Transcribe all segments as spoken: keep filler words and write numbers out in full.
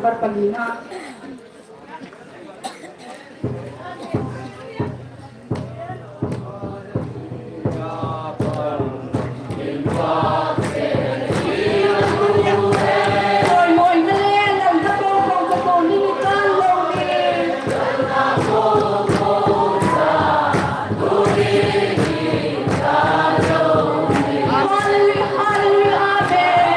Par palina. Hallelujah, hallelujah, amen.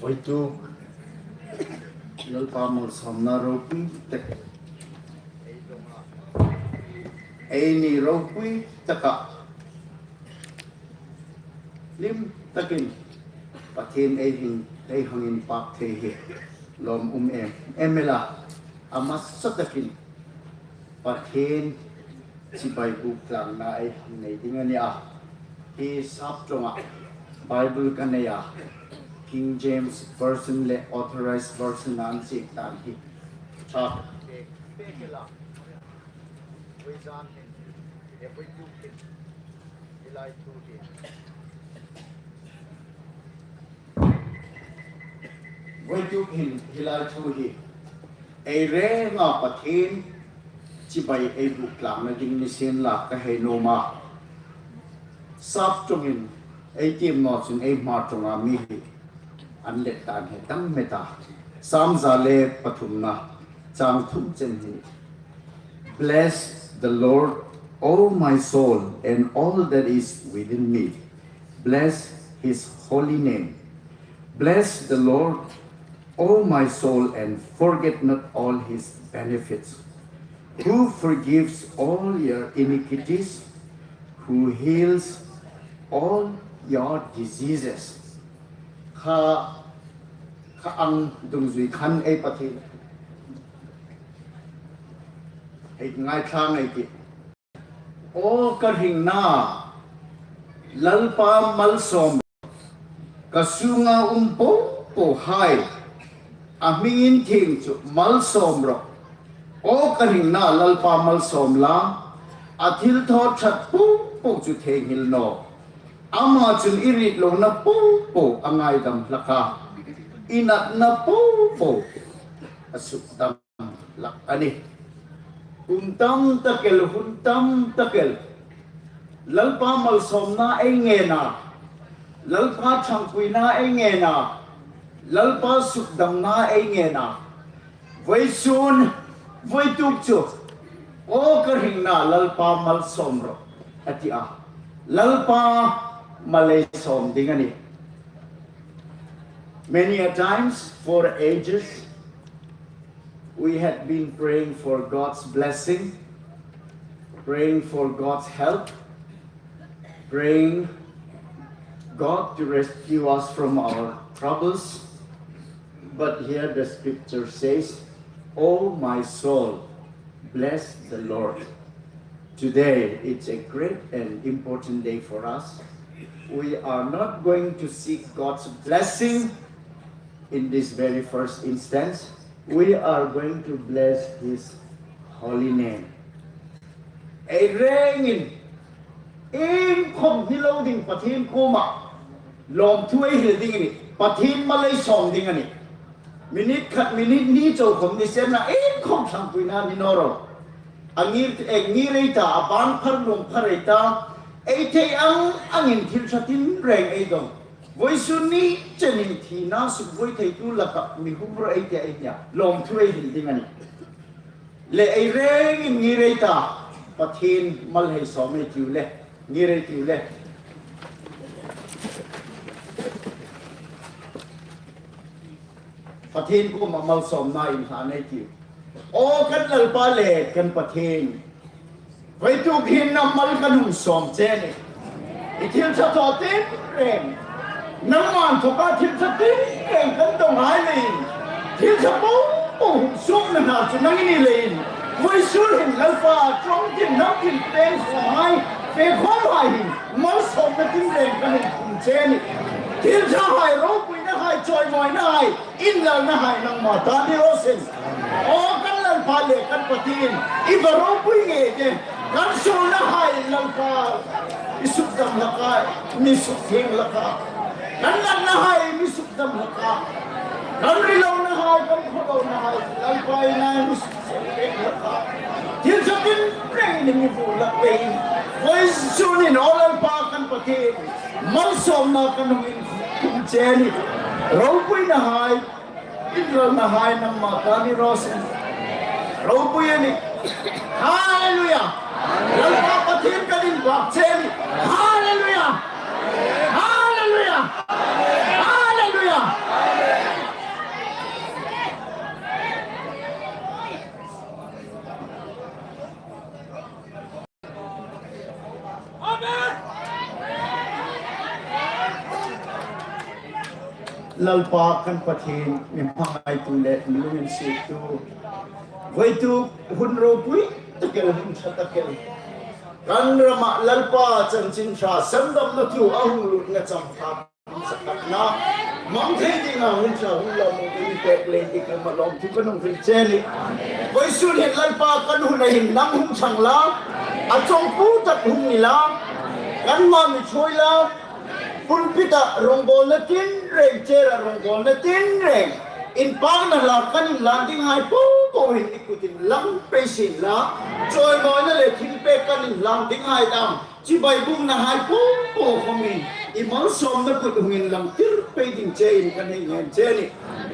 Voituk Lalpa malsawmna ropui tak, eini ropui taka hlim takin Pathien ei hang, ei hang inpak thei hi lawm um em em el a. A hmasa takin Pathien chibai buk tlangna ei hang nei ding a nih a. Hi sap ṭawnga Bible ka nei a, King James Version le Authorized Version an ziek dan hi ṭha. Voituk hin hi lai thu hi ei renga Pathien chibai ei buk tlangna ding ni sien la ka hei nuom a. Sap ṭawngin ei tiem naw chun ei hma ṭawnga mi hi an let dan hi a tam met a. Sam za le pathumna chang thum chen hi. Bless the Lord, O my soul, and all that is within me. Bless his holy name. Bless the Lord, O my soul, and forget not all his benefits, who forgives all your iniquities, who heals all your diseases. Kha, kha ang dungzui khan ei Pathien hei ngaithla ngei ti. Aw ka hringna, Lalpa malsawm, ka sunga um po po hai, a hming inthieng chu malsawm rawh. Aw ka hringna, Lalpa malsawm la, a thilthaw ṭhat po po chu theinghil naw. Ama chun i ritlona po po a ngaidam hlak a, i natna po po a sukdam hlak a nih. Kum tam tak el, hun tam tak el, Lalpa malsawmna ei ngen a, Lalpa ṭhangpuina ei ngen a, Lalpa sukdamna ei ngen a. Vawisun, voituk chu, aw ka hringna, Lalpa malsawm rawh, a ti a. Lalpa mal ei sawm ding a nih. Many a times, for ages, we had been praying for God's blessing, praying for God's help, praying God to rescue us from our troubles. But here the scripture says, "Oh my soul, bless the Lord." Today, it's a great and important day for us. We are not going to seek God's blessing in this very first instance. We are going to bless his holy name. Ei rengin, iengkhom hni lo ding Pathien kuoma lawmthu ei hril ding a nih, Pathien mal ei sawm ding a nih. Minute khat, minute hni chau khom ni sien la, iengkhom ṭhangpuina ni naw ro. A ngir, eh, ngir ei ta, a bang phar, lung phar ei ta, ei thei ang angin thil ṭha tinreng ei dawng. Vawisun ni chenin thina sukbuoi theitu laka mi hung rawh ei ti a, ei nia, lawmthu ei hril ding a nih. Le ei rengin ngir ei ta, Pathien mal hei sawm ei tiu le, ngir ei tiu le. Pathien kuoma malsawmna inhlan ei tiu. Aw kan Lalpa le kan Pathien, voituk hin nang mal kan hung sawm che a nih. I thil ṭha thaw tinreng, nangma inthoka thil ṭha tinreng kan dawnghai leiin, thil ṭha po po hung suokna hna chu nang i ni leiin, vawisun hin Lalpa, ṭawng tin, hnam tin, peng sawmhai, fe khawmhai hin malsawmna tinreng kan hung phum che a nih. Thil ṭhahai, ropuinahai, chawimawinahai, inlalnahai nangma ta ni raw seh. Aw kan Lalpa le kan Pathien, i va ropui ngei de. Kan suolnahai Lalpa, i sukdam hlak a, mi sukthieng hlak a. Kan natnahai mi sukdam hlak a. Kan rilonahai, kan khawlonahai Lalpa, i na mi sukthieng hlak a. Thil ṭha tinreng ni mi vuok hlak leiin, vawisun hin aw Lalpa kan Pathien, malsawmna kan hung inphum che a nih. Ropuinahai, Inralnahai nangma ka ni raw se. Ropui a nih. Hallelujah. Lalpa Pathien kan inpâk che a nih. Hallelujah. Hallelujah. Hallelujah. Lalpa kan Pathien, mi hmangaitu le mi lunginsiettu, voituk hun ropui tak el, hun ṭha tak el, kan rama Lalpa chanchin ṭha sandamna thu a hung lutna chang ṭha, sakatna mang thei dinga hun ṭha hun lawmum i pek leiin i kuoma lawmthu kan hung hril che a nih. Vawisun hin Lalpa kan huna hin nang hung ṭhang la, a chawngpu tak hung ni la, kanmani ṭhuoi la, pulpit-a rongbawlna tinreng, chair-a rongbawlna tinreng, inpâkna hla kan inlan dinghai po po hin i kutin lang pei sien la, chawimawina le thilpek kan inlan dinghai dam, chibai buknahai po po khawmin i malsawmna kut hung inlang tir pei ding chein kan hei ngen che a nih.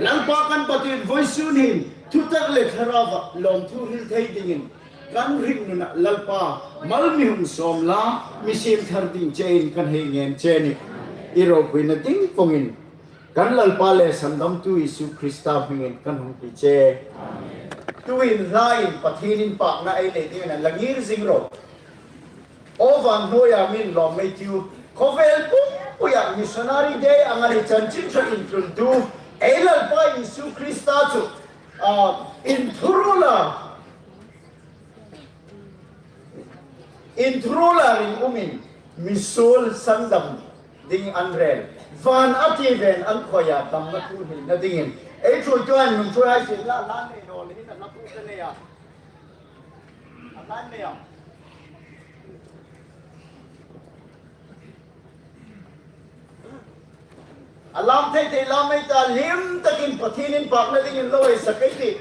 Lalpa kan Pathien, vawisun hin thutak le thlarauva lawmthu hril thei dingin kan ring nuna Lalpa, mal mi hung sawm la, mi siem thar ding chein kan hei ngen che a nih. I ropuina ding vawngin kan Lalpa le Sandamtu Isu Krista hmingin kan hung ti che. Tuhin hlain Pathien inpâkna ei nei dingin a la ngir zing ro. Aw van hnuoia mi lawm ei tiu. Khawvel pumpuia Missionary Day anga ni chanchin ṭha intluntu ei Lalpa Isu Krista chu, a, inthuruola, inthuruola ringumin misuol sandam ding an rel. Van a ti ven an khawia damna thu hrilna dingin ei ṭhuoitu an nun ṭhuoi hai sien la, hlan nei naw le hin a la pu ka nei a. A hlan nei a. A lam thei thei lam ei ta, hlim takin Pathien inpâkna dingin lo ei sak ei tih.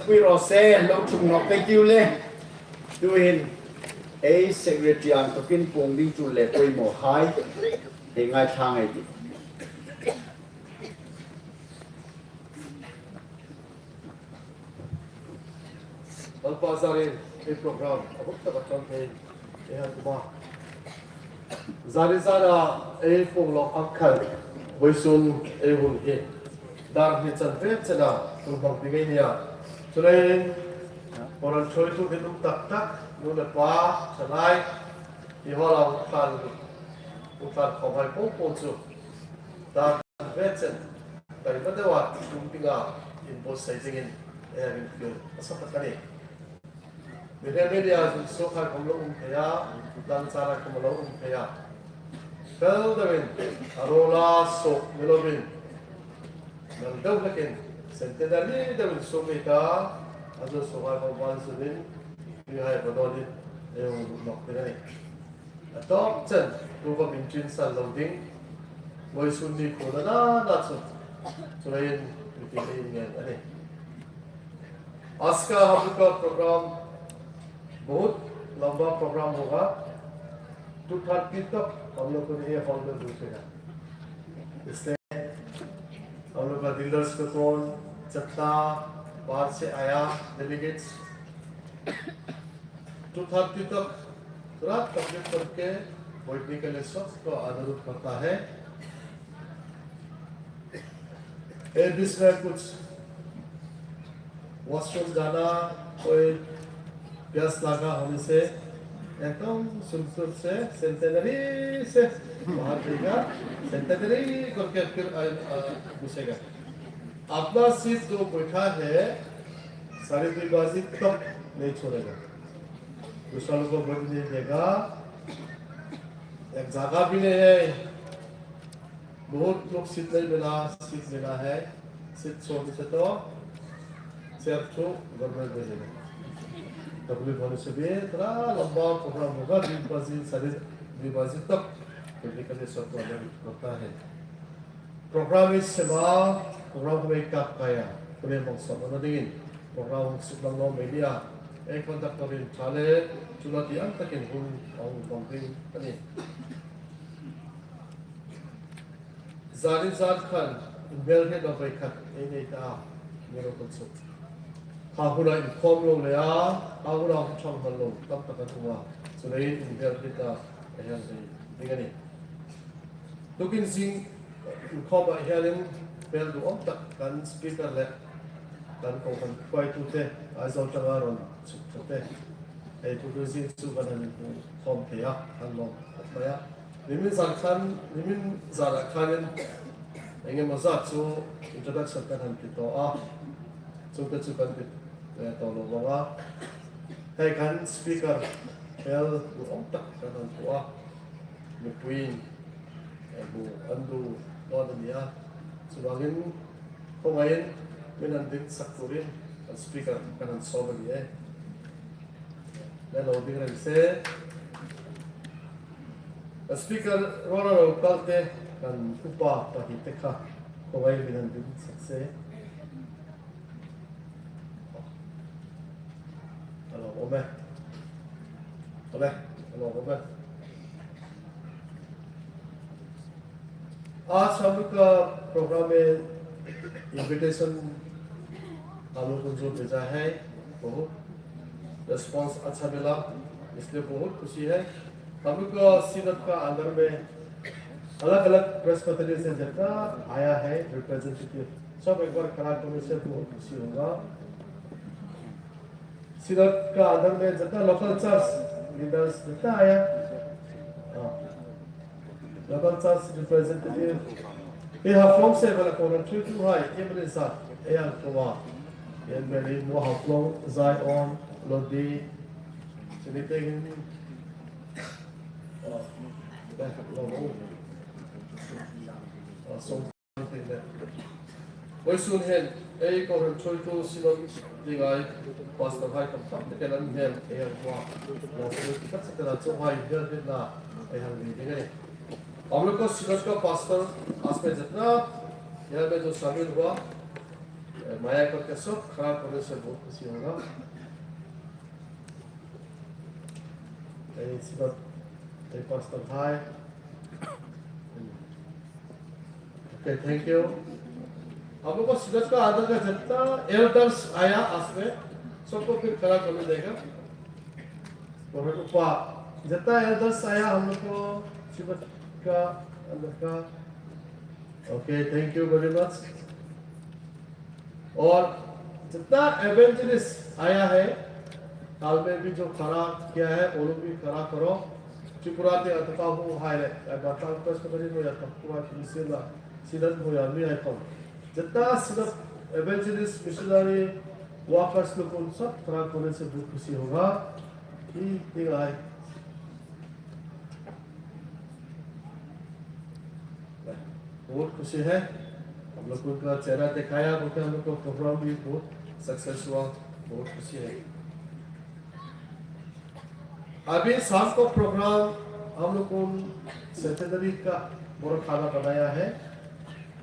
Pui raw se, lo ṭhung nawk pei keu le. Tuhin, ei secretary ang tokin puong ding chu le poimaw hai. Hei ngaithla ngei ei tih. Lalpa zarin ei program a buk taka ṭan thei ei hang tum a. Zari zara ei puong lo ang khan vawisun ei hun hi dar hni chan ve chena hun hmang ding ei nia. Chuleiin, Koran ṭhuoitu hni dum tak tak, nu le pa, thalai, i hawla hung tlan, hung tlan khawm hai po po chu dar ve chen, taima deuin tum dinga inbuotsai dingin ei hang infiel a sa tak a nih. Mihriem media zuk suok hai khawm lo um thei a, dang char hai khawm lo um thei a. Fel deuin, a ruola suok ni lovin, nang deu hlekin, centenary deuin suok ei ta, a zu suok hai khawm van zunin, mi hai va dawnin, ei hung nawk ding a nih. A tawp chen, tu va min ṭin sal lo ding. Vawisun ni khuo na na na chu. Chuleiin, mi ti ni ngen a nih. आज का हम लोग का प्रोग्राम बहुत लंबा प्रोग्राम होगा। To thirty तक हम लोग को ये हॉल में घुसेगा। इसलिए हम लोग का लीडर्स को कौन, कितना बाहर से आया, डेलीगेट्स, टू थर्टी तक रात कंप्लीट करके बैठने के लिए सबको अनुरोध करता है। ए बीच में कुछ वॉशरूम जाना, कोई प्यास लगा होने से एकदम सुरसुर से सेंटेनरी से बाहर जाएगा, सेंटेनरी करके फिर आ, आ, घुसेगा। अपना सीट जो बैठा है, साढ़े दो बजे तक नहीं छोड़ेगा। दूसरा लोग को बैठने देगा। एक जगह भी नहीं है। बहुत लोग सीट नहीं मिला, सीट मिला है। सीट छोड़ने से तो सिर्फ तो गड़बड़ हो जाएगा। तकलीफ होने से भी इतना लंबा प्रोग्राम होगा, दो बजे, साढ़े दो बजे तक। तो निकलने सब को अलग होता है। Program hi sema, program hi kap kaya, kule mong sema na dingin, program suk lang lo media, ei conductor-in ṭha le, chu la ti ang takin hun a hung bang ding a nih. Zari zat khan, inbel hriet lo vei khat ei nei ta, mi lo kan suk. Kha huna inkhawm lo le a, kha huna hung ṭhang hman lo, tam tak an um a, chuleiin inbel hriet ta, ei hang ding a nih. Tukin zing inkhawmah hianin hmel duhawm tak kan speaker le kan kohran hruaitute, Aizawl aṭanga rawn chhuk ṭhate, ei thu zing chu kan han inkhawm thei a, kan lawm khawp mai a. Nimin zan khan, nimin zanah khanin eng emaw zat chu introduction kan han ti tawh a, chungte chu kan ti, eh, tawh lo vang a. Hei kan speaker hmel duhawm tak kan han phuok a. Mipuiin, eh, bu an duh dawn a ni a. Chuvangin, khawngaihin min han ding sak turin kan speaker kan han sawm a ni e. Le lo ding reng se. Kan speaker ruala ro kalte kan upa pahni te kha khawngaihin min han ding sak se. A lawmawm e. A le, a lawmawm e. आज हम लोग का प्रोग्राम में इनविटेशन हम लोग को जो भेजा है, बहुत रिस्पॉन्स अच्छा मिला, इसलिए बहुत खुशी है। हम लोग का सीनोड का अंदर में अलग-अलग प्रेस्बिटेरियन से जितना आया है रिप्रेजेंटेटिव, सब एक बार खड़ा करने से बहुत खुशी होगा। सीनोड का अंदर में जितना लोकल चर्च लीडर्स जितना आया, हाँ, लोकल चर्च रिप्रेजेंटेटिव, ये हर फॉर्म से वाला कौन थ्रू थ्रू है, ये मेरे साथ, ये हर कोवा, ये मेरे वो हर फॉर्म, जायन, लोडी, चलिए देखेंगे। Vawisun hin ei kohran ṭhuoitu Synod dinghai pastor hai tam tak te kan hmel ei hang hmu a. Lo hmu tak tak a chuonghai hmel hrietna ei hang nei ding a nih. हम लोग का Synod का पास्टर आज मैं जितना यहाँ में जो शामिल हुआ, माया करके सब खड़ा करने से बहुत खुशी होगा। यही सीधा, यही पास्टर भाई। Okay, thank you. हम लोग को सीधा का आधा का जितना एल्डर्स आया आज में, सबको फिर खड़ा करने देगा। और ऊपर जितना एल्डर्स आया हम लोग को सीधा का अंदर का। Okay, thank you very much. और जितना एवेंजलिस्ट आया है, हाल में भी जो खड़ा किया है, वो लोग भी खड़ा करो। Tripura te ataka hu hai le, ai ba ta request kari mo ya ta pura ki sila, sila mo ya mi ai kom. जितना सिर्फ एवेंजलिस्ट, मिशनरी, वर्कर्स लोग, उन सब खड़ा करने से बहुत खुशी होगा। ये, ये आए। बहुत खुशी है, हम लोग उनका चेहरा दिखाया, बोलते हम लोग का प्रोग्राम भी बहुत सक्सेस हुआ, बहुत खुशी है। अभी शाम को प्रोग्राम हम लोग उन सेंटेनरी का बड़ा खाना बनाया है,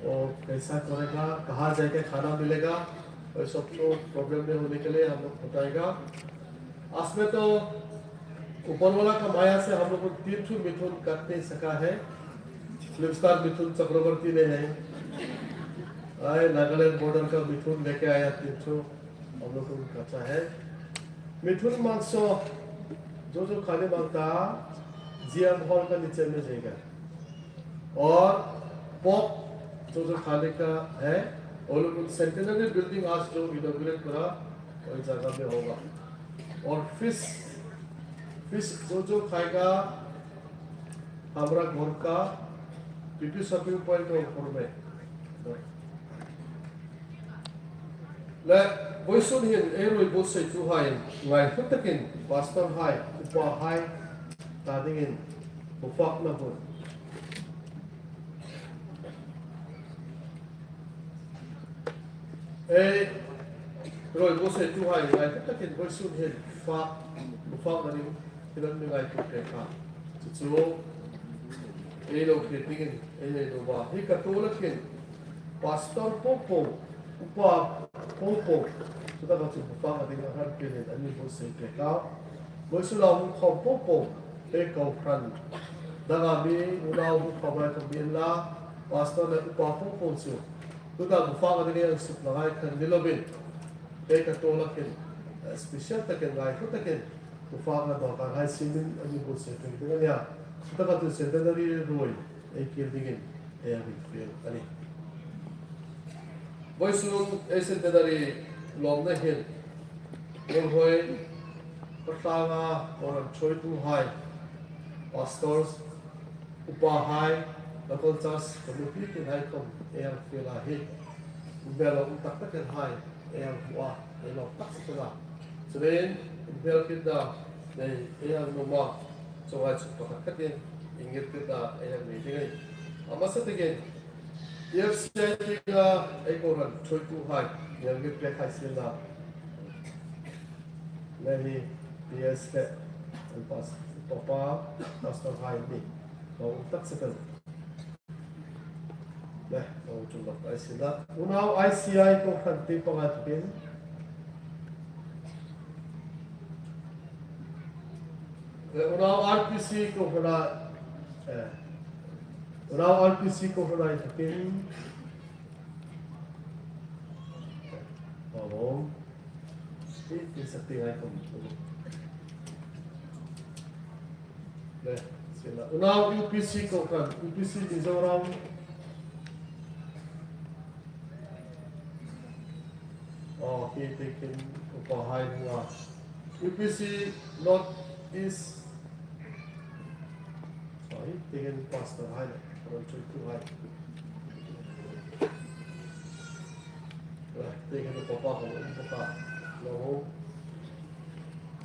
और कैसा करेगा, कहाँ जाके खाना मिलेगा, और सब तो प्रोग्राम में होने के लिए हम लोग बताएगा। आज में तो ऊपर वाला का माया से हम लोग को तीन ठो मिथुन काटने सका है। फिल्म स्टार मिथुन चक्रवर्ती ने है, आए नागालैंड बॉर्डर का मिथुन लेके आया तीन ठो, हम लोग को काटा है। मिथुन मांस जो जो खाने मांगता, जीएम हॉल का नीचे में जाएगा। और पोर्क जो जो खाने का है, वो लोग सेंटेनरी बिल्डिंग आज जो इनॉग्रेट करा, वही जगह में होगा। और फिश, फिश जो जो खाएगा, हमारा घर का पीपी शॉपिंग पॉइंट के ऊपर में। Le, voisun hin ei ruoi buotsai tuhai, ngaithlak takin, pastor hai, upa hai, ta dingin, bu fakna hun. Ei ruoi buotsai tuhai, ngaithlak takin, voisun hin, fa, bu fakna ding, thil an mi ngaituo pek a. Chu chu, ei lo hriet dingin, ei nei lo ba. Hi ka tu lakin, pastor po po, upa po po, chu taka chu bu fakna ding a hran pek in, an mi buotsai pek a. Voisun a hung khawm po po, ei kohran. Danga mi unau hung khawm lai khawm mi la, pastor le upa po po chu. Tuta bu fakna ding ei suk la ngai khan ni lovin. Ei ka tu lakin, eh, special takin, ngaithlak takin, bu fakna dawrkar hai siemin an mi buotsai pek ding a nih a. Chu taka chu centenary ruoi ei kir dingin ei hang fiel a nih. Voisun ei centenary lawmna hin, Muolhoi, Pathlanga, Koran Choitu hai, pastors, upa hai, local church committee tin hai khawm ei hang fiel a hi. Inhmel um tak takin hai ei hang hmu a, ei lawm tak si a. Chuleiin inhmel kitna nei ei hang nuom a, chuong hai chu pakhat khatin inngir kitna ei hang nei ding a nih. A hmasa takin, T F C I tienga ei kohran choitu hai, ei hang ngir pek hai sien la. Le hi T S le, an pas, papa, pastor hai ni, lo um tak si a. Le, lo tum lawk hai sien la. Unau I C I kohran tieng panga tukin. Le, unau R P C kohran, eh, unau R P C kohran tukin. Alo. Ti, ti sa ti ngai khawm. Le, sien la. Unau U P C kohran, U P C Mizoram. Oh, hi tieng upa hai hung a. U P C North East. Ai, tieng pastor hai le, Koran Choitu hai. Ai, tieng papa ko, papa. Lo.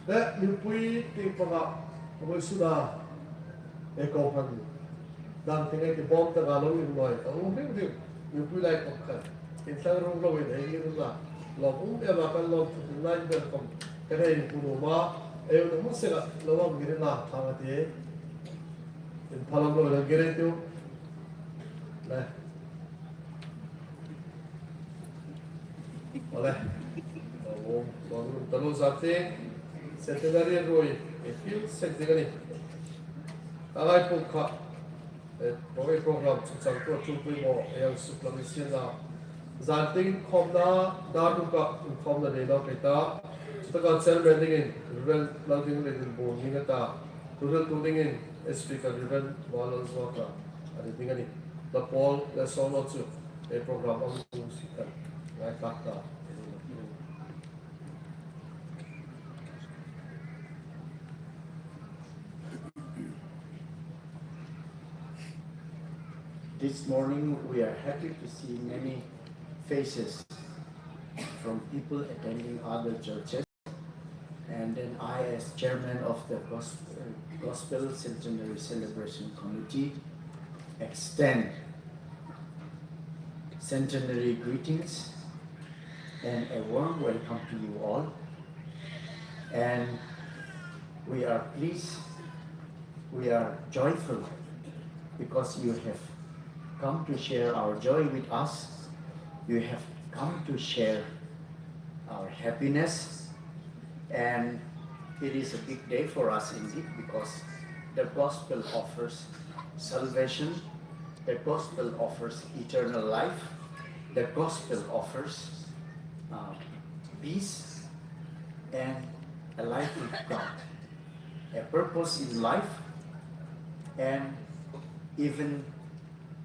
Le, Newpui tieng panga, voisun a, ei kohran. Dam tieng ei ti bawm taka lo inlawi, a um hrim hrim. Newpui lai khawm khan. Inthlang rung loin ei ngir unla. Lawm um em a kan lawm thut lai ber khawm. Kan hei inpui nuom a, ei unau hmun sengah lo hang ngir unla, thang a ti. Inphalam lo inla ngir ei tiu. Le. Le. Aw, aw, aw, taluo zat te. Centenary ruoi, ei fiel sek ding a nih. A ngai puk kha. Eh, program, program chu chang ṭhuoi ṭhuoi maw, ei hang suklang ei sien la. Zan tieng inkhawmna, dar ruk a inkhawmna nei naw pei ta. Chutaka chairman dingin, Reverend Lalbing Lalrinbun ni nga ta. Thuhriltu dingin, speaker Reverend Valal Zuaka. A ni ding a nih. La Paul, la solo chu. Ei program ang tung si kan. Ngai tak ta. This morning, we are happy to see many faces from people attending other churches. And then I, as chairman of the Gos-, uh, Gospel Centenary Celebration Committee, extend centenary greetings and a warm welcome to you all. And we are pleased, we are joyful because you have come to share our joy with us. You have come to share our happiness. And it is a big day for us indeed, because the gospel offers salvation, the gospel offers eternal life, the gospel offers, uh, peace, and a life with God, a purpose in life, and even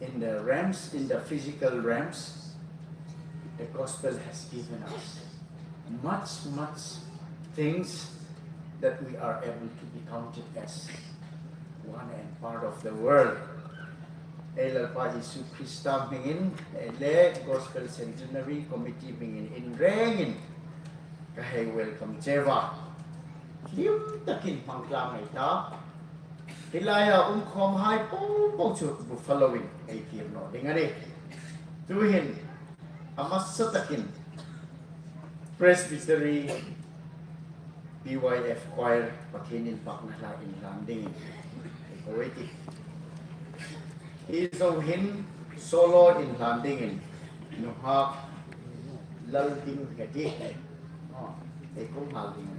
in the realms, in the physical realms, the gospel has given us much, much things that we are able to be counted as one and part of the world. Ei Lalpa Isu Krista hmingin, ei le Gospel Centenary Committee hmingin in rengin ka hei welcome cheu a. Hlim takin hmang tlang ei ta. Hi laia um khawmhai po po chu Buffalo-in ei kir naw ding a nih. Tuhin, a hmasa takin Presbytery B Y F Choir Pathien inpakna hla inhlan dingin ei ko ei tih. Hi zo hin solo inhlan dingin nunghak Lalbing Ngeti. Aw, ei ko nghal ding.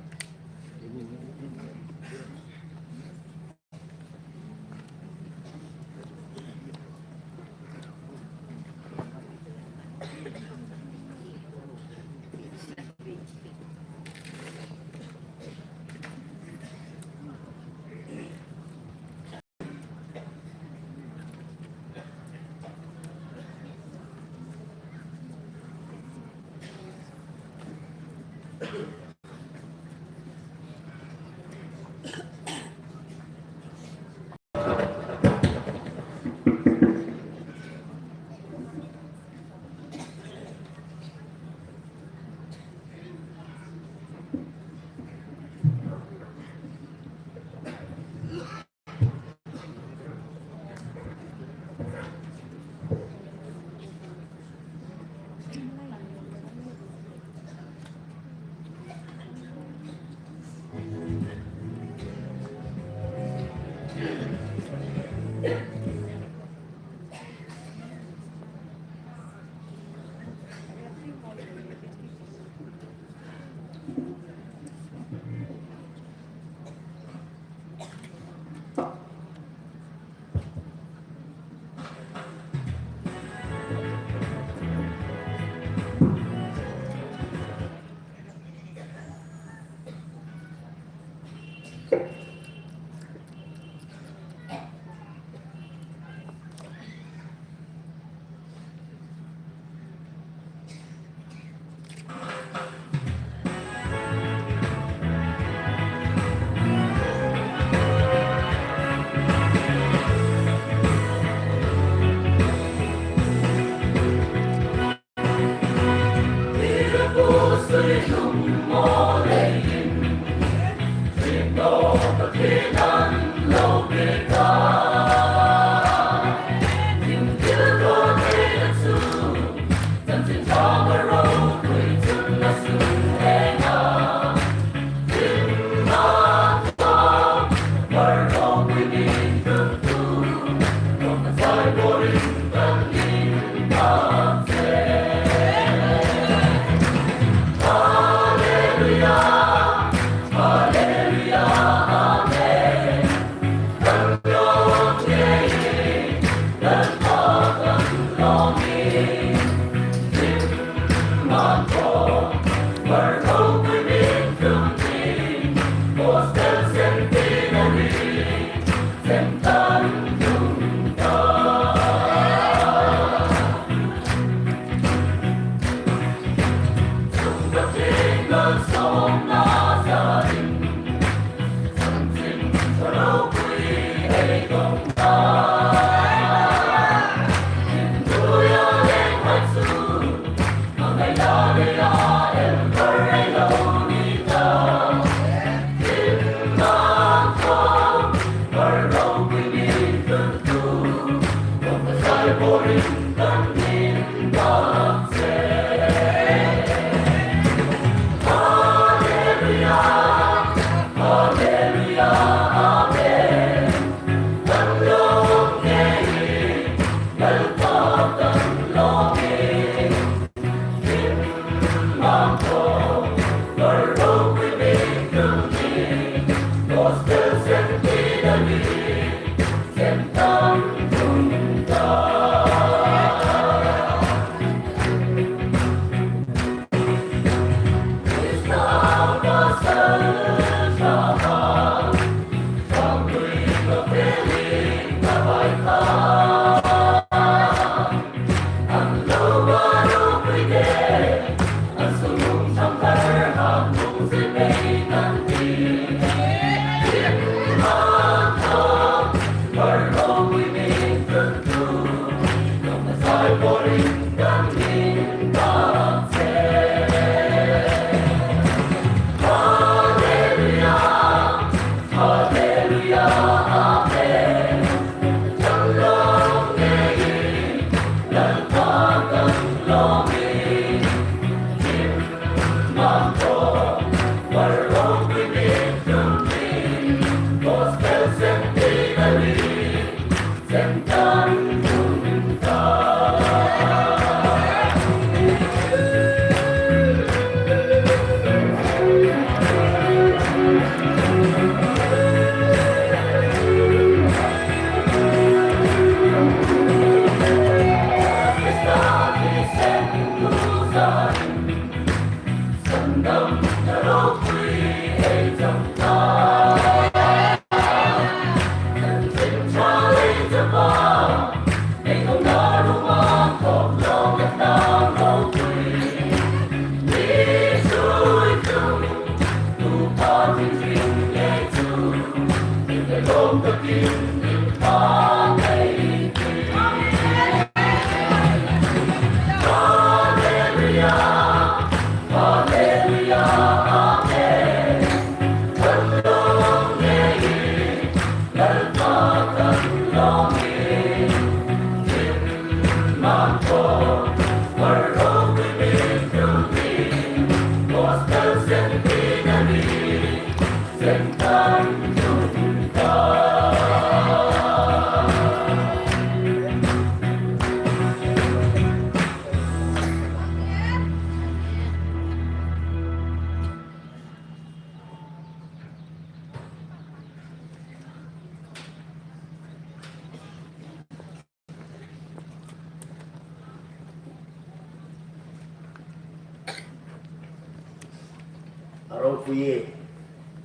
A ropui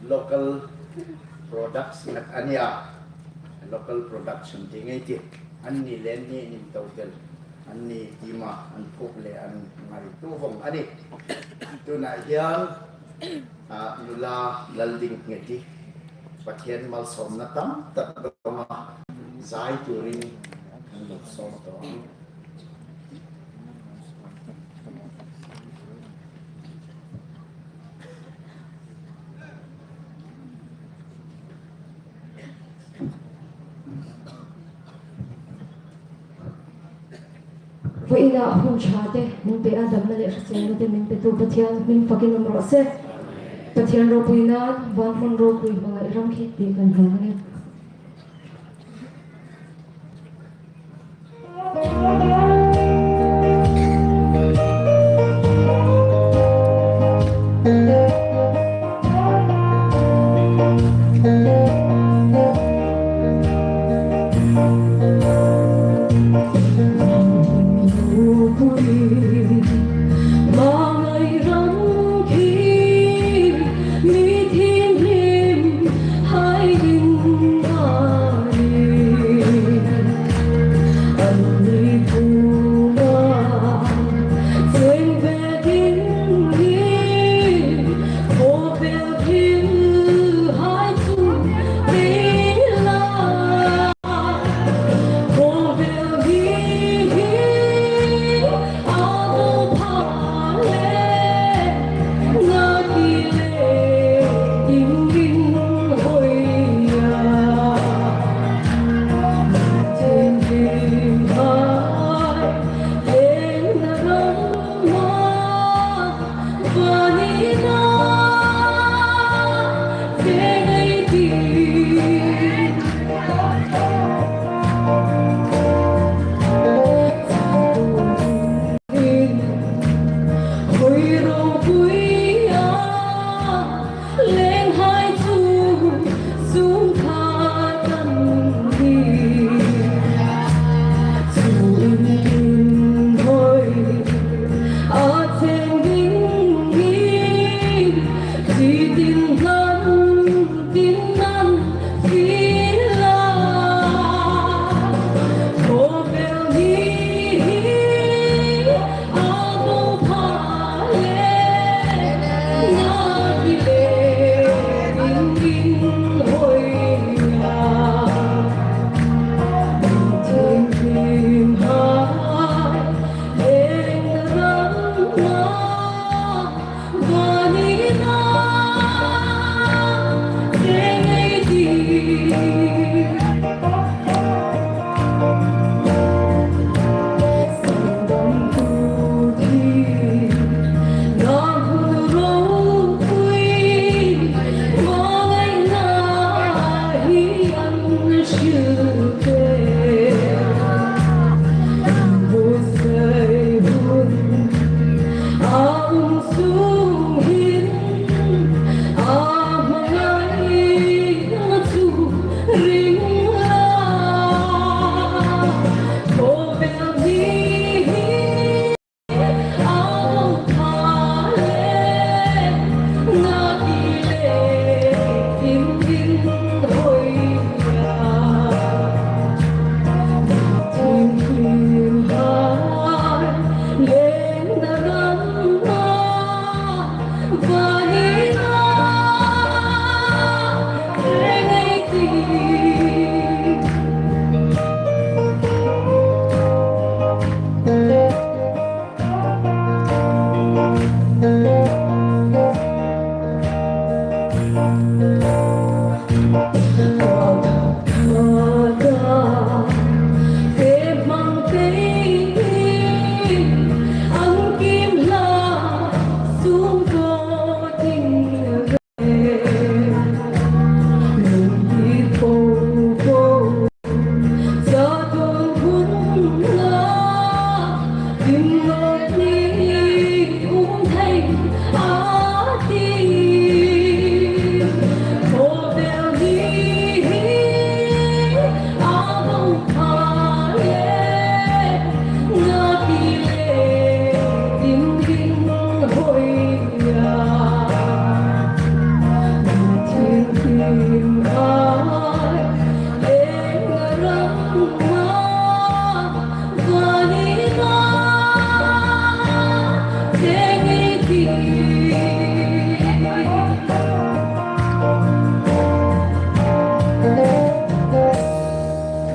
local products a nih a, local production ti ngei ti, anni le anni an inthawk tel, anni tima an phuok le an ngaituo vong a nih. Tuna hian, a, nula Lalding Ngeti, Pathian malsawmna tam tak dawng a, zai turin an lo sawm tawh ang. Vawiina hun ṭha te min pe a, damna leh hriselna te min petu Pathian hming fakin um rawh se. Pathian ropuina, van hmun ropui hmanga i ram khi ti kan hmang a nih.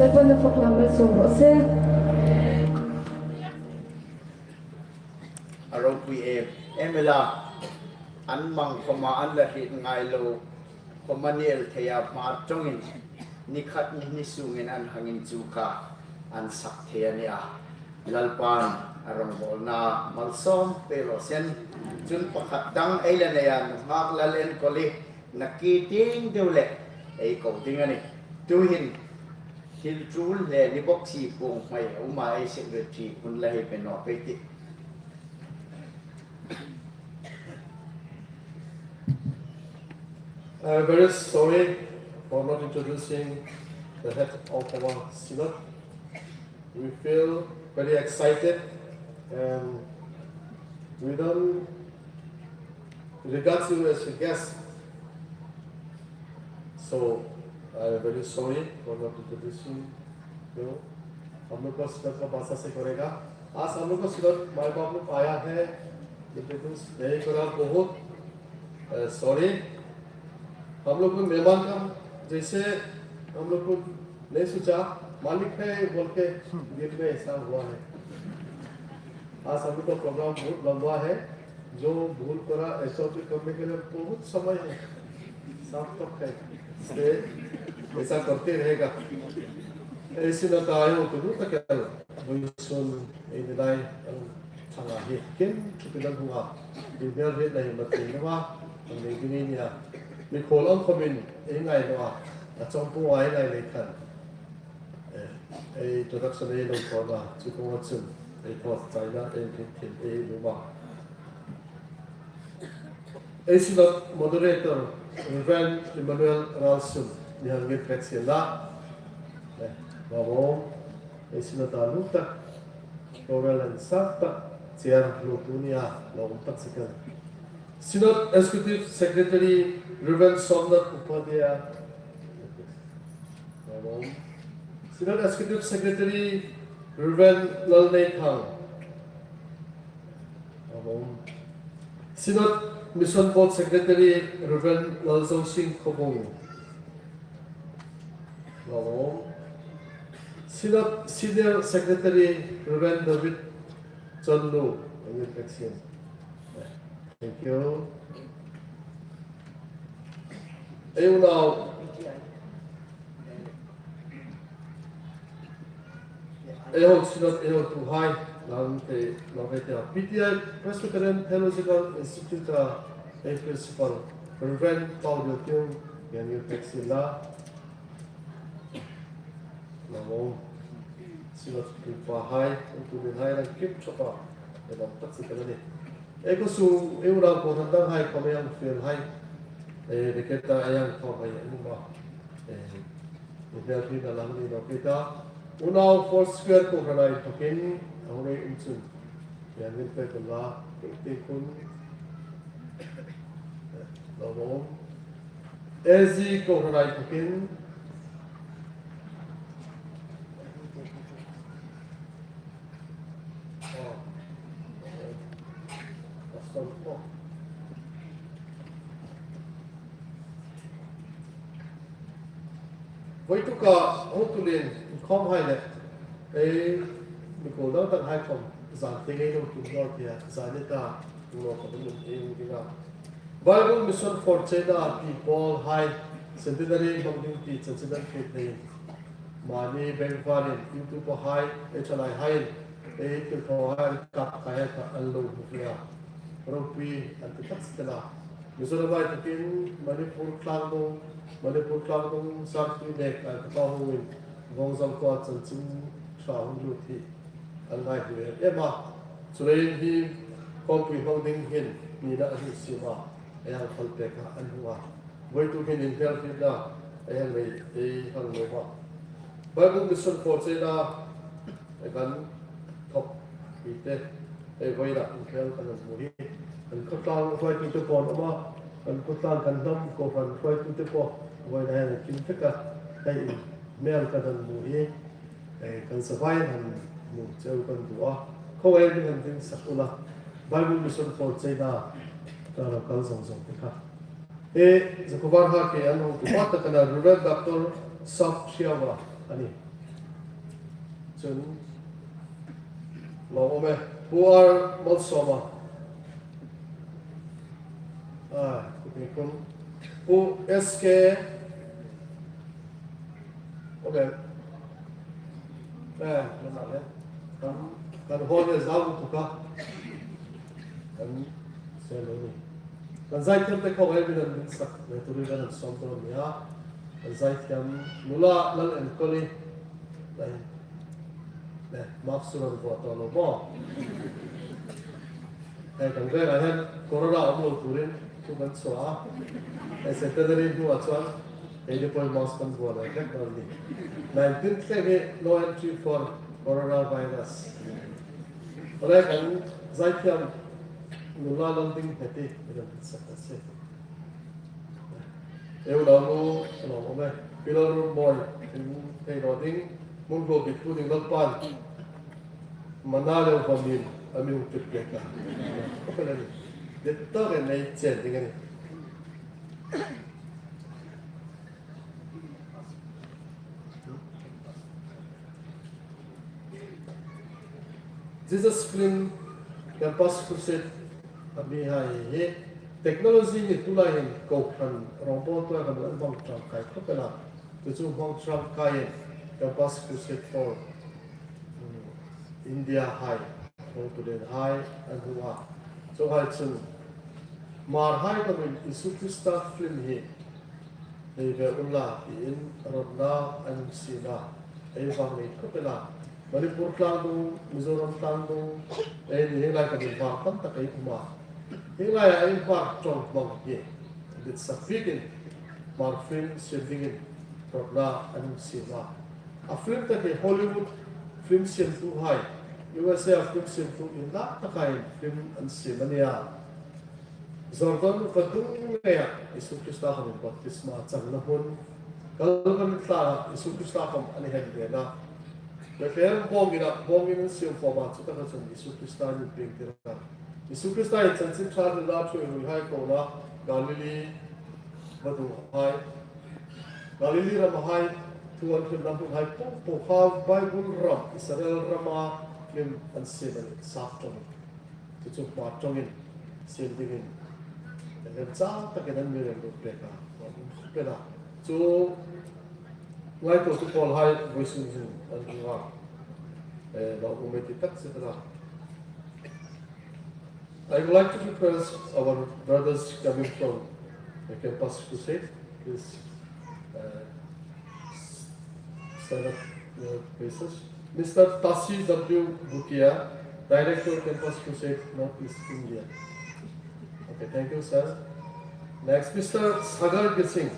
Lalpan a fak lam le sawm rawh se. A ropui em em ela, an mang khawma an la hriet ngai lo, khawma ni el theia hma ṭawngin, ni khat ni hni sungin an hang inchuk a, an sak thei a nih a. Lalpan a rongbawlna malsawm pei raw se. Chun pakhat dang ei la nei a, nunghak Lal Enkawli, na ki tieng deu le ei ko ding a nih. Tuhin thil tul le ni bawk si puong hmai a um a, ei secretary hun la hei pe naw pei tih. I'm very sorry for not introducing the head of our synod. We feel very excited and we don't regard you as a guest. So, I'm very sorry for not introducing you. हम लोग का synod का भाषा से करेगा। आज हम लोग का synod माय बाप लोग आया है, introduce नहीं करा, बहुत, अ, sorry। हम लोग को मेहमान का जैसे हम लोग को नहीं सोचा, मालिक है बोल के दिल में ऐसा हुआ है। आज हम लोग का program बहुत लंबा है, जो भूल करा, ऐसा भी करने के लिए बहुत समय है, साफ तक है, इसलिए ऐसा करते रहेगा। Ei synod a ei hung tu tak el, vawisun ei ni lai, el thang a hi, ken chu pi dang hung a, in hmel hrietna hi ma ti naw a, an nei ding ei nia. Mikhuol ang khawmin ei ngai naw a, a chawng pung a ei ngai lei khan. Eh, ei introduction ei lo thawn a, chu kawng a chun, ei thaw chaina, ei hriet thil ei lo ma. Ei synod moderator, Reverend Emmanuel Ralsum, mi hang ngir pek sien la. Eh, lawm. Ei synod a lung tak, program an sak tak, chair lo tu nia, lawm tak si kan. Synod Executive Secretary, Reverend Somnath Upadhyaya. Lawm. Synod Executive Secretary, Reverend Lalneithang. Lawm. Synod Mission Board Secretary, Reverend Lalzosing Khawbung. Lawm. Synod Senior Secretary, Reverend David Chonlu. Thank you. Ei unau, ei hotuhai, lang te, lang te, P T I, Presbyterian Theological Institute a ei principal, Reverend Paul Diotiu, ngir pek sien la. Lawm. Synod pahai, tu nin hai, lang kip chopa, ei lam tak si kan ni. Ei ko su, ei unau kohran danghai, kohran fielhai. Eh, deketa ei ang kohai, ei ma. Eh, ei hmel hrietna lang ni lo kita. Unau Foursquare kohran a inthokin, a hung ei um chun. Ei ngir pek la, te kun. Lawm. A Z kohran a inthokin. Vawituk a hotu lien inkhawmhai le, ei, mikhuol dang danghai khawm, zan tieng ei lo tum naw ti a, zan ni ta, lo khawm ei lo tum ding a. Bible Mission for China pi pawl hai centenary hmang ding ti chanchin an hriet leiin, mani bengvarin YouTube-a hai, ei ṭhalai haiin, ei thilthaw hai an kap khai hai kha an lo hmu ve a. Ropui an ti tak si tela. Mizoram-a inthokin Manipur tlangdong, Manipur tlangdong sarpi nek a ka pa hungin Vawngzawl khuoa chanchin ṭha hung lut hi an ngai hmu em em a. Chuleiin hi khawmpui hmang ding hin nina a hung siem a, ei hang phal pek a an hung a. Voituk hin inhrietna ei hang nei, ei hang nuom a. Bible Mission for China ei kan thawk hi te, ei voina inkhel kan hmu hi. Kan khawtlang hruaitute po an awm a, kan khawtlang kan hnam kohran hruaitute po voina hin an kim vek a. Hei, hmel kan hmu hi. Eh, kan savai han hmu cheu kan duh a. Khawvêl mi han ding sak ula. Bible Mission for China, ka lo kal zawng zawng te kha. Eh, Zakuvar ha ke an hung tu pa ta kana Reverend Doctor Sap Thiawa ani. Chun, lo awm e. Pu R Malsawma. Ah, kupi kun. Pu S K. Okay. Eh, kan, kan hall le zau tu ka. Kan se lo ni. Kan zaithiam te khawvêl min an min sak le turi kan an sawm tawh ni a. Kan zaithiam nula Lal Enkawli. Lai. Le, mask chu an vuah tawh lo maw? Hei, kan vêng a hin corona awm lo turin thu kan chhuah a. Hei, centenary hnuah chuan, hei, ni pawhin mask kan vuah leh vek dawn ni. Nineteen tlem hi no entry for coronavirus. Awle, kan zaithiam nula Lalding Hmeti, kan sak a si. Eu lo nu, lo awm e. Pilor mawi, in thei lo ding. Mun lo bit tu ding Lalpan. Mana le vamin, a mi hung tip pek a. Ko pela ni. Dit tak en nei chen ding a ni. Jesus Film Campus Crusade a mi hai hi technology hi tulai hin kohran rawngbawl tuai kan an hmang ṭangkai khawp el a. Chu chu hmang ṭangkaiin Campus Crusade for, mm, India hai, hmang tu len hai an hmu a. Chuonghai chun Hmar hai khawmin Isu Krista film hi nei ve unla tiin rawtna an siem a, ei vang nei khawp el a. Manipur tlangdung, Mizoram tlangdung, ei ni hi lai ka min vang tam tak ei um a. Hi lai a ei Hmar ṭawng hmang hi dit sak bikin Hmar film siem dingin rawtna an siem a. A film tak hi Hollywood film siemtuhai, U S A film siemtu inlak takin film an siem a nia. Jordan vadung ngeia Isu Krista khawmin baptisma changna hmun, Calvary tlangah Isu Krista khawm an hemden a. Bethlehem bawngina, bawngin an siam khawm a, chutaka chun Isu Krista an inpiengtir a. Isu Krista in chanchin ṭha hrilna ṭhuoiruihai kona Galilee vadunghai, Galilee ramhai thu an hrilna hmunhai pawh pawh kha Bible ram, Israel rama film an siem a ni, sap ṭawng. Chu chu hma ṭawngin siem dingin remchang takin an mi rem lut pek a, an um pek a. Chu ngaituotu pawlhai vawisun hin an hung a, eh, lo um ei ti tak zet a. I would like to request our brothers coming from the Campus Crusade, please, uh, stand up your places. Mister Tasi W Bhutia, Director, Campus Crusade, Northeast India. Okay, thank you, sir. Next, Mister Sagar Gising,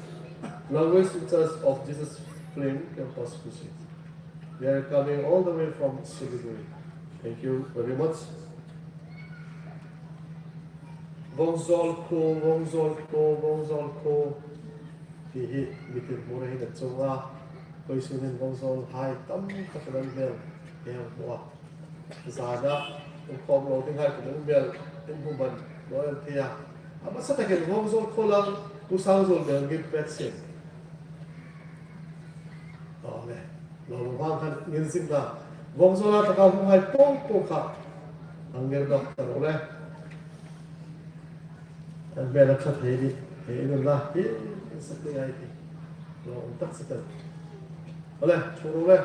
Language Teachers of Jesus Film, Campus Crusade. They are coming all the way from Siliguri. Thank you very much. Vawngzawl khuo, Vawngzawl khuo, Vawngzawl khuo. Ti hi mitin hmur a hin a chuong a. Vawisun hin Vawngzawl hai tam tak an hmel, hmel hmu a. Zana, um khawm lo ding hai kan hmel, in hmu man, lo en thei a. A hmasa takin Vawngzawl khuo lang, Pu Sangzawl hmel ngir pek sin. Aw le. Lo hmang khan ngir zing ta. Vawngzawla taka hmunhai pawng pawng kha. An ngir dawk ta lo le. An hmel a ṭha thei ni, he in la, hi, hi sak ni ngai ti. Lo um tak si tan. Ole, churu le.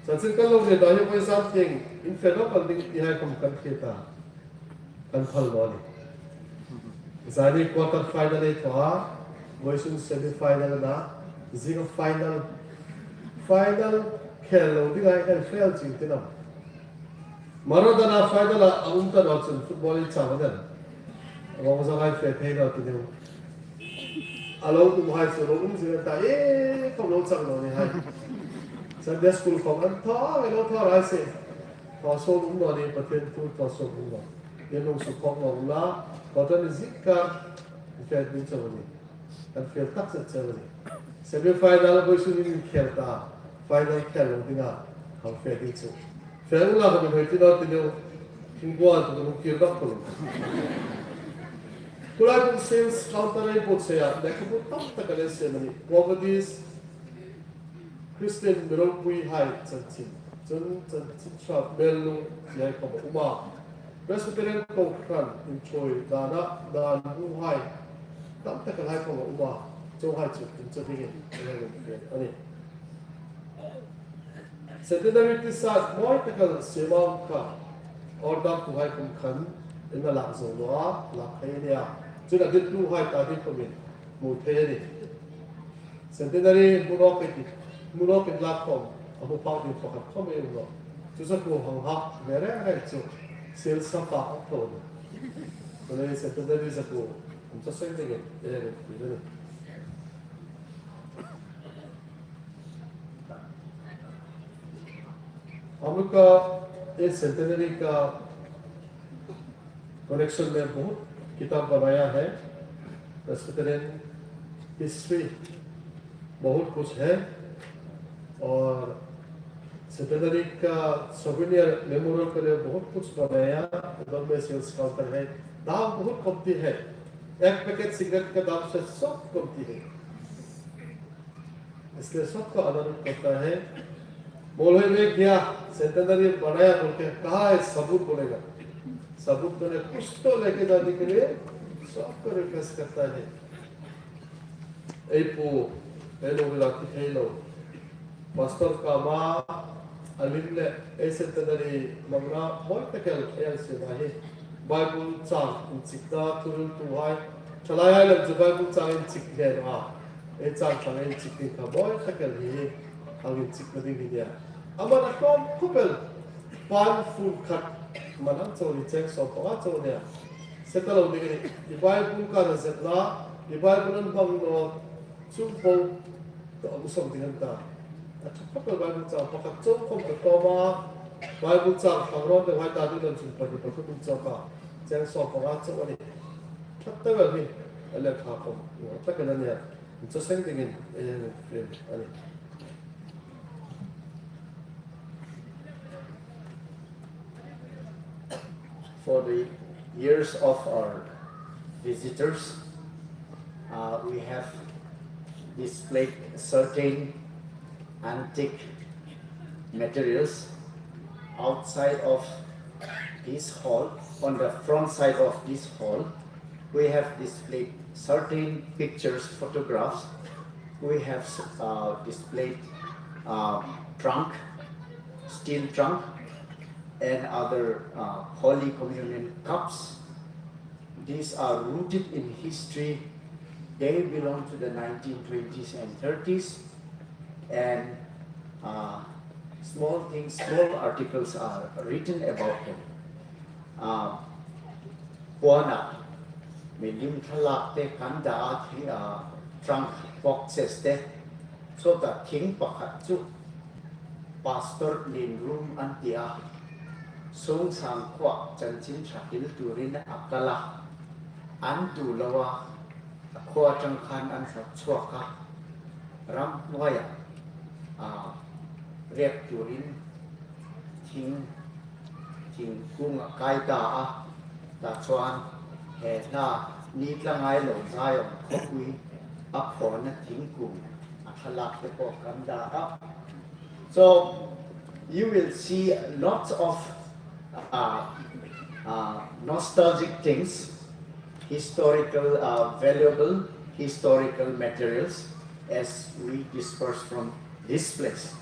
Chanchin kan lo ni ta hi vawisun tieng, in fe lo kan ding ti hai khom kan hriet a. Kan phal lo ni. Zani quarter final ei thaw a, vawisun semi final na, zing final, final khel lo ding ai kan fel ching ti nam. Maradona final a um ta naw chun football in chang den. Vawng zawng hai fe thei naw ti deu. A lo um hai chu lo um zing ta e, khom lo chang lo ni hai. Sunday school khom an thaw, e lo thaw rai se. Thaw so um naw ni, Pathien thu thaw so um naw. Ye nung su khom lo um la, ko ta ni zik ka, fe ding chang ni. Kan fel tak zet cheu a nih. Semi final vawisun in khel ta, final khel lo dinga, kan fe ding chu. Fe unla ka min hoi ti naw ti deu, thingkuan tu kan kir bak tu. Tulai kum sales counter ei buotsai a, lekhabu tam tak a lo siem a nih. Poverty Christian mi ropui hai chanchin. Chun chanchin ṭha, Hmel Lung hai khom a um a. Presbyterian kohran inṭhuoi dana, dan bu hai tam tak hai khom a um a. Chu hai chu inchawk dingin ei hung fe a nih. Centenary T-shirt mawi tak el siem a um kha. Order tu hai khom khan in la lak zo naw a, lak thei a nih a. Chun a dit tu hai ta ding khomin hmu thei a nih. Centenary hmu nawk ei tih, hmu nawk inla khom, a hmu phak ding pakhat khom ei um nawh. Chu zakuo hang hak ve reng reng chu, sales sa pa a thaw. Chu le Centenary zakuo, um, chaw seng dingin, e, e, e, e. हम लोग का ये सेंटेनरी का कनेक्शन में बहुत किताब बनाया है, प्रेस्बिटेरियन हिस्ट्री, बहुत कुछ है। और सेंटेनरी का सोवेनियर मेमोरियल के लिए बहुत कुछ बनाया, उधर में सेल्स काउंटर है। दाम बहुत कमती है, एक पैकेट सिगरेट का दाम से सब कमती है। इसलिए सबको आनंद करता है। बोलो, ये क्या सेंटेनरी बनाया बोल के कहाँ है सबूत बोलेगा? सबूत मैंने कुछ तो लेके जाने के लिए सबको रिक्वेस्ट करता है। Ei pu, ei lo ila ti thei lo. Pastor kama, a lim le, ei centenary hmangna mawi tak el, ei an siem a hi. Bible chang inchikna, thuhriltu hai. Thalai hai lem chu Bible chang inchik hle a. Ei chang chang inchik ding kha mawi tak el hi. Hang inchikna ding hi nia. Ama na khom khop el. Pan fun khat. Manang chau ni cheng sawm panga chau nia. Seta lo ding a nih. I Bible ka na zet la. I Bible an hmang naw. Chung po. Ka ang sawm ding an ta. A ṭha khop el Bible chang pakhat chau khom ka tawm a. Bible chang thlang rawn deu hai ta ding an chung pani pathum chau ka. Cheng sawm panga chau a nih. Ṭha tak el hi. A le kha khom. Ṭha tak el a nia. Chaw seng dingin, e, film a nih. For the ears of our visitors, uh, we have displayed certain antique materials outside of this hall, on the front side of this hall. We have displayed certain pictures, photographs. We have, uh, displayed, uh, trunk, steel trunk, and other, uh, Holy Communion cups. These are rooted in history. They belong to the nineteen twenties and thirties. And, uh, small things, small articles are written about them. Uh, puana, milim thlalak te kan dah a, uh, trunk boxes te, sawta thing pakhat chu Pastor Lin Rum an ti a, Sungsang khuoa chanchin ṭha hril turin a kal a, an tu lo a, a khuo aṭang khan an hlawt chhuak a, ramhnuaia, a, rek turin thing, thingkung a kai ta a, ta chuan he hla ni tla ngai lo zai awm khawpui a phawna thingkung a thlalak te pawh kan dah a. So you will see lots of, uh, uh, nostalgic things historical, uh, valuable historical materials as we disperse from this place.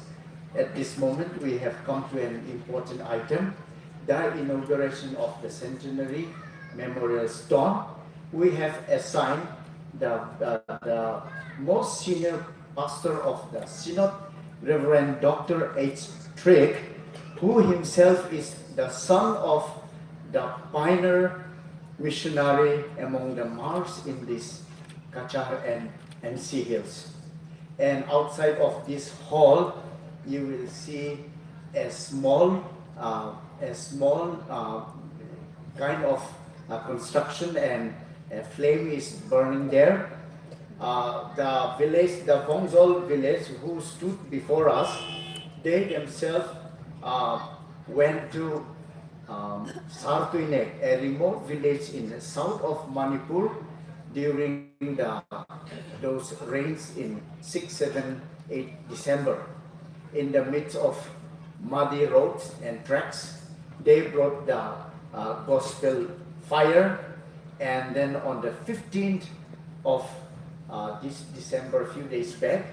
At this moment, we have come to an important item, the inauguration of the centenary memorial stone. We have assigned the, uh, the most senior pastor of the synod, Reverend Doctor H. Trigg, who himself is the son of the pioneer missionary among the Hmars in this Cachar and N C Hills. And outside of this hall, you will see a small, uh, a small, uh, kind of, uh, construction, and a flame is burning there. Uh, the village, the Vongzol village, who stood before us, they themselves, uh, went to, um, Sartuinek, a remote village in the south of Manipur, during the, those rains in six, seven, eight December. In the midst of muddy roads and tracks, they brought the, uh, gospel fire, and then on the fifteenth of, uh, this December, few days back,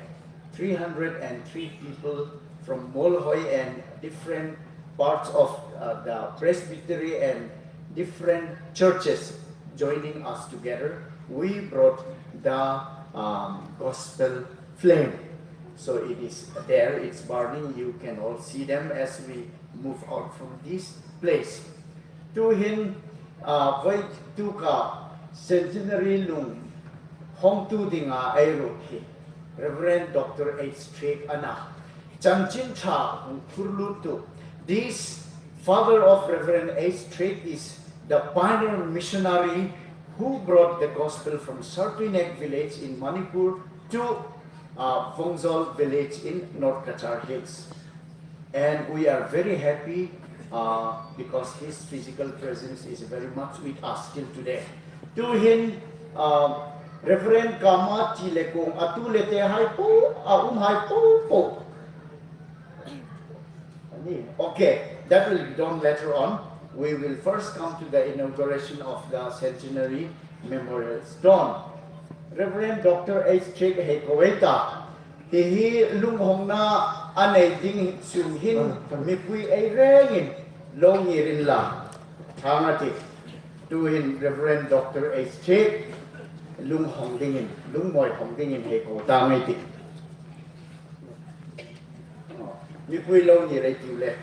three hundred and three people from Molhoi and different parts of, uh, the presbytery and different churches joining us together. We brought the, um, gospel flame. So it is there, it's burning. You can all see them as we move out from this place. Tuhin, uh, voi tuka centenary lung hongtu dinga ei ruot hi Reverend Doctor H. Trigg a na. Chanchin Ṭha hung phur luttu. This father of Reverend H. Trigg is the pioneer missionary who brought the gospel from Sartuinek village in Manipur to, uh, Vongzol village in North Cachar Hills. And we are very happy, uh, because his physical presence is very much with us till today. Tuhin, uh, Reverend Kama Tilekong, a tu le te hai po, a um hai po po. Okay, that will be done later on. We will first come to the inauguration of the centenary memorial stone. Reverend Doctor H. Trigg hei ko ei ta. Hi hi lunghongna a nei ding sung hin mipui ei rengin lo ngir inla. Thang a tih. Tuhin Reverend Doctor H. Trigg lunghong dingin, lungmawi hong dingin hei ko ta ngei tih. Mipui lo ngir ei tiu le.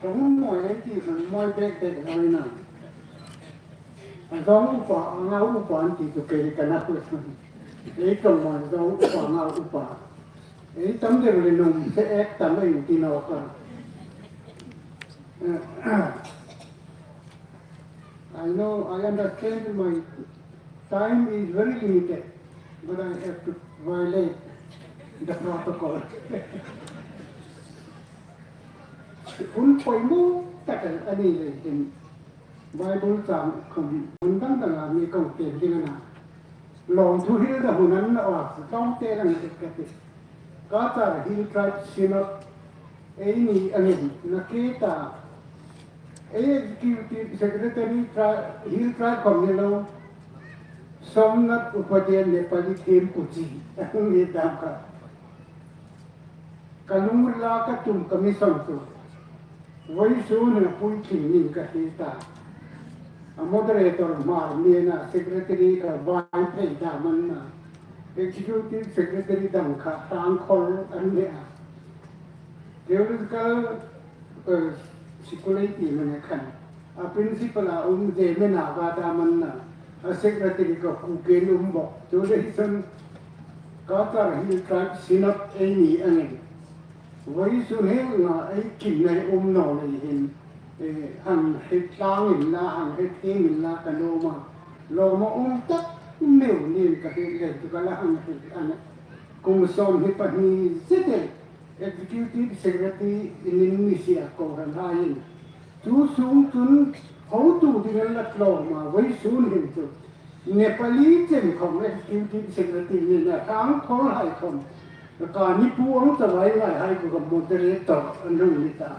Ka hun mawi ei ti khan mawi bek bek lo ni a. A zawng upa, a ngau upa an ti chu kei ka na hu. Ei ṭawng mawi zawng upa, ngau upa. Ei tam deu le nung se ek tam ei ti nawk a. I know, I understand my time is very limited, but I have to violate the protocol. Hun poimaw tak a ni leiin Bible chang khom hun dang danga mi kong tem ding a na. Lawmthu hrilna hun a ni naw a, Tlawmte lang a dik ka ti. Cachar Hill Tribe Synod ei ni angin, nakie ta Executive Secretary tra-, Hill Tribe khom ni lo, Somnath Upadhyay Nepali Thempu chi, a hung ni dam kha. Ka lungrila ka tum ka mission chu. Vawisun hin a puitling ning ka hriet ta. A moderator Hmar nina secretary ka vai phei dam a na. Executive secretary dang kha Tangkhul an ni a. Theological, eh, school ei ti mani khan. A principal a um Zemena ka dam a na. A secretary ka Kuki-in um bok. Chu le hi chun ka tar Hill Tribe Synod ei ni angin. Vawisun hin nga ei kin nei um naw lei hin, eh, hang hriet tlangin la, hang hriet themin la ka nuom a. Lawm a um tak meu nin ka hriet lei chu ka la hang hriet a nih. Kum sawmhni pahni zet el Executive Secretary in ni si a kohran haiin. Chu sung chun hotu ding an la tlawm a, vawisun hin chu Nepali chen khom Executive Secretary ni na Tangkhul hai khom. Ka ni pu ang chawai ngai hai ku ka moderator an hung ni ta.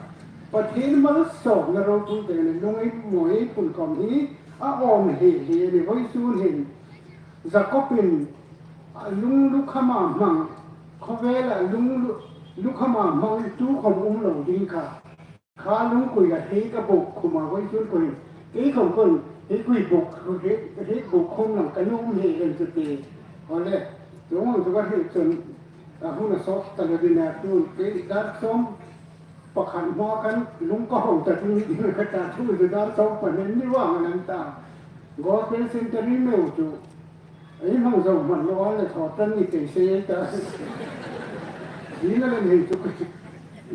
Pathien malsawmna ropui te ni lung ei mawi phun khom hi a awm hi hi ni vawisun hin. Jacob-in a lung lukhama hmang, khawvela lung lu-, lukhama hmang tu khom um lo ding kha. Kha lungpui a hriek a buk khum a, vawisun khom kei khom khom hriek buk, hriek, hriek buk khum lang ka nuom hi lem chu ti. Awle, chuong ang chu ka hriet chun, a hun a sawt ta lo ding a, tun kei dar sawm pakhat hma khan lung ka hawng ta ding, ding ka ta, thu chu dar sawm pahni ni vang a lang ta. Gospel Centenary meu chu ei hmang zo hman naw a le thaw tan ni kei se ta. Zing a lem hin chu,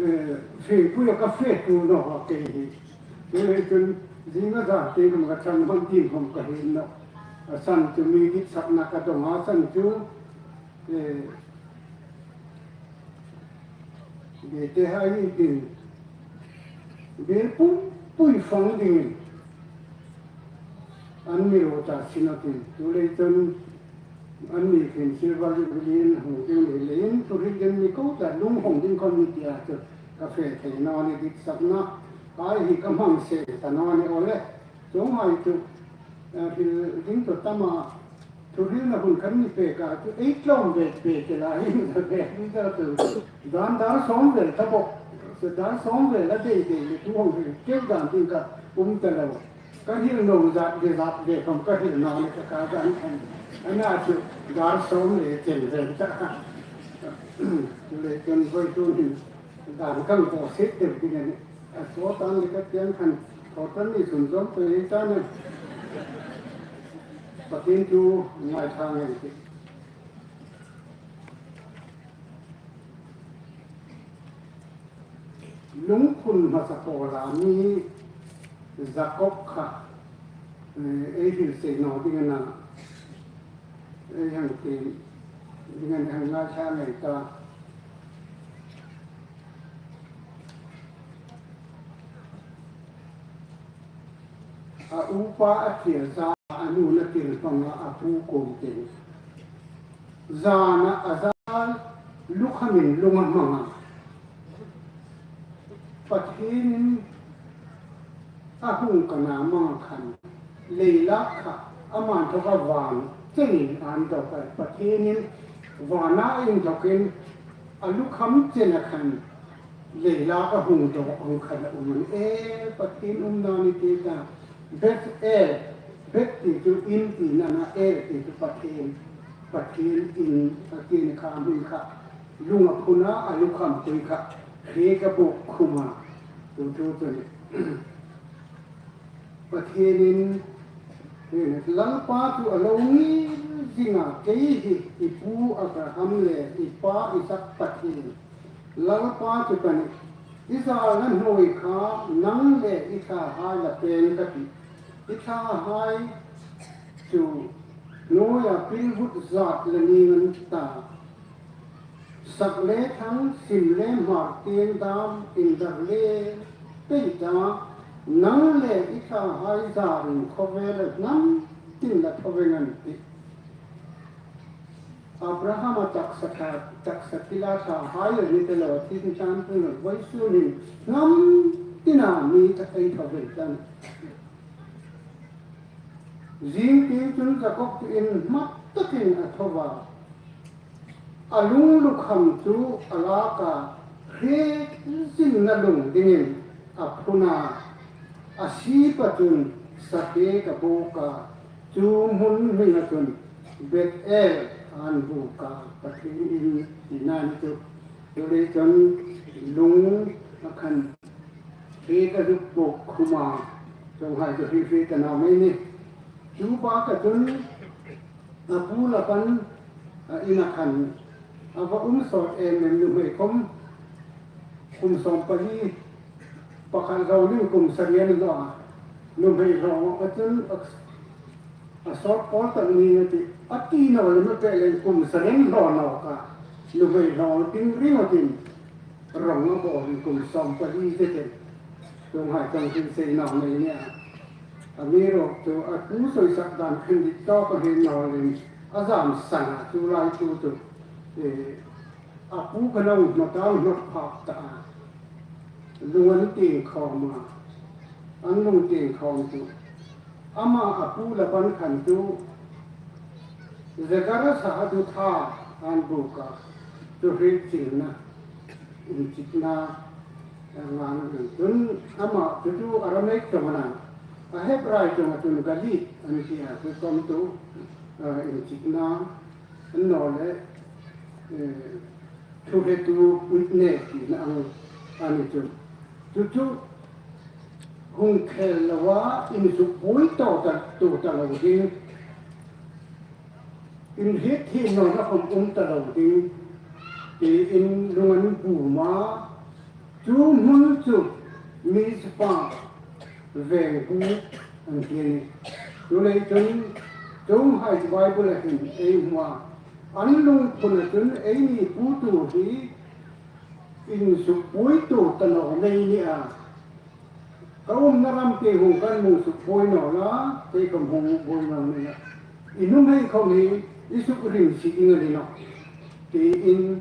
eh, fe pui a ka fe tu naw a kei hi. Chu le chun zing a zan te khom ka chang hman tin khom ka hriet naw. A san chu mi ditsakna ka dong a san chu, eh, Bete hai hin, be pumpui fang dingin an mi lo ta sin a tin. Chu le chun an mi khin Silver Jubilee hung ding le leiin, thu hriet ding mi ko ta, lung hawng ding khom ni tia chu ka fe thei naw ni ditsakna. Hai hi ka hmang se ta naw ni awle. Chuong hai chu, a, hril ding chu tam a, Thuhrilna hun kan ni pek a, chu ei tlawm ve pek ke la hin, ve ni ta chu. Dan dar sawm vel ta bok. Chu dar sawm vel a dei dei le tu hawng hril keu dan ding ka um ta lo. Ka hril naw zat ve zat ve khom ka hril naw ni ka ka dan khom. A na chu dar sawm le chen vel ta. Le kan voi tu hin. Dan kan ko sit deu ding a nih. A sawt an le ka tiang khan, thawtan ni sun zawm pe ei ta nih. Pathien thu ngai tha ngai ti. Lungphun hmasa pawla mi Jacob kha, eh, ei hril sei naw ding a na. Ei hang ti ding a ni, hang ngaithla nei ta. A upa a thiel sa, a nu'n a thiel hmang a, a pu kuom tieng. Zana a zal, lukhamin lung a hmang a. Pathienin a hung ka na hmang khan, leilak kha, ama inthawka van chenin an dawk a. Pathienin vana inthawkin a lukham chena khan, leilak a hung dawk ang khan a um a nih. E, Pathien umna ni ti ta. Beth El, Beth ti chu in tina a na, El ti chu Pathien. Pathien in, Pathien kha hmun kha. Lung a phun a, a lukhampui kha hriek a buk khum a. Chu chu chu ni. Pathienin, Lalpa chu a lo ngir zing a, kei hi i pu Abraham le i pa Isak Pathien. Lalpa chu ka nih. I zalna hnuoi kha nang le i thlahai la peng ka tih. I thlahai chu hnuoia pilvut zat la ning an ta. Sak le thang, sim le hmar tieng dam, indar le pei ta, nang le i thlahai zarin khawvela hnam tin la tho veng an tih. Abrahama taksa kha, taksa tila thlahai a ni ta lo, thil tan tu lo, vawisun hin hnam tina mi ta ei tho ve tan. Zing tieng chun Jakob chu inhma takin a tho a, a lunglukham chu a lak a, hriet zingna lung dingin a phun a, a sip a chun sakhek a buk a, chu hmun hminga chun Bethel an buk a, Pathien in tina ni chu. Chuleiin chun lung a khan hriet a zuk buk khum a, chuonghai chu hriet hriet a ni naw mei ni. Chu baka chun a pu Laban, a, ina khan a va um sawt em em, nuhmei khawm kum sawm pali, pakhat zoin kum sari an hlaw a, nuhmei hlawm a chun a, a sawt pawl tak ni a tih, a ti naw lem a pei leh kum sari an hlaw nawk a, nuhmei hlawm ding ring a tin, rong a bawl kum sawm pali te te. Chuonghai chun hriet sei naw mei ni a. Amiruokchu a pu sawisak dan khan dik tawk a hriet naw lem, a zam san a, chu lai chu chu, eh, a pu khan a hung hnawt a, hung hnawt phak ta a. Lung an tieng khawm a, an lung tieng khawm chu. Ama a pu Laban khan chu Jegar-a sa a chu tha an buk a, chu hriet zingna, inchikna, a ngan chun ama chu chu Aramaic chawng a na, a Hebrai chawnga chun Galit an ti a, chu khawm chu, a, inchikna, an naw leh, eh, thuhretu witness tina ang a ni chu. Chu chu hung khel loa insukbuoi tawk ta, tu ta lo ding, inhrietthiem nawna khawm um ta lo ding, tiin lung an bum a, chu hmun chu Mizpa veng buk an ti a nih. Chuleiin chun chuonghai Bible-a hin ei hmu a, an lungphuna chun eini putu hi insukbuoitu ta naw mei ni a. Ka umna ram tieng hung kan hung sukbuoi naw la, kei khawm hung buoi naw ni a. I nuhmei khawm hi i sukrimsi ding a ni nawh, tiin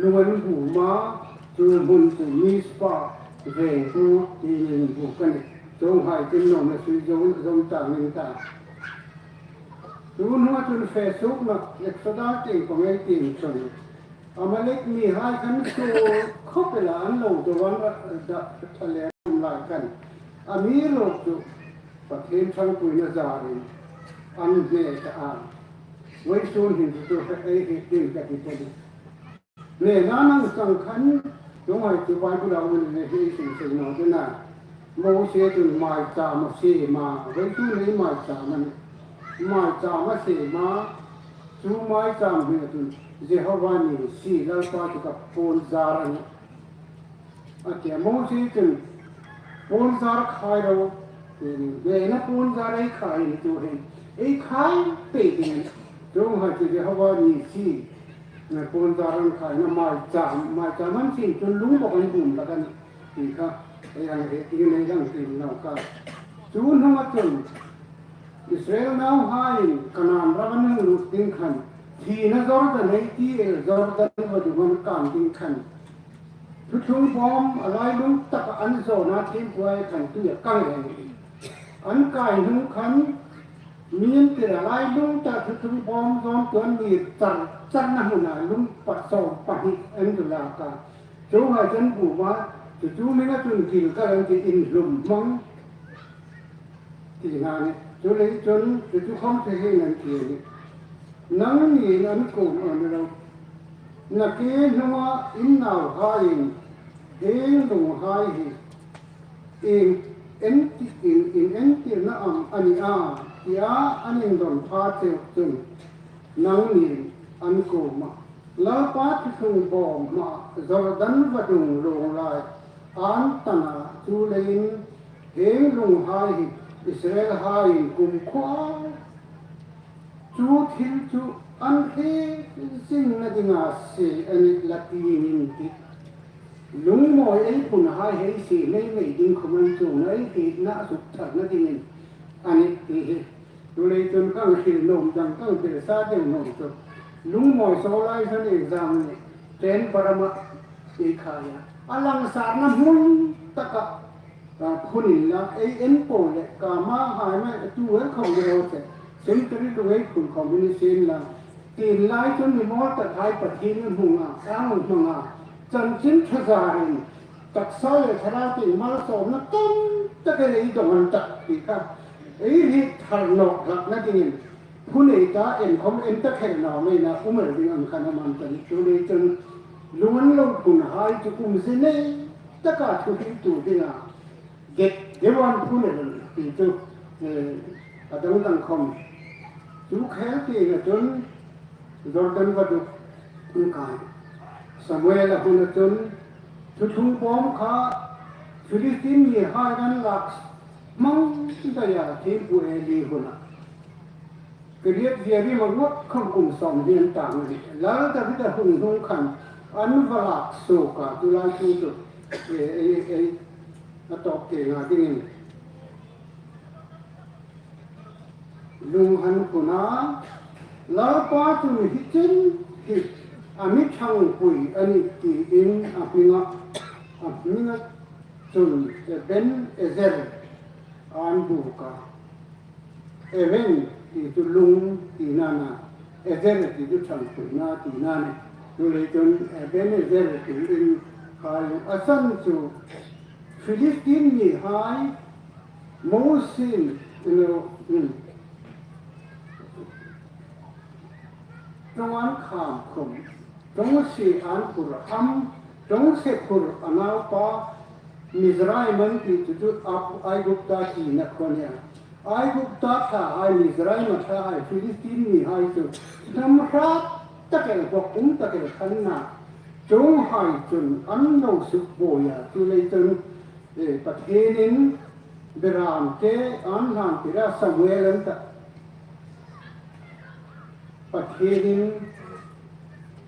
lung an bum a, chu hmun chu Mizpa veng buk tiin an buk a nih. Chuonghai chun nuom le sui zo, zo ta ning ta. Chu hnunga chun fe suokna Exodus tieng ko ngei tieng chun Amalek mihai khan suol khawp el a, an lo do an ra, da, tha le an lai khan. Amiruokchu Pathien ṭhangpuina zarin an hne ta a. Vawisun hin chu chu ei hriet ding ka ti thei. Hne nan ang chang khan, chuonghai chu Bible-a um le hi sin sei naw ding a. Mosie chun maicham a siem a, vawisun ei maicham a nih. Maicham a siem a, chu maicham hming chun Jehovah Nissi, Lalpa chu ka puonzar a nih, a ti a. Mosie chun puonzar khai ro, hnena puonzar ei khai ni tu hin, ei khai pei ding. Chuonghai chu Jehovah Nissi, puonzar an khai a, maicham, maicham an siem chun lung bawk an bum hlak a nih. Ti kha ei hang hriet ding, ei hang tiem nawk a. Chu hnunga chun Israel nauhaiin Kanaan ram an hung lut ding khan, thina Jordan ei ti el, Jordan vadung an kan ding khan, thuthlung bawm a lailung taka an zawna thiempuhai khan tui a kang lem. An kai hnung khan mi an tir a, lailung taka thuthlung bawm zawntu an ni char charna hmuna lung pat sawm pahni an zu lak a. Chuonghai chu an bum a, chu chu hminga chun Gilgal an ti, inhlum hmang tina a nih. Chuleiin chun chu chu khawm chu hi an ti a nih. Nangnin an kuomah a ni lo, nakie hnunga in nauhaiin hieng lunghai hi in, in, in entirna am a ni a, tia an indon pha cheu chun, nangnin an kuomah, Lalpa thuthlung bawm hmaa Jordan vadung luong lai an tan a, chuleiin hieng lunghai hi Israelhaiin kumkhuoa chu thil chu an hriet zingna dinga sie a nih la ti ning in tih. Lungmawi ei phunhai hei sie mei mei ding khawm an chuong a, ei hrietna a suk tharna dingin a nih ti hi. Chuleiin chun ka hang hril nuom dang, ka hang belsa deu nuom chu, lungmawi saw lai khan exam ni, train parama ei khai a, a langsarna hmun taka A, phun inla, ei en po le, ka ma hai mai, tu wel khom ni ro se, cemetery lu ei phun khom ni sin la, tin lai chun mi mawl tak hai Pathien hmanga, a hmanga, chanchin thazarin, taksa le thara tin malsawmna tam tak ei dong an tak ti kha, ei ri thar nawk hlakna dingin, phun ei ta en khom en ta kher naw mei na, um el ding ang khan a man ta ni, chu lei chun, lung an lo phun hai chu kum zing nei, taka thu hriltu dinga, get, get one phun el ti chu, eh, a dang dang khom. Chu khel ti na chun Jordan vaduk in kai. Samuel a hun a chun, thuthlung bawm kha Philistine mi hai an lak hmang dai a, thim pu Eli huna. Kiriat Jearim a ngawt khom kum sawm hni an tang a nih. Lal David a hung hnung khan an va lak suok a, tu lai thu chu, e, e, e, a tawp ke nga dingin. Lung an phun a, Lalpa chun hi chen hi a mi ṭhangpui a nih tiin a hminga, a hminga chun Eben Ezer an buk a. Even ti chu lung tina a na, Ezer ti chu ṭhangpuina tina a nih. Chu lei chun Eben Ezer tiin khai a san chu Philistine mi hai Mosin, you know, hmm. Ṭawng an kham khom, ṭawng si an phur ham, ṭawng se phur a naupa, Mizraim an ti chu chu Aigupta tina khuo a nih a. Aigupta thla hai, Mizraim a thla hai, Philistine mi hai chu hnam hrat tak el, bawk um tak el khan a na. Chuong hai chun an lo suk buoi a, chu lei chun, eh, Pathienin beram te an hlan tir a, Samuel an ta. Pathienin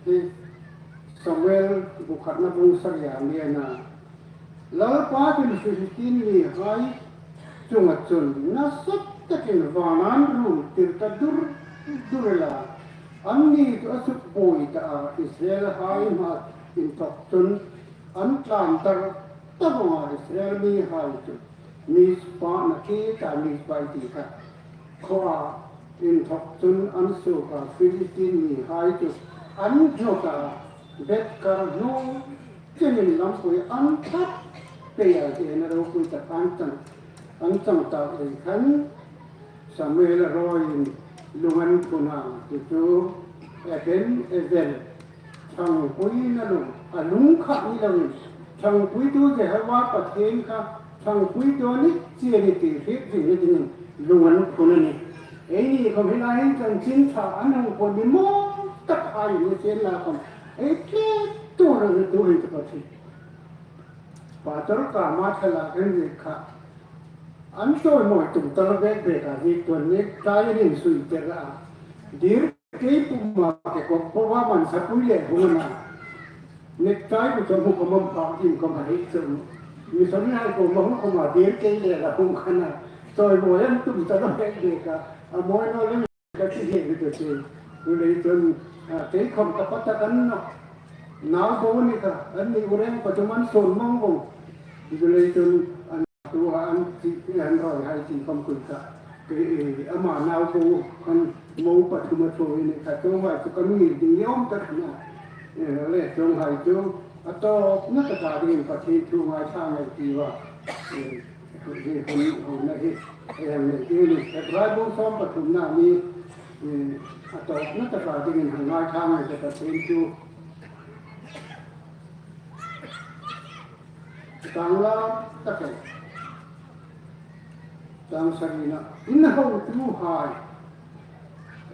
hi Samuel bu khatna bung sari a mi a na. Lalpa chun Philistine mi hai chunga chun nasa takin van an rul tir ta dur dur el a. Anni chu a suk buoi ta a, Israel hai hma inthok chun an tlan tar ta vong a, Israel mi hai chu Mizpa na ti ta, Mizpa ti kha. Khuoa inthok chun an suok a, Philistine mi hai chu an hnawt a, Beth-kar hnu chun lampui an that pei a, ti na ropui tak an chang, an chang tak lei khan Samuel a rawiin lung an phun a, chu chu Eben Ezer, ṭhangpuina lung, a lung kha ni loin, ṭhangpuitu Jehova Pathien kha ṭhangpuitu a ni chie a nih ti hriet zingna dingin lung an phun a nih. Eini khom hi lai hin chanchin ṭha an hung phun ni mawl tak hai ni chie a na khom, ei tle tu ro ni tu hin chu Pathien. Pastor ka ma thlalak kan ri kha. An chawimawi tum ta lo bek bek a, hi tuan ni tlai an insui tir a. Dir kei puma kekawk po va man sapui le hung a na. Necktie bu chawm hung khom am phak ding khom a hei chawm. Mi sawm ni hai kuoma hung khom a dir kei le la hung kha na. Chawimawi an tum ta lo bek bek a. A mawi naw lem ka ti hei ni ta chu. Chu lei chun, a, kei khom ka pa tak an naw. Nau bo ni kha, anni u reng pathum an sawn mang vong. Chu lei chun, an tu a an ti, an rawi hai ti khom kul kha. Kei, e, ama nau bo khan mo pathum a thaw ni kha, chuong hai chu kan ngir ding ni awm tak na. E, le chuong hai chu, a tawpna taka dingin Pathien thu ngaithla ngei ti va. E, hi hun, hun na hi. E, ni, ni, ni. Hebrai bung sawm pathumna ni, e, a tawpna taka dingin hang ngaithla ngei te Pathien thu. Tang la tak e. Tang sarina. In hotuhai.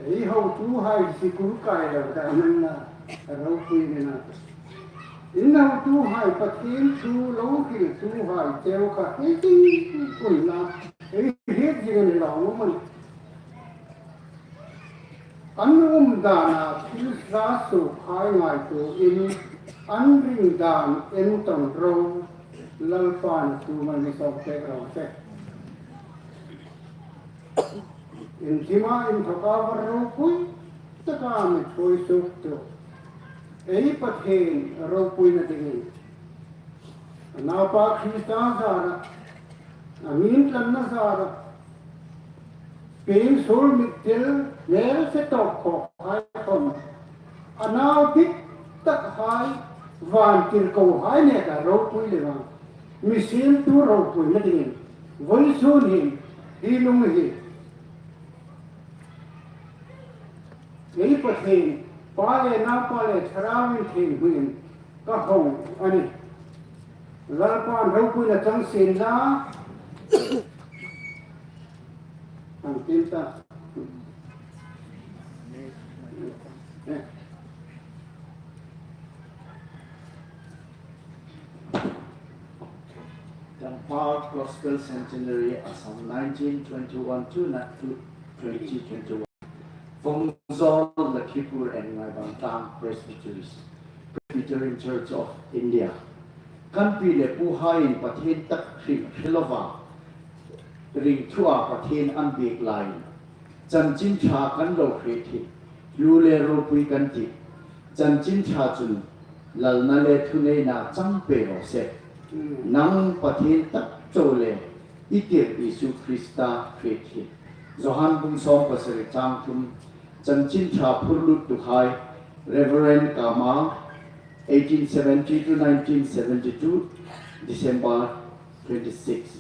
Ei hotuhai sikul kai lo ta nang na. Ropui ni na. In hotuhai Pathien thu lo hriltuhai cheu kha ei ti kun la. Ei hriet zing a ni lo maw. An umdana thil hla suokhai ngaituoin, an ring dan enton ro, Lalpan a tum a mi sawm pek ro se. Inthima inthoka va ropui taka mi thuoi suoktu ei Pathien ropuina dingin, a naupa Krista zara A min tlanna zara pieng suol mit tel hmel se tawk khawkhai khom, a nau dik takhai vantirkohai neka ropui le vang, mi siemtu ropuina dingin vawisun hin hi lung hi ei Pathien Pa le Naupa le Thlarau Inthieng hmingin ka hawng a nih. Lalpan ropuina chang sien la. An tin ta. Tampa Gospel Centenary, Assam, nineteen twenty-one to twenty twenty-one. Vawngzawl, Lakhipur and Ngaibangtlang Presbyteries, Presbyterian Church of India. Kan pi le puhaiin Pathien tak hrim hre lova ring thua Pathien an biek lai. Chanchin Ṭha kan lo hriet hi, lu le ropui kan tih. Chanchin Ṭha chun lalna le thuneina chang pe raw se. Nang Pathien tak chau le i tir Isu Krista hriet hi. Johan bung sawm pasari chang thum. Chanchin Ṭha phurluttuhai, Reverend Kama, eighteen seventy to nineteen seventy-two, December twenty-six.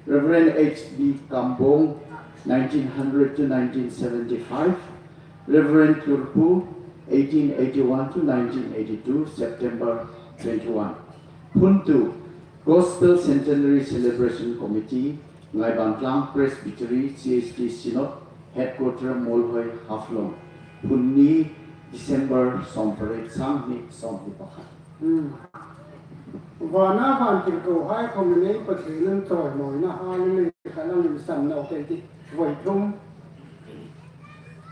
Reverend H B Kambong, nineteen hundred to nineteen seventy-five. Reverend Turpu, eighteen eighty-one to nineteen eighty-two, September twenty-one. Phuntu, Gospel Centenary Celebration Committee, Ngaibangtlang Presbytery, C H T Synod, Headquarter Muolhoi, Haflong. Phun ni, December sawmpariet, sanghni sawmhni pakhat. Hmm. Vana vantirkohai khom ei Pathien chawimawina hallelujah kha lang insan naw ei tih. Voi thum.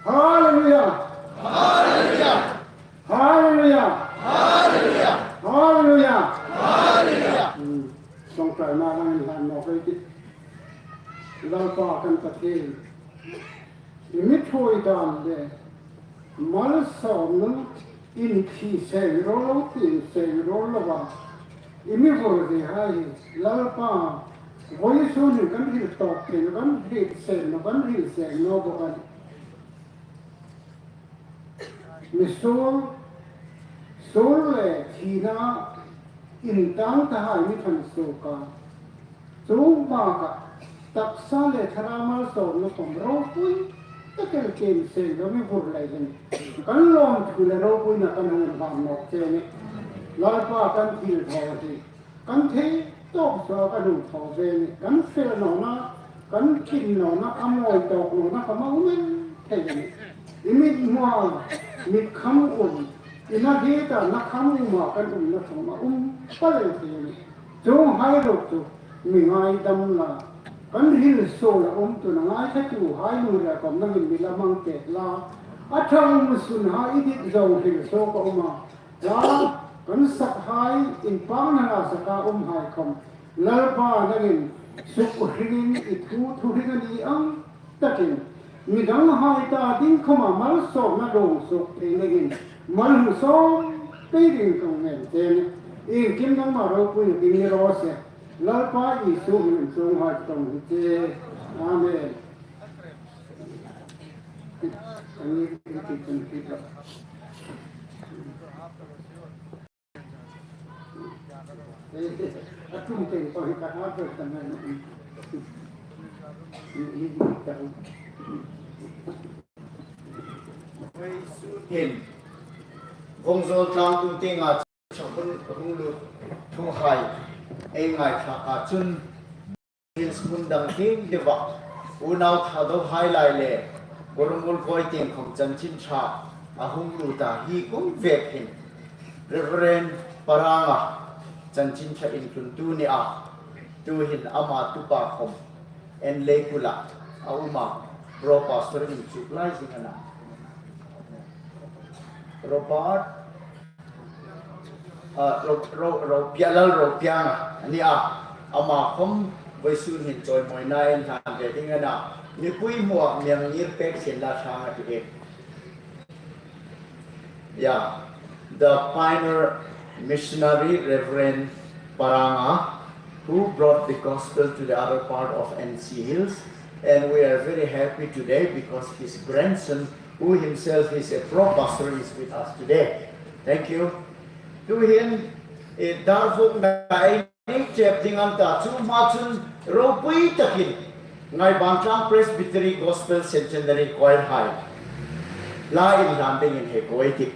Hallelujah! Hallelujah! Hallelujah! Hallelujah! Hallelujah! Hmm. Ṭawngṭaina lang inhlan naw ei tih. Lalpa kan Pathien, i mi ṭhuoi dan le malsawmna inthi seng rawl lo, tiem seng rawl lova i mi vur ve hai hi, Lalpa, vawisun hin kan hril tawk thei naw, kan hril seng naw, kan hril seng naw bawk a nih. Mi suol, suol le thina intang tahai mi ṭhang suok a. Chuong baka taksa le thlarau malsawmna khom ropui takin tiem seng lo mi vur lei hin, kan lawmthu le ropuina kan hung hlam nawk che a nih. Lalpa, kan thil thaw hi kan thei tawk suoa kan hung thaw ve a nih. Kan fel nawna, kan ṭin nawna, a mawi tawk nawna khom a um el thei a nih. I mithmua mit kham um, i na hi ta na kham uma kan umna khom a um pal el thei a nih. Chuonghai ruok chu mi ngaidam la, kan hril suola umtuhai ngaithlatuhai lungrila khom nangin mi la mang pek la. A ṭha um sunhai i dit zo hril suok a um a. La, kan sakhai, inpakna la saka umhai khom, Lalpa, nangin suk hringin i thu, thu hring a ni ang takin, midanghai ta ding khoma malsawmna luong suok thei nangin malsawm pei dingin kan ngen che a nih. Iengkim nangma ropuina ding ni raw se. Lalpa Isu hmingin chuonghai ṭawng hi che. Amen. Hin, Vawngzawl tlangtu tienga chun hung lut thuhai ei ngaithlak a chun, Hills hmun dang tieng deuva unau Thadohai lai le Gorumul voi tieng khom Chanchin Ṭha a hung lut a, hi kum vek hin Reverend Paranga Chanchin Ṭha intluntu ni a, tuhin ama tupa khom Enleikula a um a, Pro Pastor inchuk lai zing a na. Robert Ah, Ro-, Ro-, Ropiang, Lal Ropianga a ni a. Ama khom vawisun hin chawimawina inhlan ve ding a na. Mipui hmua mi hang ngir pek sien la ṭha a ti e. Yeah. The pioneer missionary Reverend Paranga, who brought the gospel to the other part of N C Hills. And we are very happy today because his grandson, who himself is a pro pastor, is with us today. Thank you. Tuhin, eh, dar vuokna ei nei chep ding a ni ta, chu hma chun ropui takin Ngaibantlang Presbytery Gospel Centenary Choir hai la inhlan dingin hei ko ei tih.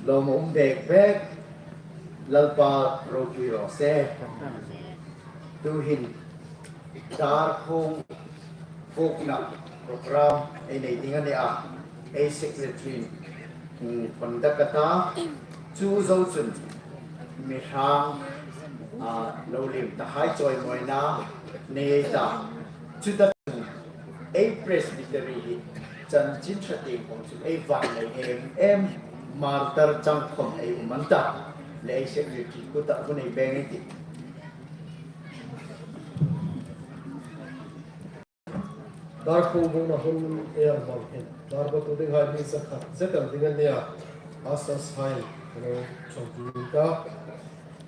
Lawmum bek bek, Lalpa ropui raw se. Tuhin Darkhawng vuokna program ei nei ding a nih a, ei secretary, mm, conduct a ta, chu zo chun mi hrang, a, lo liem ta hai chawimawina nei ta. Chuta chun ei Presbytery hi chanchin ṭha tieng khawm chu ei vanglei em em, martyr chang khawm ei um an ta. Le ei secretary kuta hun ei beng ei tih. Darkhawng vuokna hun ei hmang hin, Darkhawng tu ding hai mi sa khat zet an ding a nih a, ushers hai lo chawk ding ta.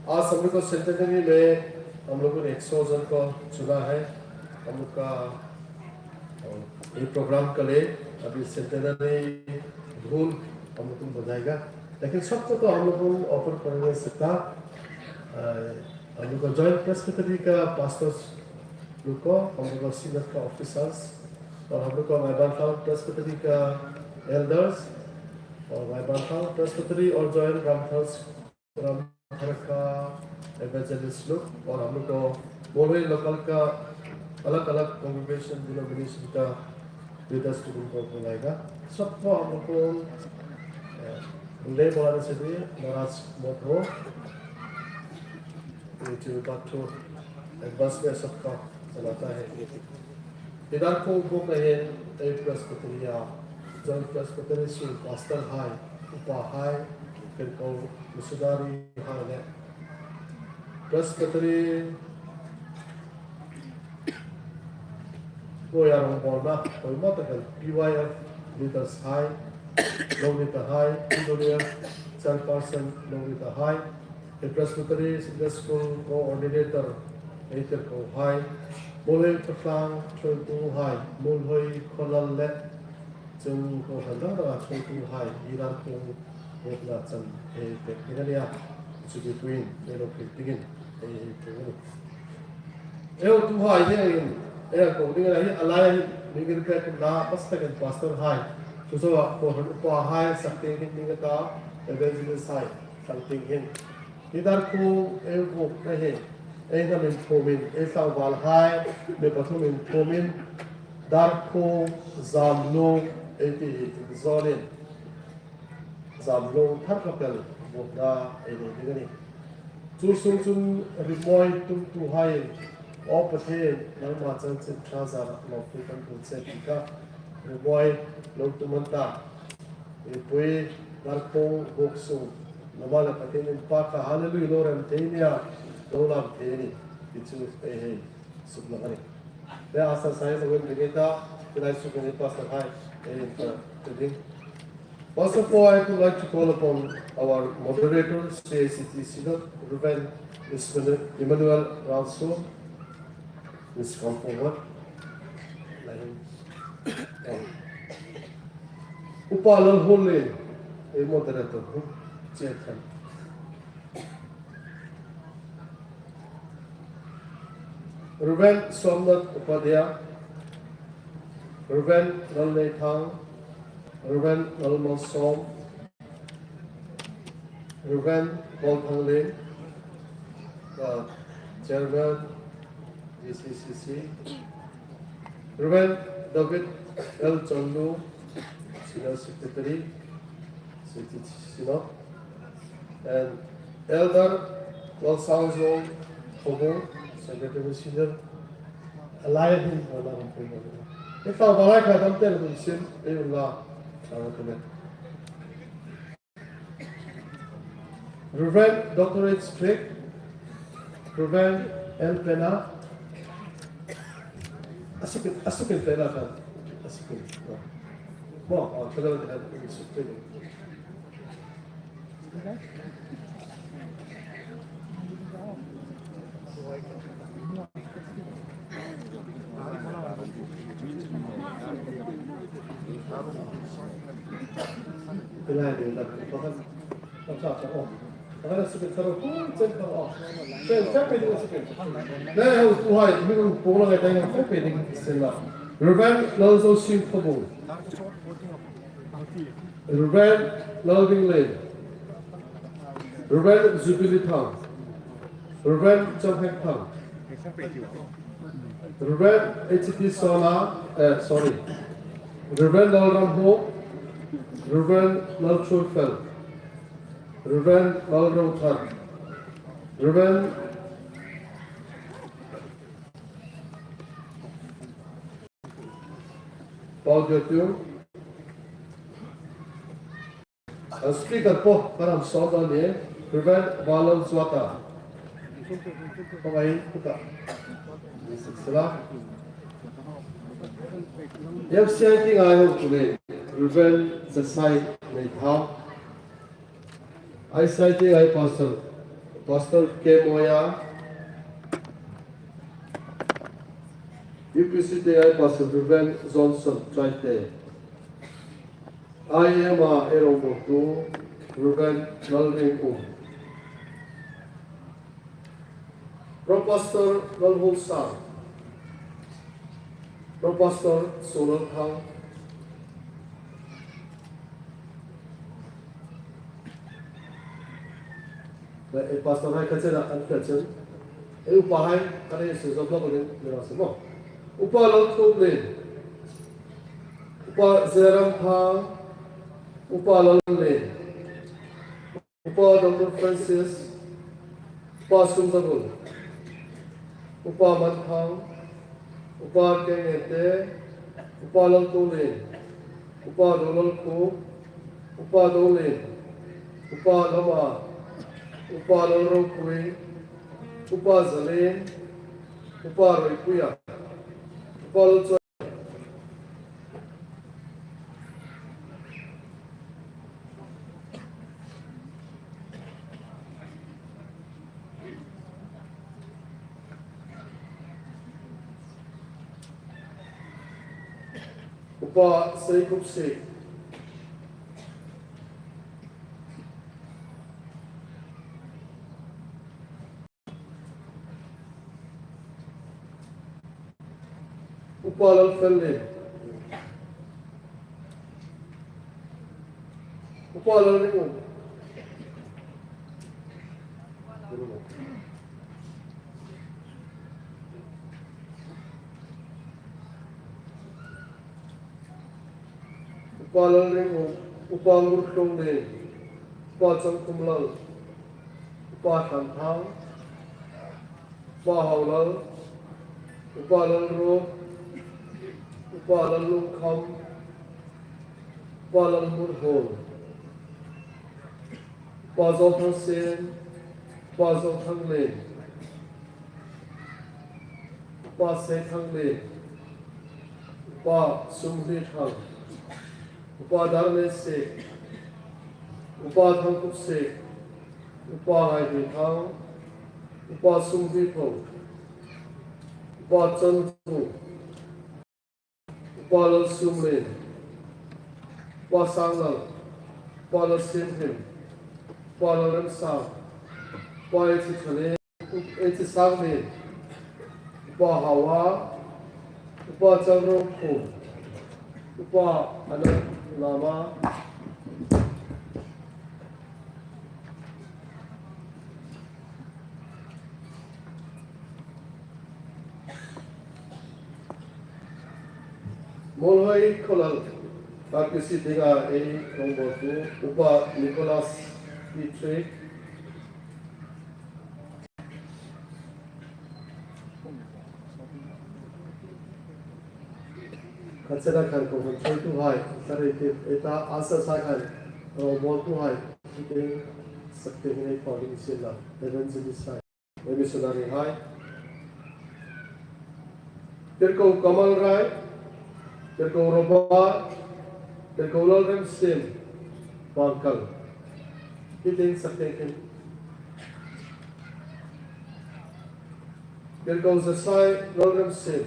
आज हम लोग का सेंटेनरी में हम लोगों ने एक सौ जन को चुना है। हम लोग का, अ, ये प्रोग्राम के लिए अभी सेंटेनरी धून हम लोग को बजाएगा, लेकिन सबको तो हम लोग को ऑफर कर नहीं सकता। अ, हम लोग का जॉइंट प्रेस्बिटरी का पास्टर्स लोग को, हम लोग का सीनोड का ऑफिसर्स और हम लोग का माइबांथाल प्रेस्बिटरी का एल्डर्स और माइबांथाल प्रेस्बिटरी और जॉइंट रामथाल रामथाल का इवेंजलिस्ट लोग और हम लोग को मोलवे लोकल का अलग-अलग कॉन्ग्रेगेशन, डिनोमिनेशन का लीडर्स को उनको बुलाएगा। सबको हम लोग को, अ, ले बुलाने से भी नाराज मत हो। ये जो बात हो, एडवांस में सबका चलाता है। Hi Darkhawng vuokna hin ei Presbytery a, Joint Presbytery Swing Pastor hai, upa hai, tirko missionary hai le Presbytery ko ya rong bol na, ko ma ta kan P Y F leaders hai, lo ni ta hai, P W F chairperson lo ni ta hai, Hi Presbytery Sunday School Coordinator ei tirko hai, Moulhoi Patlang ṭhuoitu hai, Moulhoi Khawlal le chung kohran dang dang a ṭhuoitu hai, hi Darkhawng vuokna chan ei pek ding a nih a, chu ti tuin ei lo pek dingin ei hei pek a nih. Ei hotuhai hieng hin ei ko ding a nih a, hi a lai hin mi ngir pek na pastor and pastor hai, chu zoa kohran upa hai sak tieng hin ding a ta, evangelist hai sak tieng hin. Hi Darkhawng ei vuokna hin, ei hnam inthuomin, ei tlangvalhai mi pathum inthuomin, Darkhawng Zamlung ei ti hi inzawnin, Zamlung thar khawpel vuokna ei nei ding a nih. Chu sung chun rimawi tumtuhaiin, Aw Pathien, nangma chanchin ṭha zara lawmthu kan hril che ti kha rimawi lo tum an ta. Ei pui Darkhawng vuok sung, nangma le Pathien inpâk kha, hallelujah lo rem thei nia, lo lam thei a nih, ti chu ei hei suklang a nih. Le ushers hai lo en ding ei ta, hi lai suk ding ei pastor hai, ei en ta ding. First of all, I would like to call upon our moderator, C I C T Synod, Reverend Ismail-, Emmanuel Ralsung. Please come forward. Upa Lalhunlien, ei moderator, chair khan. Reverend Somnath Upadhyaya, Reverend Lalneithang, Reverend Lalmalsom, Reverend Paul Thanglien, uh, Chairman, G C C C, Reverend David L Chonlu, Senior Secretary, C T C Synod, and Elder Lalsangzong Khobung, Secretary Senior, Alliance in Kuala Lumpur. If I like, I don't tell you, sim, you la, Reverend Doctor H Trick, Reverend L Pena, Asukin, Asukin Pena kan, Asukin, no. Reverend Lalzosin Khawbung. Reverend Lalbing Lien. Reverend Jubilee Thang. Reverend Chang Hek Thang. Reverend H T Sona, eh, sorry. Reverend Lalram Ho. Reverend Lalchurfel. Reverend Lalrothan. Reverend Paul Jotiu. An speaker po, param sawm dan ni, Reverend Valal Zuata. Ko ngai, kuta. Sila. F C I T ngai ho kule, Reverend Zasai Neitham. I C I T ngai Pastor, Pastor K Moya. U P C T ngai Pastor Reverend Johnson Chaite. I M a ei rongbawltu Reverend Lalring Um. Pro Pastor Lalhulsang. Pro Pastor Solal Thang. Le, eh, Pastor hai kha chena an kha chen. Eh, upa hai, kha le se zom lo ko le, le ra se mo. Upa Lalthum Lien. Upa Zeram Thang. Upa Lal Lien. Upa Doctor Francis. Upa Sumzabul. Upa Manthang. Upa Kengete, Upa Laltulien, Upa Dolalkhu, Upa Dolien, Upa Lama, Upa Lalropui, Upa Zalien, Upa Roipuia, Upa Lalchoi. Upa Seikupsik. Upa Lalfellien. Upa Lalringum. Upa Lalringum, Upa Ngurtlunglien, Upa Changkhumlal, Upa Thanthang, Upa Haulal, Upa Lalruot, Upa Lallungkham, Upa Lalmurhol, Upa Zothangsen, Upa Zothanglien, Upa Seithanglien, Upa Sumhlithang, Upa Darnesik, Upa Thangkupsik, Upa Ngaihmithang, Upa Sumhliphung, Upa Chanvung, Upa Lalsumlien, Upa Sanglal, Upa Lalsienhlim, Upa Lalremsang, Upa Echithalien, Echisanglien, Upa Hawa, Upa Changrokhum, Upa Anat Lama, Molhoi Kholal, R P C dinga ei rongbawltu, Upa Nicholas Petri. Kha chena khan ko hon choi tu hai, kha rei te, eta asa sa khan, rongbawltu hai, kite sakte hinei pawlin sila, evangelist hai. Missionary hai. Tirko Kamal Rai, Tirko Roba, Tirko Lalremsiem Vangkal. Hi tieng sak tieng hin. Tirko Zasai Lalremsiem.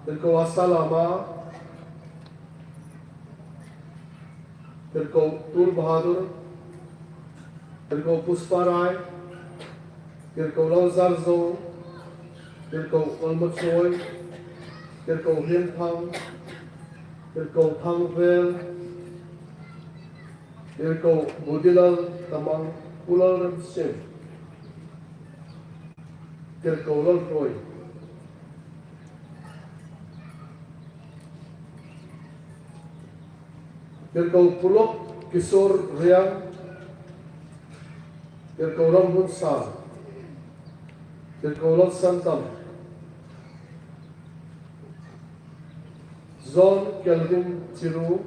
Tirko Asalama. Tirko Tul Bahadur. Tirko Pusparai. Tirko Lalzarzong. Tirko Lalmachoi. Tirko Hienthang. Tirko Thangvel. Tirko Budilal Tamang, Pu Lalremsiem. Tirko Lalroi. Tirko Pulok Kisor Riang. Tirko Ramhunsa. Tirko Lalsantam. John Kelvin Chiru.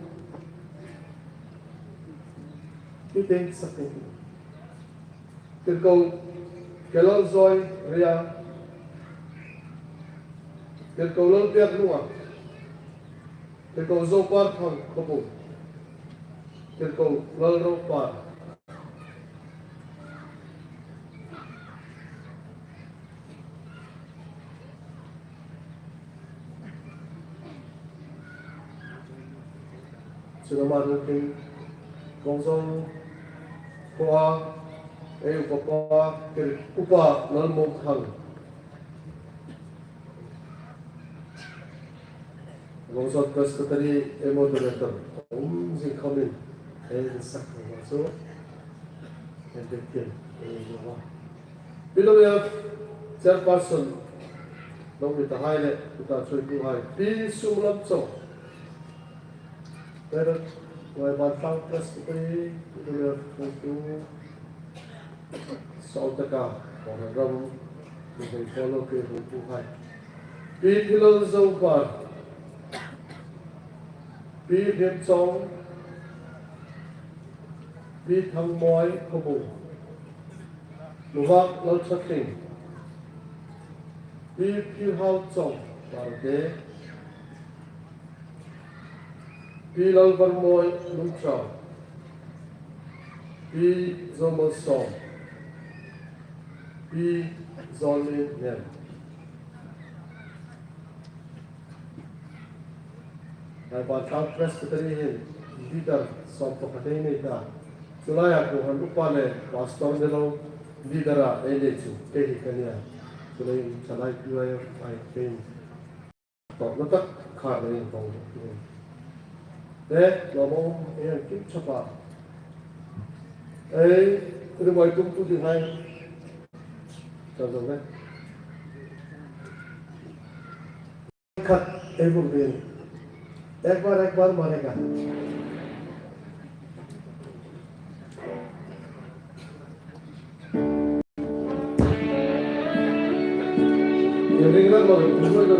Hi tieng sak tieng hin. Tirko Kelalzoi Ria. Tirko Lalbiaknunga. Tirko Zopar Thang Khawbung. Tirko Lalropar. Chun ama rukin Vawngzawl khuoa, ei upa pa, Tirko Upa Lalmawmthang. Vawngzawl Presbytery ei moderator um zing khawmin, ei insak khawm chu, ei inbek tir, ei inbek tir. P W F Chairperson, lo mi ta hai le, kuta chawipuhai, Pi Sumlam Chawng. Parrot, Ngaiban Tlang Presbytery, P W F chawipu. Sawltaka, Kohhran ram, mi hei follow ke hung pu hai. Pi Thilal Zobar, Pi Hriemchawng, Pi Thangmawi Khawbung, Nuvak Lalthatling, Pi Phirhau Chawng, Parte, Pi Lalvarmawi Lungchau, Pi Zomalsawm, Pi Zawlnien Hnem. Ngaiban Tlang Presbytery hin leader sawm pakhat ei nei ta. Chu laia kohhran upa le pastor ni lo leader-a ei nei chu kei hi ka nia. Chu leiin thalai P Y F-a keiin tawpna tak kha leiin hawng. Te, lawmum ei hang kim chapa. Ei, ri mai tum tu ding hai. Chang chang le. Khat, ei buk ding. Ek bar, ek bar, mare ka. Ye ring rak lo, ring lo.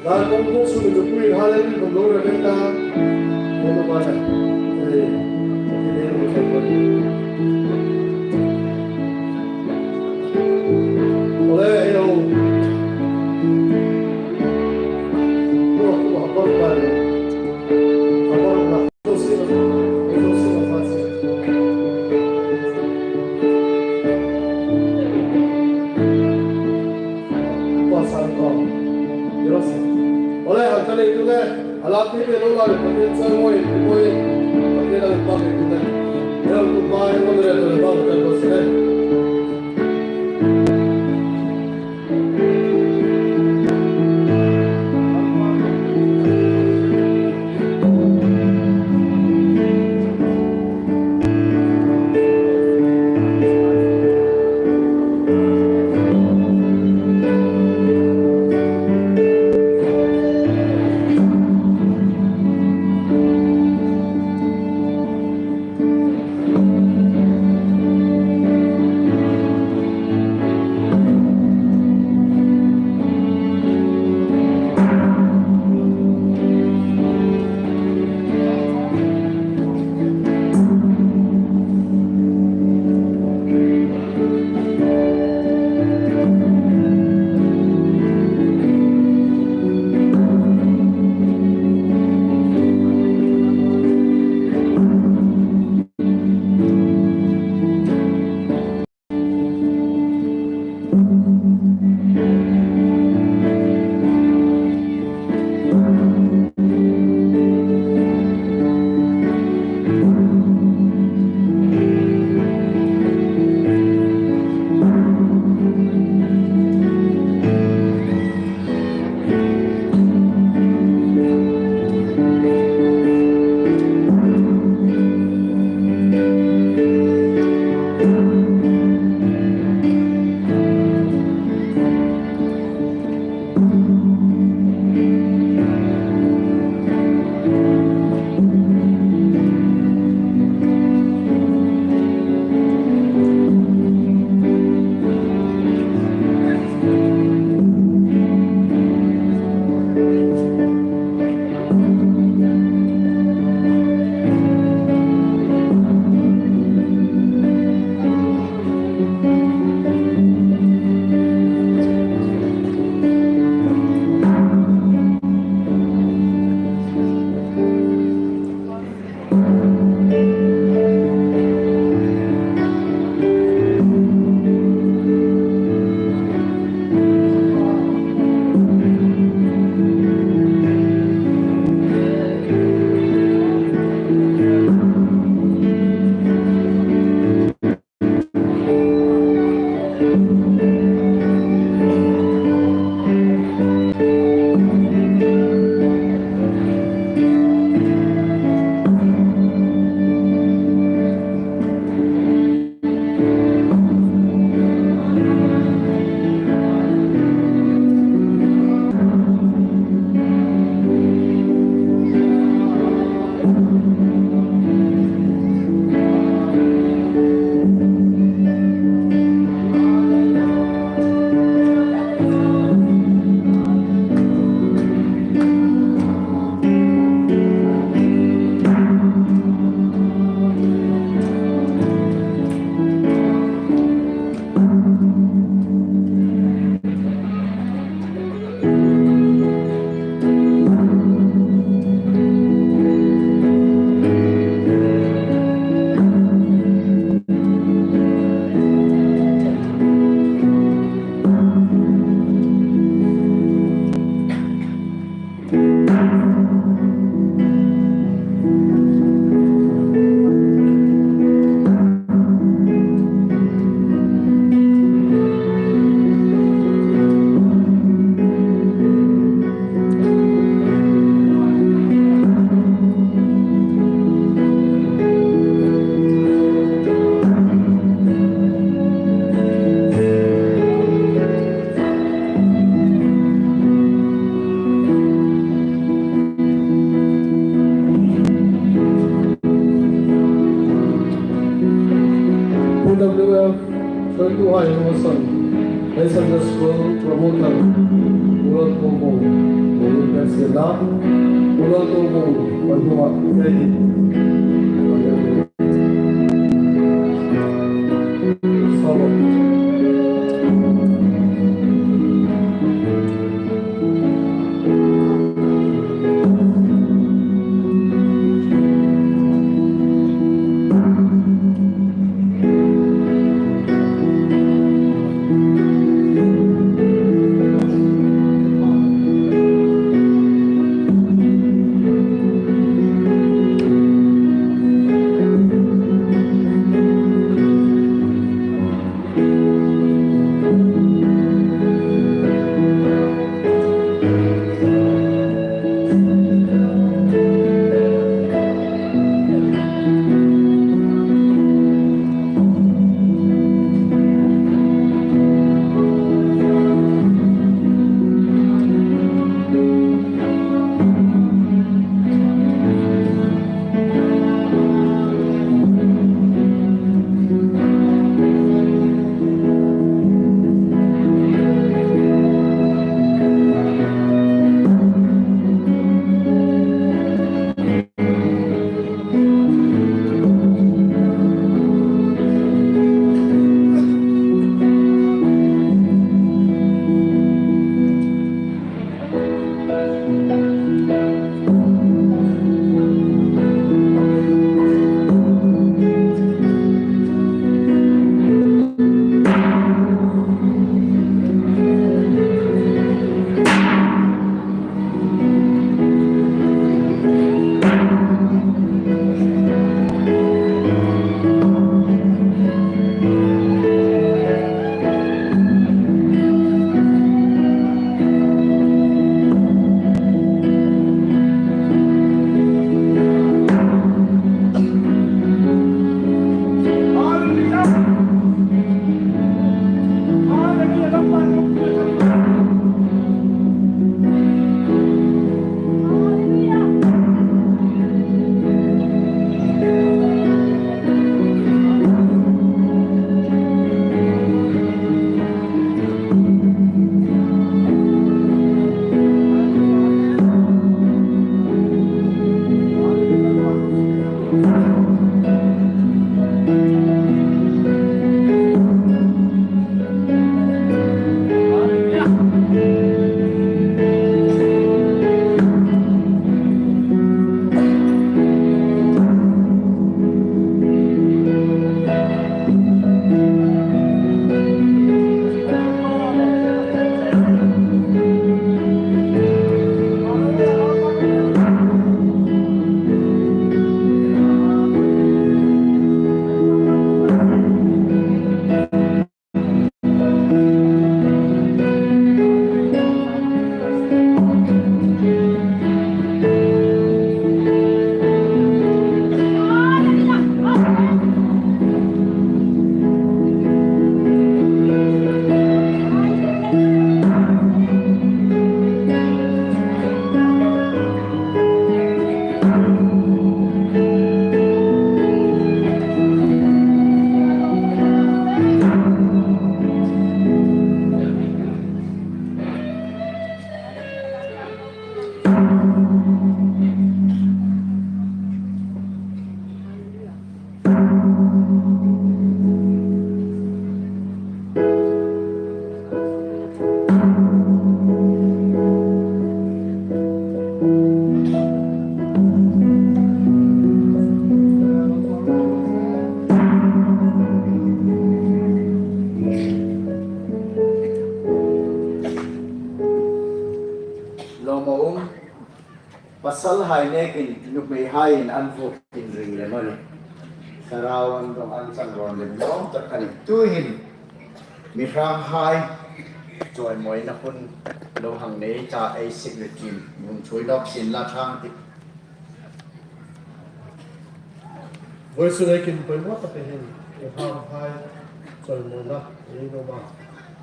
Dar kong kong su ni tu kui ha le ni kong lo re ta. Kong lo ba ta. Eh, ki le lo sa ko. Ole, eh, lo. Ko, ko, ko, ko, ko. Ole, hang ka nei tu le, a la pi ve lo la le, pi ve chai moi, moi. W F twenty-two High Evolution Higher Secondary School promoter, Ulal Kongkong, Ulal Pesila, Ulal Kongkong, Ulal Kongkong. Lawmum. Pasalhai nekin nuhmeihaiin an vuok inring lem a nih. Thlarau an dawng an chang rawn lem nuom tak a nih. Tuhin mi hranghai chawimawina hun lo hang nei ta ei secretary hun ṭhuoi nawk sien la ṭhang tih. Vawisun ei kin poimaw tak hin ei hranghai chawimawina ei nuom a.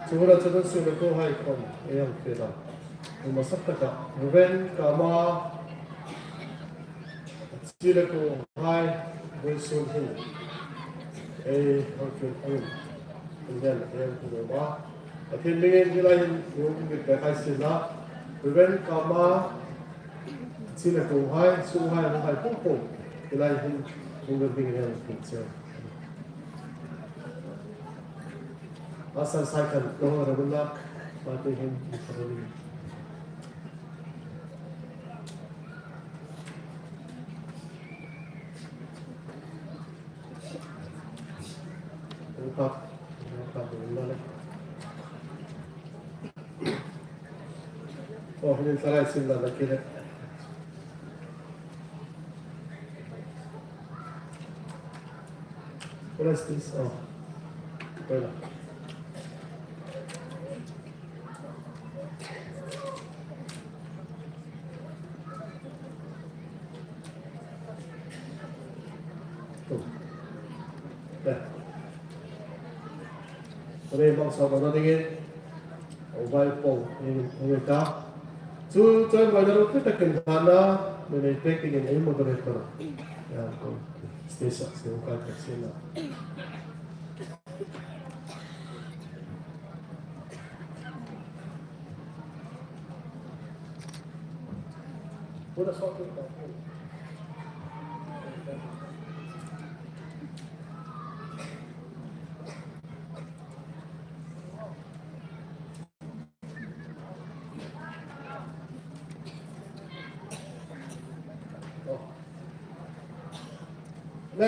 Chu huna chun an suknatuhai khawm ei hang fe ta. Hmasa taka Reverend Kama, a chi le kuo hai, vawisun hin Ei, hang chu, hang. Indian, ei, hang chu, ma. Pathian hmingin hi lai hin, hung hung pek hai sien la. Reverend Kama, china kung hai, su hai, hung hai, pung pung. Hi lai hin, hung hung ding hin, hung chu. Asa sai kan, lo hung ra bun la. Pathian hmingin, hung hung ding. Oh, ini salah isim dah lagi deh. What is this? Oh, wait. Re bang sa bang dingin. Obai po, ini, ini ta. Chu, chu, bai da ru, kita kin ta na, ini, ini, pek tingin, ini, mo, da, re, ta. Ya, ko, stay sa, stay, ko, ka, ka, stay na. Le,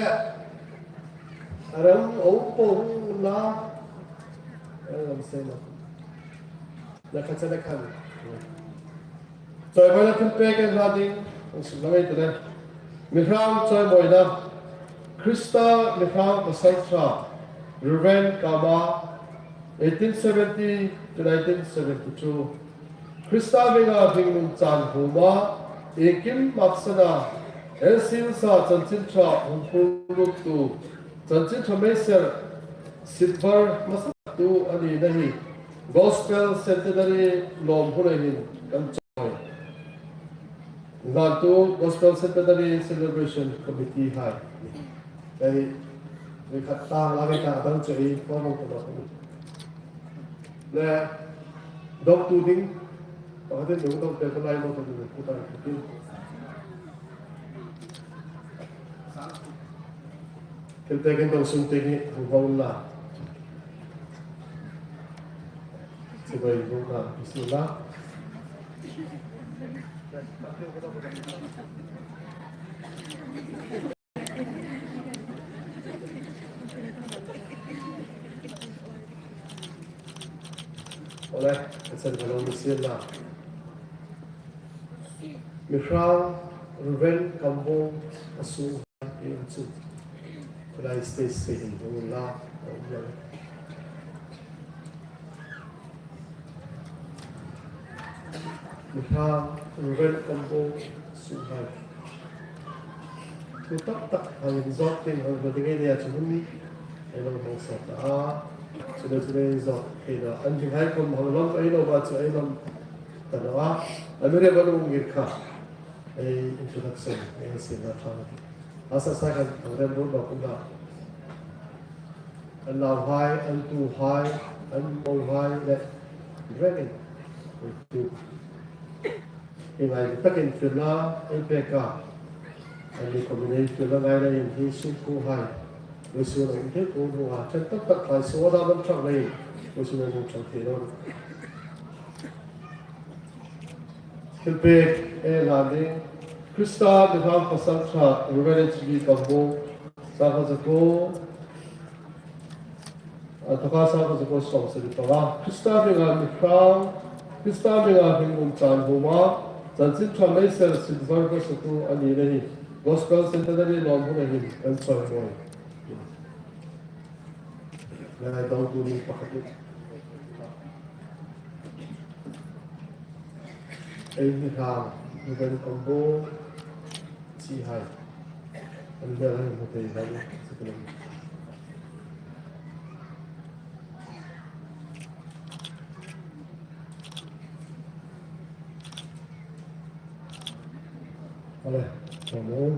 a ram o po na, a ram se na. Le khat se le khat. Chawimawina thilpek ei hlan ding, hung suk la ngei ta le. Mi hrang chawimawina. Krista mi hrang pasalṭha, Reverend Kama, eighteen seventy to nineteen seventy-two. Krista hminga hringnun chan huma, iengkim maksana, L C Hills-a chanchin ṭha hung phur luttu, chanchin ṭha meiser, silver hmasatu a nina hi, Gospel Centenary lawm huna hin kan chawi. Hlan tu Gospel Centenary Celebration Committee hai. Ei, ei khat ta la, ei ta dang che ei, ko mo ko lo. Le, dawngtu ding, pakhatin dawng dawng te ko lai mo ko ding, ko ta ko ding. Thilpek ei dawng sung te hi, hung hawng la. Chibai hung la, bismillah. Ole, a chan ka lo mi sien la. Mi hrang Reverend Kambawng a sung hai ei chu. Tulai stage se hin hung la. Mi hrang Reverend Kambawng sung hai. Thu tak tak hang inzawt ding hang hmu ding ei nia chu hun ni. Ei lo hmang sawt ta a. Chu le chu le inzawt theina. An ding hai khom hang lam ei lo ba chu ei lam ta naw a. A mi rep a lo ngir kha. Ei introduction ei siem na ṭha. A sa sa kan hang rem ro ba kun da. An nauhai, an tuhai, an mohai le rengin. Ei tu. Ei ngai takin fielna ei pek a. Anni khawmin ei fielna ngai leiin hi sungkuohai. Vawisun a um thei kuo hnuoia, ṭhen tak tak tlai suola van ṭhang leiin. Vawisun a um ṭhang thei naw. Thilpek ei hlan ding. Krista mi hrang pasalṭha, Reverend H B Kambawng, sangkhat zakuo. A, taka sangkhat zakuo sawmsari panga. Krista hminga mi hrang, Krista hminga hringnun chan huma, chanchin ṭha meiser silver hmasatu a nina hi, Gospel Centenary lawm huna hin kan chawimawi. Ngai dawngtu ni pakhat. Ei mi hrang, Reverend Kambawng, chi hai. An bel hai hmu thei hai, chi kan. Ale, Kambawng.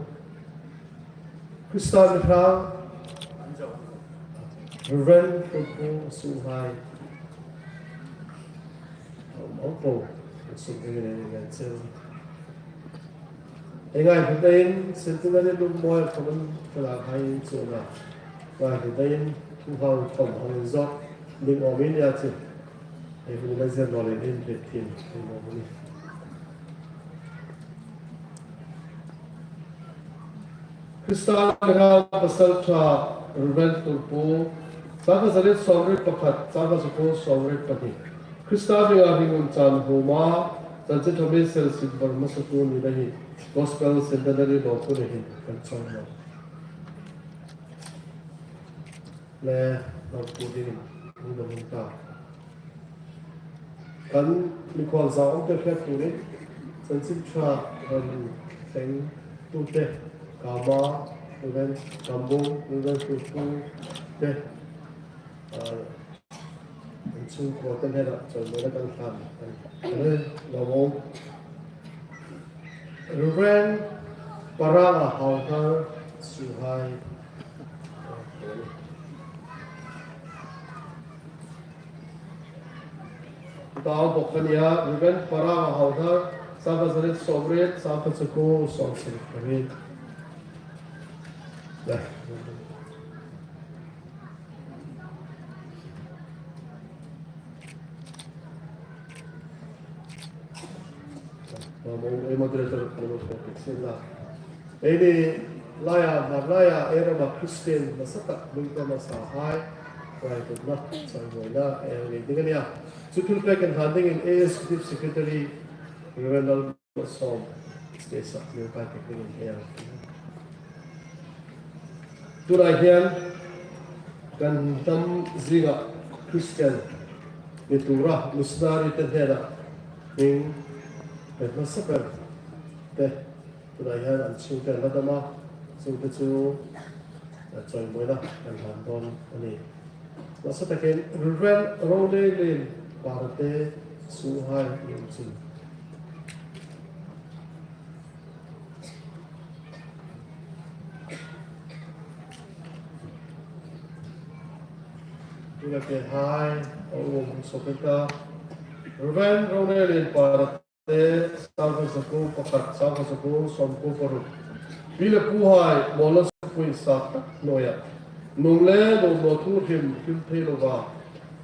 Krista mi hrang. Reverend Pu Pu Sunghai. Pu Pu Sunghai. Ei ngaihlut dingin, Centenary lungmawi khawm an thlalak hai chunga ngaihlut dingin, thu hang khawm hang inzawk ding awm ei ni a chu. Ei hun la zir naw leiin inhrietthiem ei naw ni. Krista mi hang pasal ṭha Reverend Pu Pu, sangkhat zariet sawmriet pakhat, sangkhat zakuo sawmriet pahni. Krista mi hang hringnun chan huma, chanchin ṭha mi sel sin bar hmasatu ni na hi, Gospel Centenary lawmpuina hin kan chawi naw. Le, lawmpuina dingin, hung dam hung ta. Kan mikhuol zau te hriet turin, chanchin ṭha ran thleng tute, Kama, Reverend Kambung, Reverend Pu Pu te, ah, an chungkuo te hnena chawimawina kan hlan kan, kan lo awm. Reverend Paranga Hauthar Sunghai. Tau bawk kan nia, Reverend Paranga Hauthar, sangkhat zariet sawmriet, sangkhat zakuo sawmsari pariet. Ei moderator, ei moderator, ei moderator. Eini laia, Hmar laia, ei rama Christian nasa tak, hming ka nasa hai, rai tut na, chawimawina, ei nei ding a nia. Chu thil pek kan hlan dingin A S Executive Secretary, Reverend Lalmuansom, stage-a mi kai pek dingin ei ang. Tunai hian kan hnam zinga Christian ni tura missionary te hnena hming pe hmasa ber te tunai hian an chhungte an la dam a, chhungte chu, eh, chawimawina kan hlan dawn a ni. Nasa takin Reverend Roneilien Parte Sunghai Lungching. Tuna ke hai, a um sawk ta. Reverend Roneilien Parte, sangkhat zakuo pakhat, sangkhat zakuo sawmkuo paruk. Pi le puhai, mawlna sukpui sa tak hnuoia, nung le nuomnaw thu hrim hrim thei lova,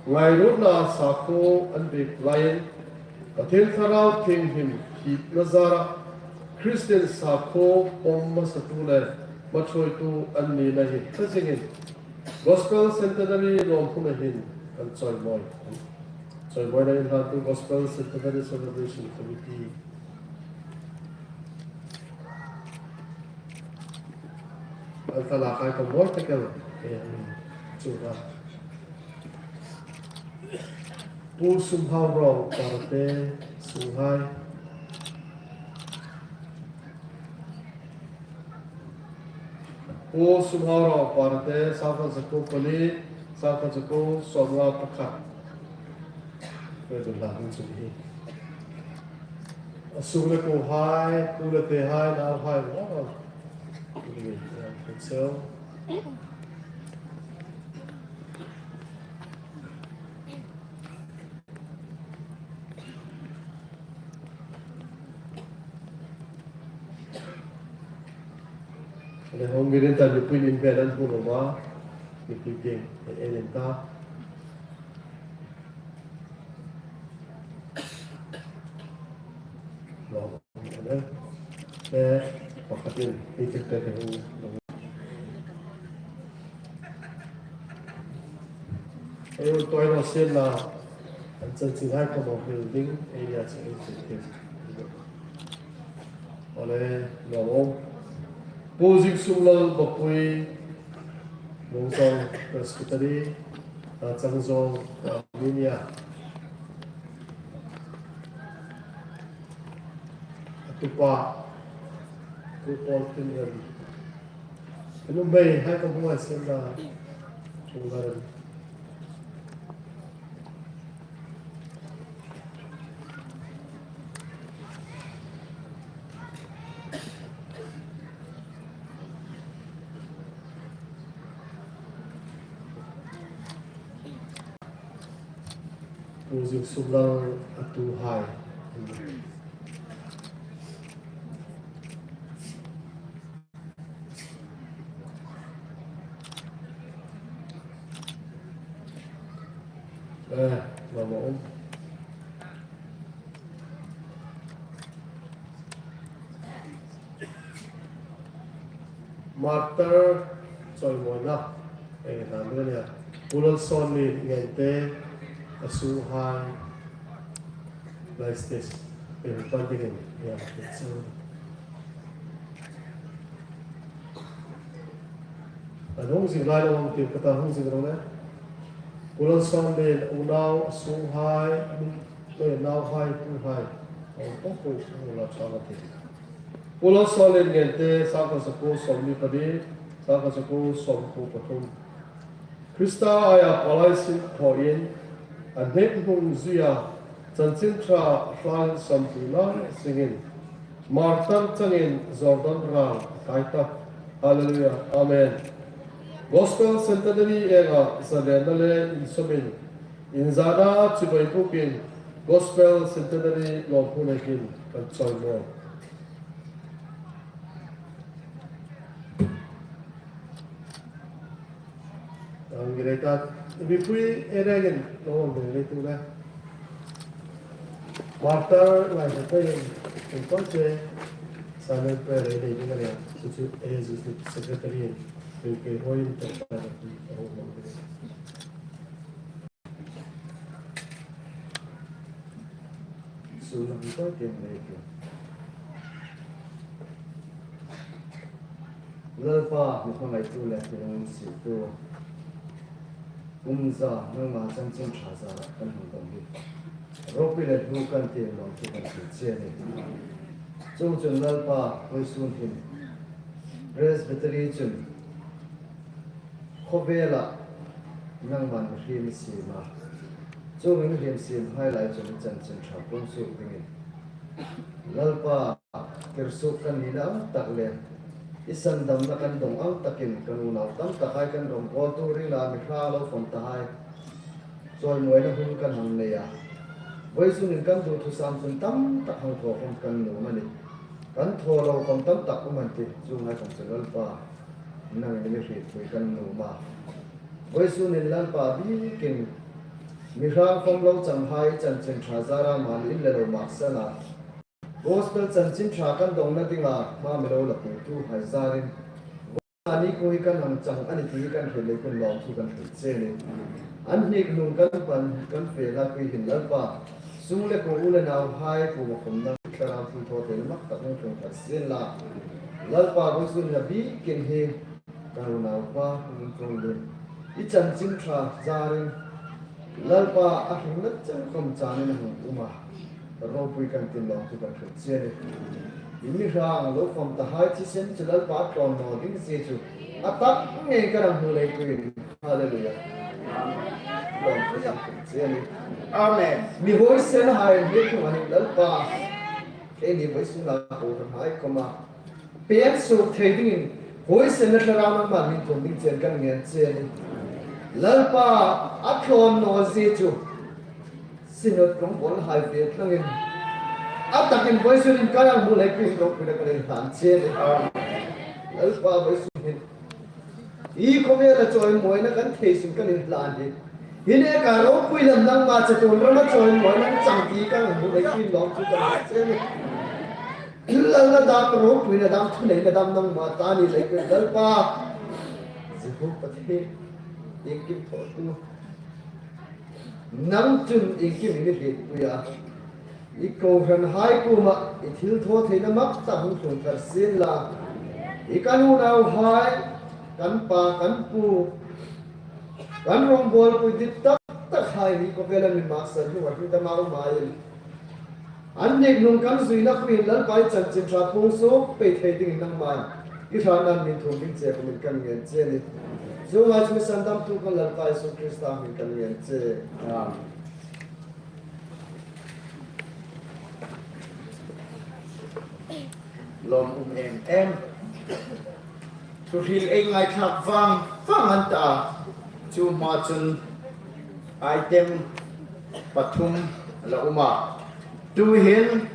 ngairutna sakhuo an biek laiin, Pathien Thlarau thienghlim hrietna zara Christian sakhuo pawm hmasatu le hmaṭhuoitu an nina hi thlazingin Gospel Centenary lawmpuina hin kan chawimawi. Chawimawina inhlantu Gospel Centenary Celebration Committee. An thlalak hai kan mawi tak el. Ei, an chunga Pu Sumhaurawng Parte Sunghai. Pu Sumhaurawng Parte, sangkhat zakuo pali, sangkhat zakuo sawmnga pakhat. Ve dun la hun chu hi. A sung le kuo hai, pu le te hai, nau hai, wow. Ni, ya, so. Le hong mirin ta nupui in ven an hmu lo ma, nupui tieng en en ta. Lo. Eh, pakhatin, ei tek tek ei hung. Ei un toy lo sien la, an chanchin hai khawm hung hril ding, ei nia chu ei tek tek. Awle, lo. Pu Zingsunglal Bawpui, Mungzawng Presbytery, a Changzawng, a Minia. A tupa, Pu Paul Tinrem. A nuhmei hai ka hmu a sien la, Pu Laren. Pu Zingsumlal a tuhai. Eh, mama um. Martyr chawimawina ei hna ding a nih a. Pu Lalsawmlienngente a sunghai lai stage ei hung pan dingin ei hung pan ding. An hung zing lai lo ang tir ka ta, hung zing ro le. Pu Lalsawmlien unau a sunghai, a mi, eh, nauhai, puhai. Aw, aw, aw, aw, la chang a ti. Pu Lalsawmlienngente sangkhat zakuo sawmli pali, sangkhat zakuo sawmkuo pathum. Krista aia palai sin thawin, a hnek hnung zuia, chanchin ṭha hlain sampuina singin, martar changin Jordan ral a kai ta. Hallelujah. Amen. Gospel Centenary enga zalenna le insawmin, inzana chibai pukin Gospel Centenary lawmhmun hin kan chawimawi. Ang rei ta, mipui e rengin lo ang rei tu le. Martyr lai sa pe in, in kon che, sa le pe rei rei ni ka le, su su e su su secretary in, in ke hoi in ta ta ta ta ta. Sun hung tawi tieng lei tling. Lalpa, mi hmangaitu le mi lunginsiettu. Kum za nangma chanchin ṭha zara kan hung dawng hi ropui le hlu kan tieng lawmthu kan hril che a nih. Chuongchun Lalpa, vawisun hin Presbytery chun khawvela nangman mihriem i siem a. Chu mihriem siemhai lai chun i chanchin ṭha puong suok dingin, Lalpa, tirsuok kan nina ang tak le i sandamna kan dawng ang takin kan unau tam takhai kan rawngbawltu ringna mi hra lo fawm tahai chawimawina hun kan hang nei a. Vawisun hin kan duthusam chun tam tak hang thaw khawm kan nuom a nih. Kan thaw lo khawm tam tak um an tih, chuonghai khawm chu Lalpa, nangin i mi hrietpui kan nuom a. Vawisun hin Lalpa, bikin mi hrang khawm lo changhai chanchin ṭha zara mani in le lo maksan a. Gospel chanchin ṭha kan dawngna dinga hma mi lo lapuituhai zarin, ani khuo hi kan hang chang a nih ti kan hril leiin lawmthu kan hril che a nih. An hnik hnung kan pan kan fe lai pui hin Lalpa, sung le kuo, u le nauhai kuoma khawm nang thlarau thilthawtheina mak tak hung tlung thar sien la. Lalpa, vawisun hin a bikin hi kan unaupa Hmingṭhuonglien, i chanchin ṭha zarin Lalpa, a hringna chen khawm chanin a hung um a. Ropui kan tin lawmthu kan hril che a nih. I mi hrang lo fawm tahai thisen chu Lalpa tlawn naw ding zie chu a tak ngei kan hang hmu leiin. Hallelujah. Lawmthu kan hril che a nih. Amen. Mi huoisenhai hi khum a nih Lalpa. Keini vawisuna kohranhai khawma peng suok thei dingin huoisenna thlarau nangman mi thuom ding chen kan ngen che a nih. Lalpa, a tlawn naw zie chu Synod rawngbawlhai ve tlangin a takin vawisun hin kan hang hmu leiin ropuina kan inhlan che a nih. Lalpa, vawisun hin i khawvela chawimawina kan thei sun kan inhlan hi, hi neka ropui lam nangma chatuon rama chawimawina chang ti kan hang hmu leiin lawmthu kan hril che a nih. Thillalna dam, ropuina dam, thuneina dam nangma ta ni leiin Lalpa, Jehovah Pathien, iengkim thawtu, nang chun iengkim i mi hrietpui a. I kohranhai kuoma i thilthawtheina mak tak hung tlung thar sien la. I kan unauhai, kan pa, kan pu, kan rawngbawlpui dit tak takhai hi khawvela mi maksan hnuoia hriet a, mau mai in an hnik hnung kan zuina khuoin Lalpa, i chanchin ṭha puong suok pei thei dingin nangman i hrangan mi thuom ding che khawmin kan ngen che a nih. Chuonghai chu sandamtu kan Lalpa Isu Krista hmingin kan ngen che. Amen. Lawm um em em. Thuhril ei ngaithlak vang vang an ta. Chu hma chun item pathum la um a. Tuhin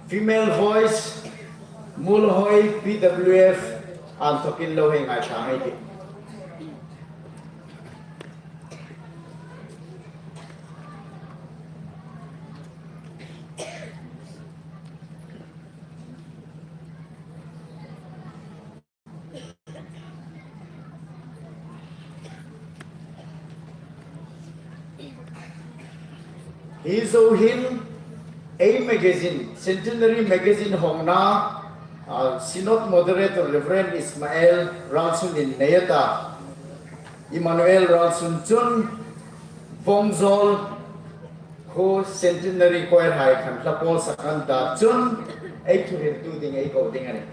Female Voice, Muolhoi P W F, an thokin lo hei ngaithla ngei ei tih. Hi zo hin ei magazine, Centenary Magazine hawngna, ah, Synod Moderator Reverend Ismael Ralsun-in nei a ta. Emmanuel Ralsun chun Vawngzawl khuo Centenary Choir hai khan hla pawl sak an ta chun ei thuhriltu ding ei ko ding a nih.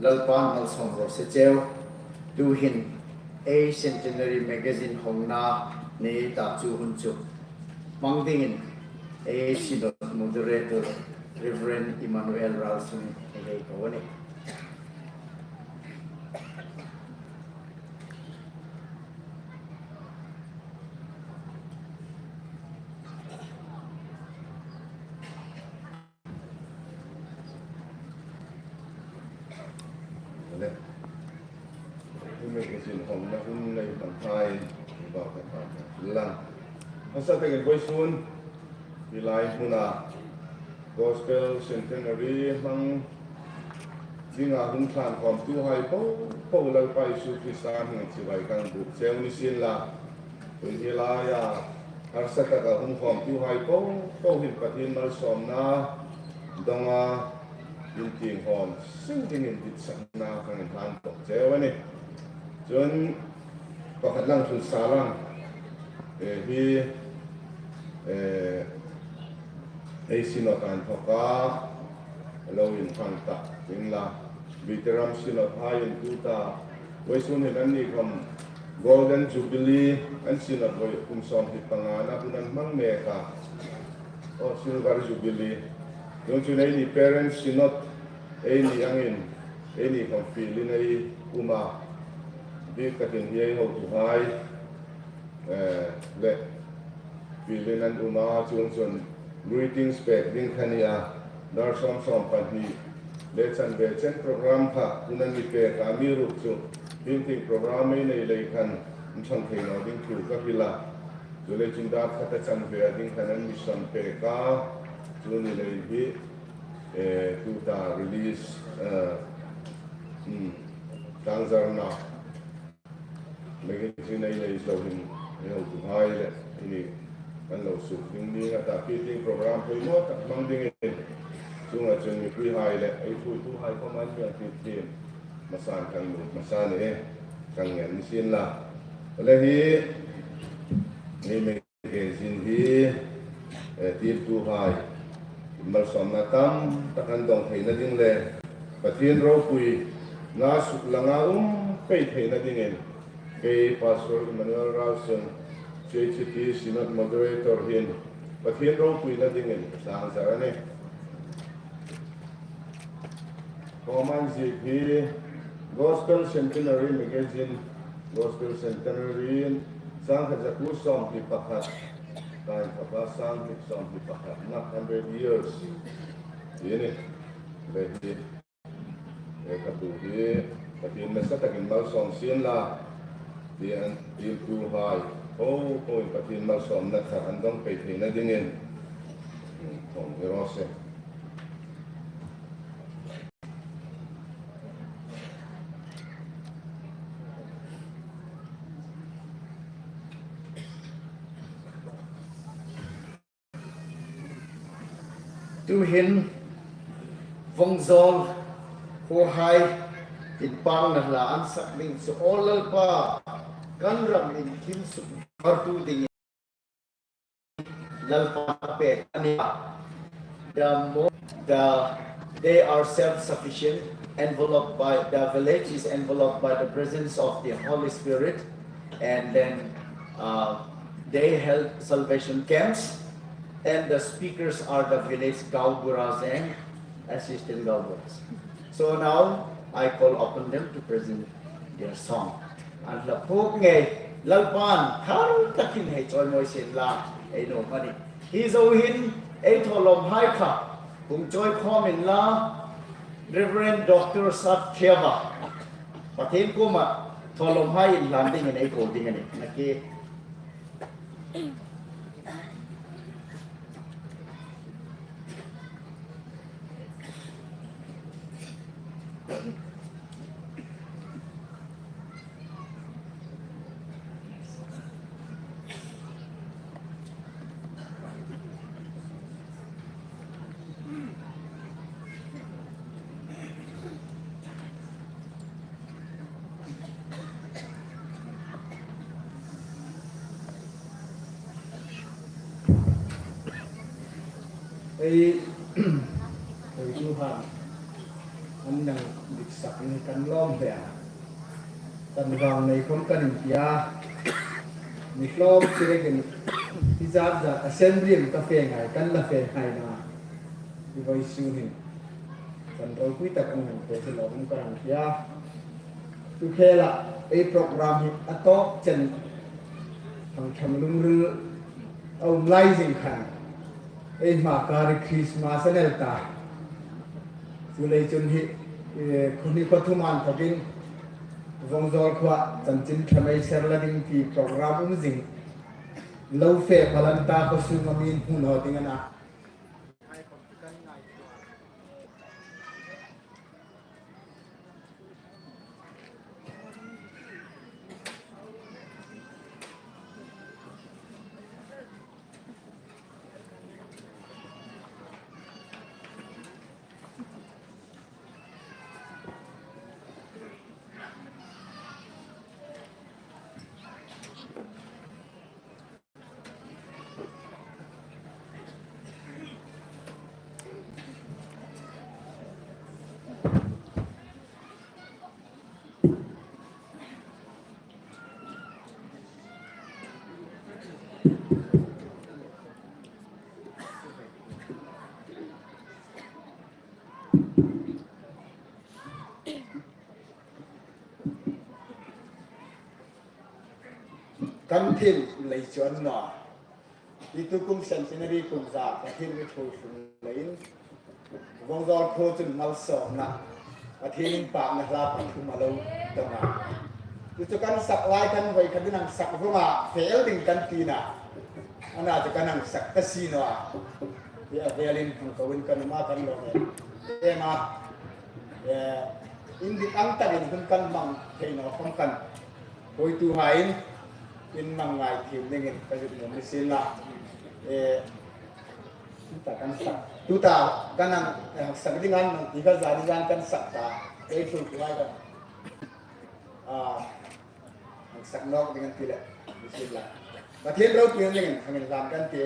Lalpan malsawm raw se cheu. Tuhin A Centenary Magazine hawngna nei ta chu hun chu hmang dingin A Synod Moderator Reverend Emmanuel Ralsung-in ei hei ko a nih. Le. Hun le ka sin hawngna hun nei hmang thei, ba ka ba ka lang. Hmasa takin vawisun, hi lai hmuna Gospel Centenary hmang dinga hung thlangkhawmtuhai po po Lalpa Isu Krista hmingin chibai kan buk cheu ni sien la. Tun hi laia harsa taka hung khawmtuhai po po hin Pathien malsawmna donga intieng hawm seng dingin ditsakna kan inhlan tawk cheu a nih. Chun pakhat lang hril sa lang, eh, hi, eh, ei Synod a inthawka lo inhmang ta ding la, Veteran Synod hai in tuta vawisun hin anni khawm Golden Jubilee an Synod vawi kum sawmhni pangana hun an hmang mek a. Aw, Silver Jubilee. Chuong chun eini Parent Synod, eini angin, eini khawm fielin ei um a. Bik takin hi ei hotuhai, eh, le fielin an um a, chuong chun greetings pek ding kha ni a. Dar sawm sawm pahni le chanve chen program kha hun an mi pek a, amiruokchu hieng tieng program ei nei lei khan inthang thei naw ding thu ka hril a. Chuleiin dar khata chanve a ding khan an mi sawn pek a. Chu ni lei hi, eh, tuta release, eh, hmm, tlangzarna magazine ei nei zo hin ei hotuhai le ini kan lo suk ding ni a ta, hi tieng program poimaw tak hmang dingin chunga chun mipuihai le ei thuoituhai khawm an mi ang thip thiem hmasan kan lut hmasa ni e, kan ngen ni sien la. Le hi, hi magazine hi, eh, tiltuhai malsawmna tam tak an dawng theina ding le Pathien ropuina suklanga um pei theina dingin kei Pastor Emmanuel Ralsung, C H T Synod Moderator hin Pathien ropuina dingin tlangzar a nih. Khawm an ziek hi Gospel Centenary Magazine, Gospel Centenary in sangkhat zakuo sawmhni pakhat, tlai pha pa sangkhat sawmhni pakhatna, hundred years. Hi ni, le hi, e, ka tu hi, Pathien nasa takin malsawm sien la, ti an, tiltuhai po po in Pathien malsawmna thar an dawng pei theina dingin, hmm, thawng hi raw se. Tuhin vawngzawl khawhai inpakna hla an sak ding chu aw Lalpa, kan ram inthim sukvartu dingin Lalpa pek a nih. The mo-, the, they are self-sufficient, enveloped by, the village is enveloped by the presence of the Holy Spirit, and then, uh, they held salvation camps, and the speakers are the village gaonbura zeng, assistant gaonburas. So now I call upon them to present their song. An hla phuok ngei. Lalpan thar takin hei chawimawi sien la, ei nuom a nih. Hi zo hin ei thawlawmhai kha hung chawi khawm inla, Reverend Doctor Sat Thiawa, Pathien kuoma thawlawmhai inhlan dingin ei ko ding a nih. Nakie. Ei, ei tu han, an nang dik sak ni kan lawm hle a. Kan vang nei khom kan inti a. Mi hlawm chi rekin, hi zat zat assembly-in ka fe ngai, kan la fe ngai naw a. Hi vawisun hin kan ropui tak ang nang pe se lo um ka rang tia. Tu khela ei program hi a tawk chen thang thang lungril a um lai zing khan ei hma kar hi Christmas a ni el ta. Chuleiin chun hi, eh, khuni khaw thuman thokin Vawngzawl khuoa chanchin ṭha mei ser la ding ti program um zing lo fe palan ta khaw sunga mi hmu naw ding a na. Kan thil lei chu a ni naw a. Hi tu kum centenary kum za Pathien mi thu hlung leiin Vawngzawl khuo chun malsawmna Pathien inpakna hla pathum a lo dong a. Chu chu kan sak lai khan voi khat ding hang sak vawng a, fe el ding kan ti naw a. Ana chu kan hang sak ta si naw a. Hi a velin hang ko in kan um a, kan lo ve. Ema, eh, indik ang takin hun kan hmang thei naw khom khan kawituhaiin inhmang ngai thiem dingin ka zuk nuom ni sienla. Eh, tuta kan sak. Tuta kan hang, eh, sak ding an hmang ti kha zani zan kan sak ta. Ei thu tu ai kan. Ah, hang sak nawk ding an ti le. Ni sienla. Pathien ropui dingin hang inhlan kan ti.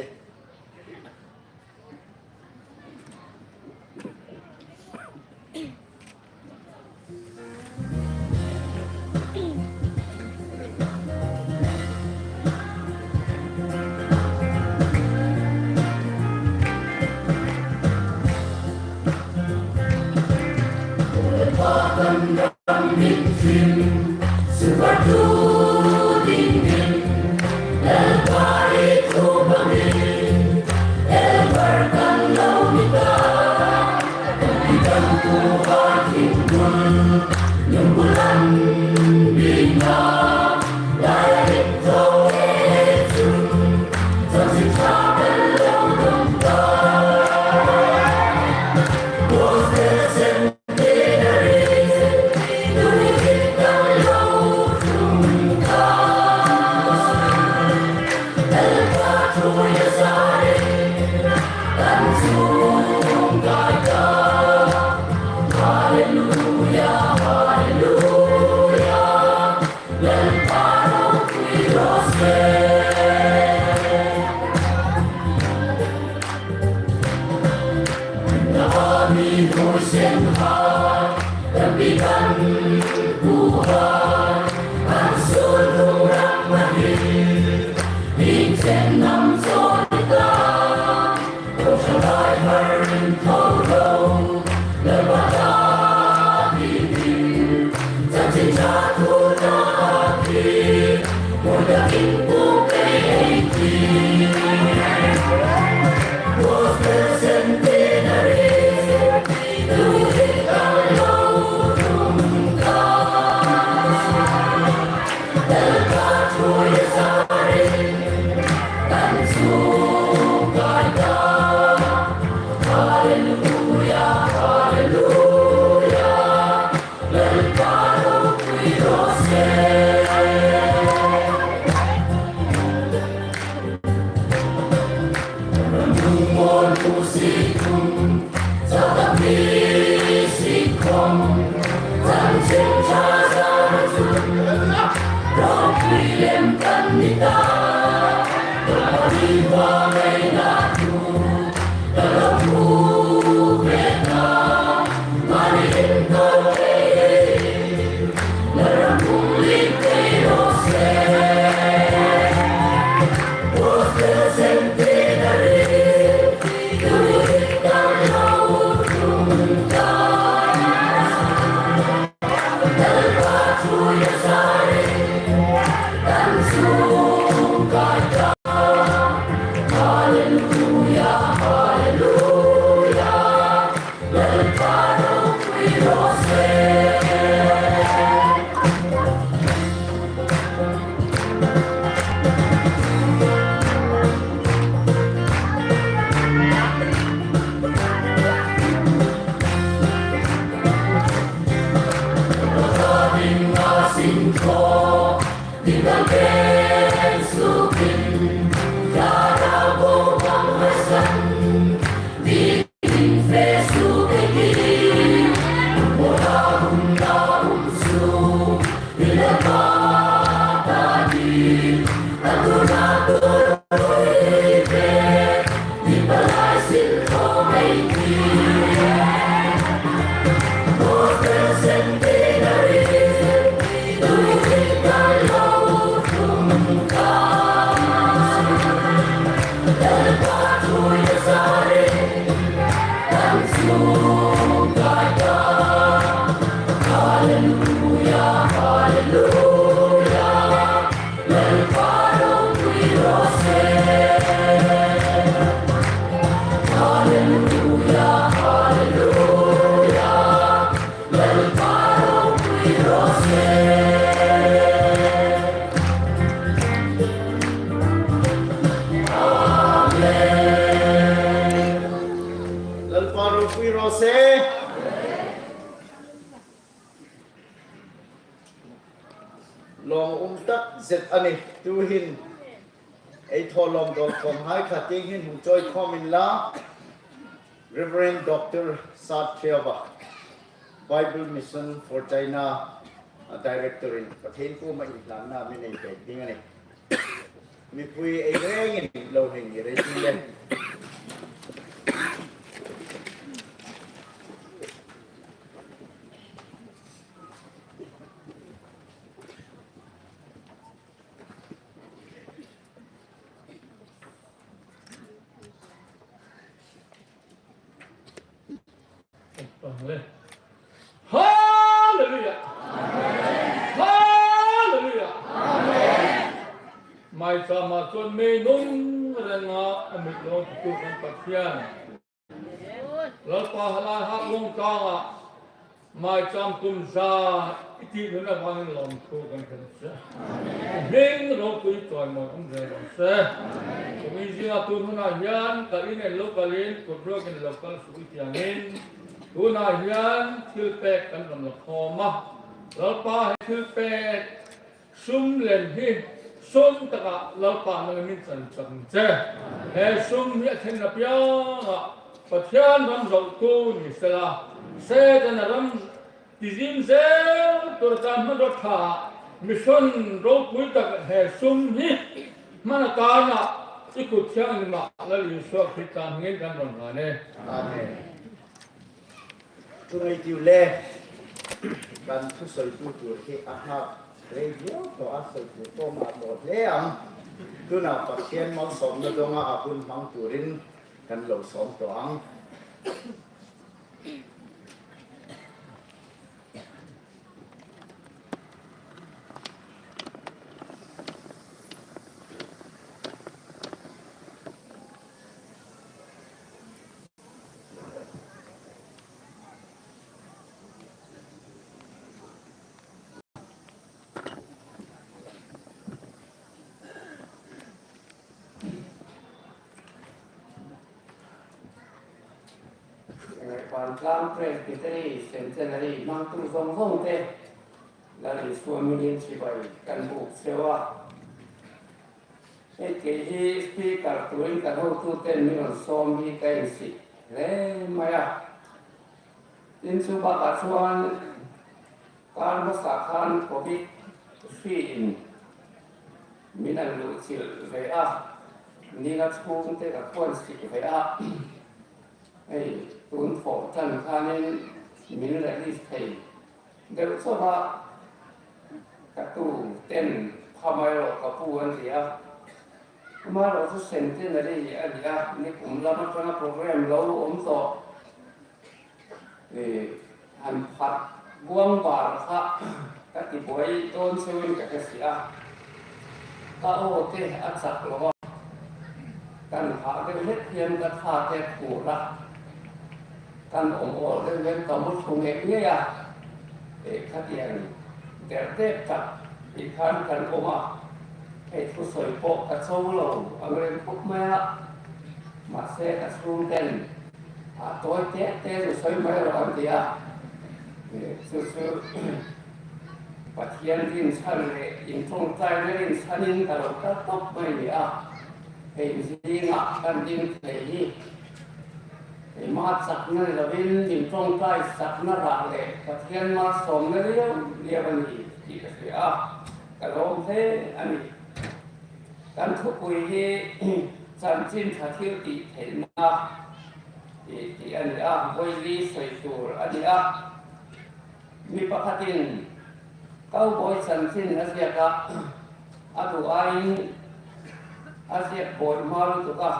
Lalpa ropui raw se. Lawm um tak zet a nih. Tuhin ei thawlawm dawlkhawmhai kha tieng hin hung chawi khawm inla, Reverend Doctor Sathriava, Bible Mission for China, a director-in Pathien kuoma inhlanna mi nei pek ding a nih. Mipui ei rengin lo hei ngir ei tih le. Hallelujah. Hallelujah. Maichama chun meinung renga a mit lo tu kan Pathian. Lalpa, halai hak lawng tanga maicham kum za i tih hun avangin lawmthu kan hril che. Hming ropui chawimawi um reng raw se. Kum ei zinga tu huna hian ka in en lo kalin kut ruokin lo kal suh i ti angin, tuna hian thilpek kan rawn la khawm a. Lalpa, he thilpek sum lem hi sum taka Lalpa nangin min chan chak che. He sum hi a ṭhen apianga Pathian ram zohtu ni sela, Setana ram tizim zel tur atan hmanraw ṭha, mission ropui tak he sum hi hman atana i kut thianghlim ah Lal Isua Krista hmingin kan rawn ngen e. Amen. Tungai tiu le, kan thusawitu tur hi a nghak rei viau tawh a, sawitu pawh a tawh hle ang. Tuna Pathian malsawmna dawnga a hun hmang turin kan lo sawm tawh ang. Vantlang Presbytery Centenary hmangtu zawng zawng te, Lal in suamin chibai kan buk cheu a. Hei kei hi speaker turin kan hotu ten min rawn sawm hi ka insih hle mai a. Tin chu bakah chuan kar hmasa khan covid hri in min an luh chilh ve a, ninga chhung te ka kuan sih ve a. Hei, tun thawh tan khanin min release thei deuh chauh a, ka tu ten pha mai rawh ka pu an ti a. Amaherawhchu Centenary a ni a, nikum lam aṭanga program lo awm tawh. E, han phat buang bar kha ka ti buai dawn cheuin ka hre si a. Ka aw te a chak lo a. Kan phah deuh hlek hian ka tha te a phur a. Kan awm awl deuh hian ka mu thlu ngei ngei a. E, khatiang der dep tak hi khan kan awm a. Hei thusawi pawh ka cho lo ang reng khawp mai a. Mahse, ka chhungten a tawi te te chu sawi mai rawh an ti a. E, chu chu Pathian rinchhan leh inṭawngṭaina rinchhanin ka lo kal tawp mai ni a. Hei zingah kan ding thei hi, keima chakna ni lovin, min ṭawngṭai sakna rah leh Pathian malsawmna liau liau a ni tih ka hria a, ka lawm hle a ni. Kan thupui hi chanchin ṭha thil tih theihna tih, tih a ni a, vawi li sawi tur a ni a. Mi pakhatin cowboy chanchin a ziak a, a duh aiin a ziak bawi hma lutuk a,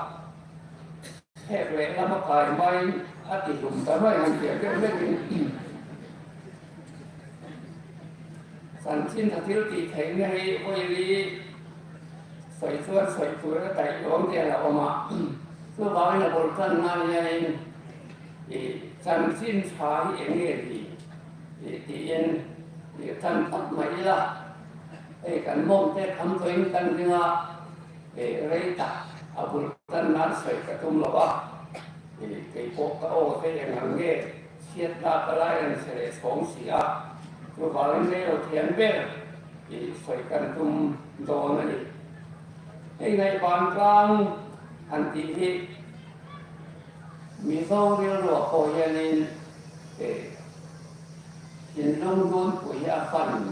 hek leh lam a kai hmain a ti hlum ta mai han tia ber mekin. Chanchin ṭha thil tih theihna hi vawi li sawi chuan sawi tur a taih lawm te a la awm a. Chuvangin a bul ṭanna hianin, i, chanchin ṭha hi eng nge ni, i, tiin, i, ṭan tawp mai ila. Hei kan mawm te kham tawhin kan ding a, e, rei tak a bul ṭan nan sawi ka tum lo a. E, kei pawh ka aw te eng ang nge, siatna ka lai an se leh chhawng si a. Chuvangin rei lo thiam ber, e, sawi kan tum dawn a ni. Hei Ngaihbantlang han tih hi Mizo rilruah pawh hianin, e, thinlung hnunpui hi a fan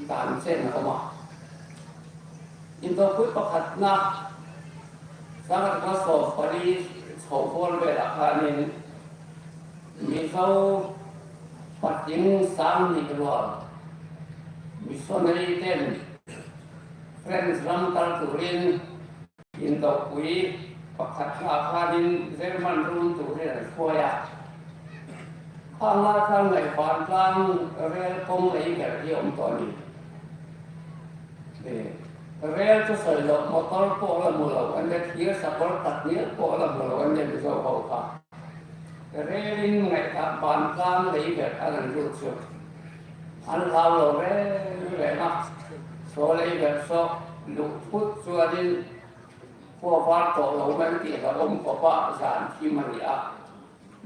dan chen a awm a. Indopui pakhatna, sangkhat sawm pali chho pawl velah khanin Mizo pathing sang hnih rual missionary ten French ram kal turin indopui pakhatna khanin German run turin an hruai a. Khang lai khan Ngaihbantlang rel kawng lei ber hi awm tawh a ni. E, rel chu sawi loh, motor pawh la hmu lo an nia, thir sakawr tak ngial pawh la hmu lo an nia, Mizo ho kha. Relin Ngaihbantlang lei ber an lut chu an hlau lo reng reng a. Saw lei ber saw luh phut chuanin khuavar tawh lo mai tih la awm khawpa zan thim a ni a.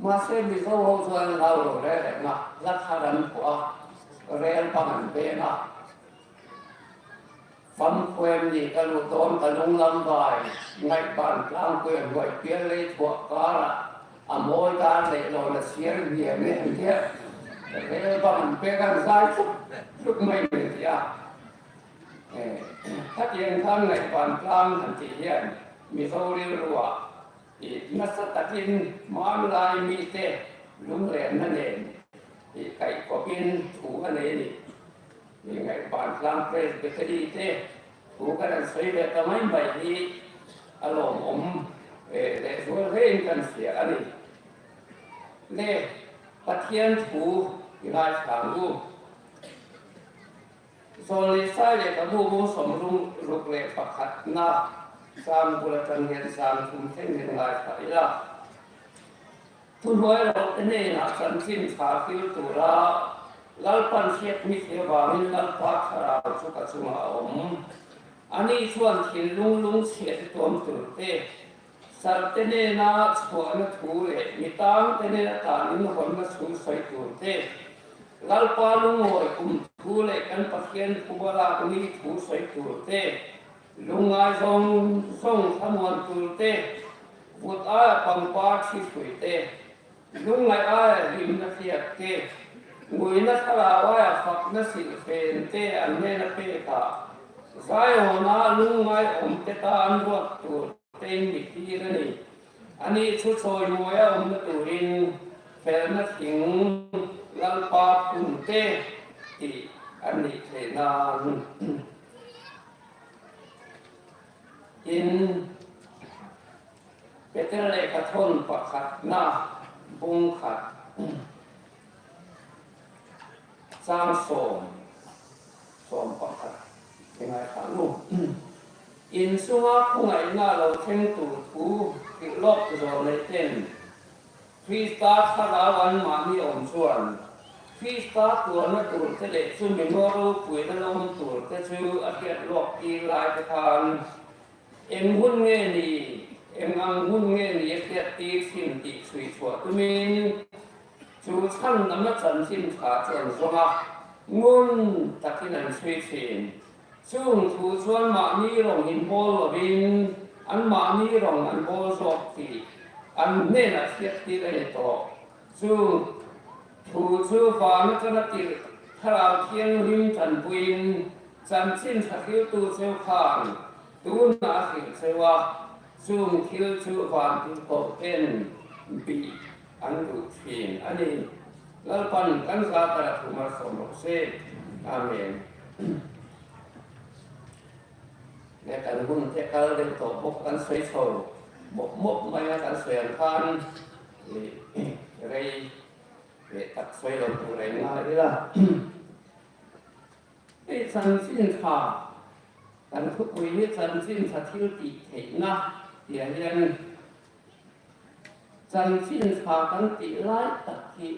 Mahse, Mizo ho chuan an hlau lo reng reng a, la thar an phuah a, rel bang an beng a. Famkhuem ni ka lut dawn ka lunglam vai, Ngaihbantlang pui an huai pial lei thuah kara, a mawi dar leh lo na siar hniam e an tia. Rel bang an pek an zai thluk thluk mai ni tia. E, khatiang khan Ngaihbantlang han tih hian Mizo rilruah, i, nasa takin hmanlai mite lunglenna nen, i, kaihkawpin thu a nei a ni. I, Ngaihbantlang Presbytery te thu kan han sawi ve ta mai mai hi a lawmawm, e, leh zual hlein kan hria a ni. Le, Pathian thu i ngaithla ang u. Zawlnei Isai lekhabu bung sawmruk leh pakhatna chang bula tan hian chang thum thleng min ngaithla ila. Thuhnuairawlh te hnenah chanchin ṭha hril tura Lalpan hriat mithi avangin Lalpa Thlarau chu ka chungah a awm. Ani chuan thinlung lungchhiah tuam tur te, Sarte nena chhuahna thu le mi tangte nena tan inhawnna thu sawi tur te, Lalpa lungawi um thu le kan Pathian phubalak ni thu sawi tur te, lungngai zawng zawng thlamuan tur te, vut aia pangpar thi hrui te, lungngai aia hlimna hliak te, nguina thlarau aia fakna silhfen te an hnena pek a, Ziona lungngai awm te ta an ruat tur te in mi tir a ni. Ani chu chawimawia awmna turin felna thing Lalpa phun te tih an nih theih nan. In Peter lekhathawn pakhatna bung khat chang sawm, sawm pakhat. Ti ngai kha lu. In sunga khungaina lo thleng tur thu hrilh lawk zawlnei ten Krista thlarau anmahni awm chuan Krista tuarna tur te leh chumi hnuai ropuina lo awm tur te chu a hriat lawk tir lai te khan, eng hun nge ni, eng ang hun nge ni a hriat tir sin tih chhui chhuah tumin, chu chhandamna chanchin ṭha chu an zawng a, ngun takin an chhui ṭhin. Chung thu chu anmahni rawng inbawl lovin, anmahni rawng an bawl zawk tih an hnenah hriat tir a ni tawh. Chung thu chu vana chana tirh Thlarau Thianghlim ṭanpuiin chanchin ṭha hriltu cheu khan tunah a hrilh cheu a, chung thil chu vantirko ten bih an duh ṭhin a ni. Lalpan kan zaa tara thu malsawm rawh se. Amen. Le kan hun te kal deuh tawh bawk kan sawi chho mawp mawp mai a, kan sawi ang khan, eh, rei leh tak sawi lo tur a ngai ila. Hei chanchin ṭha, kan thupui hi chanchin ṭha thil tih theihna tia hian, chanchin ṭha kan tih lai tak hi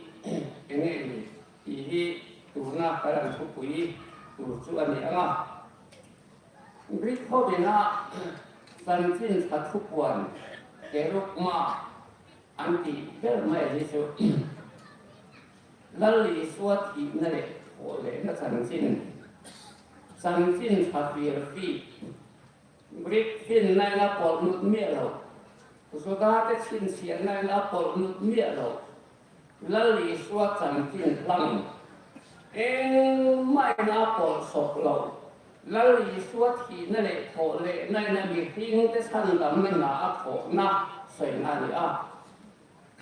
eng nge ni tih hi tuna ka rawn thupui tur chu a ni ang a. Greek hovina chanchin ṭha thupuan kerygma an tih ber mai hi chu. Lal Isua thihna leh thawhlehna chanchin, chanchin ṭha fir fih, Greek finnain a pawlh nut miah lo, Juda te chhinchhiahnain a pawlh nut miah lo, Lal Isua chanchin hlang engmahin a pawlh sawk lo, Lal Isua thihna leh thawhlehnain a mihringte chhandamna hna a thawhna sawina a ni a.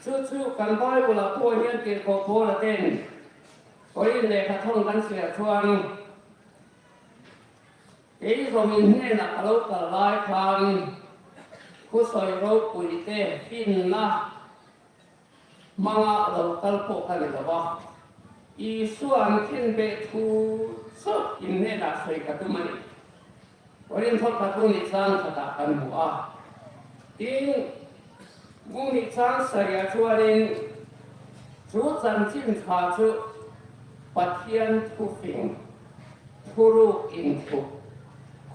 Chu chu kan Bible-ah pawh hian tirhkoh Paula ten Korin lekhathawn kan sawi chuan, kei zawng in hnenah ka lo kal lai khan, khusawi ropui te finna hmanga lo kal pawh ka ni lo va. Isuan thinbeh thu chauh in hnenah sawi ka tum a ni. Korin thawkhat bung hnih chang khatah kan hmu a. Tin, bung hnih chang sarih chuanin chu chanchin ṭha chu Pathian thu fing, thuruk inthup,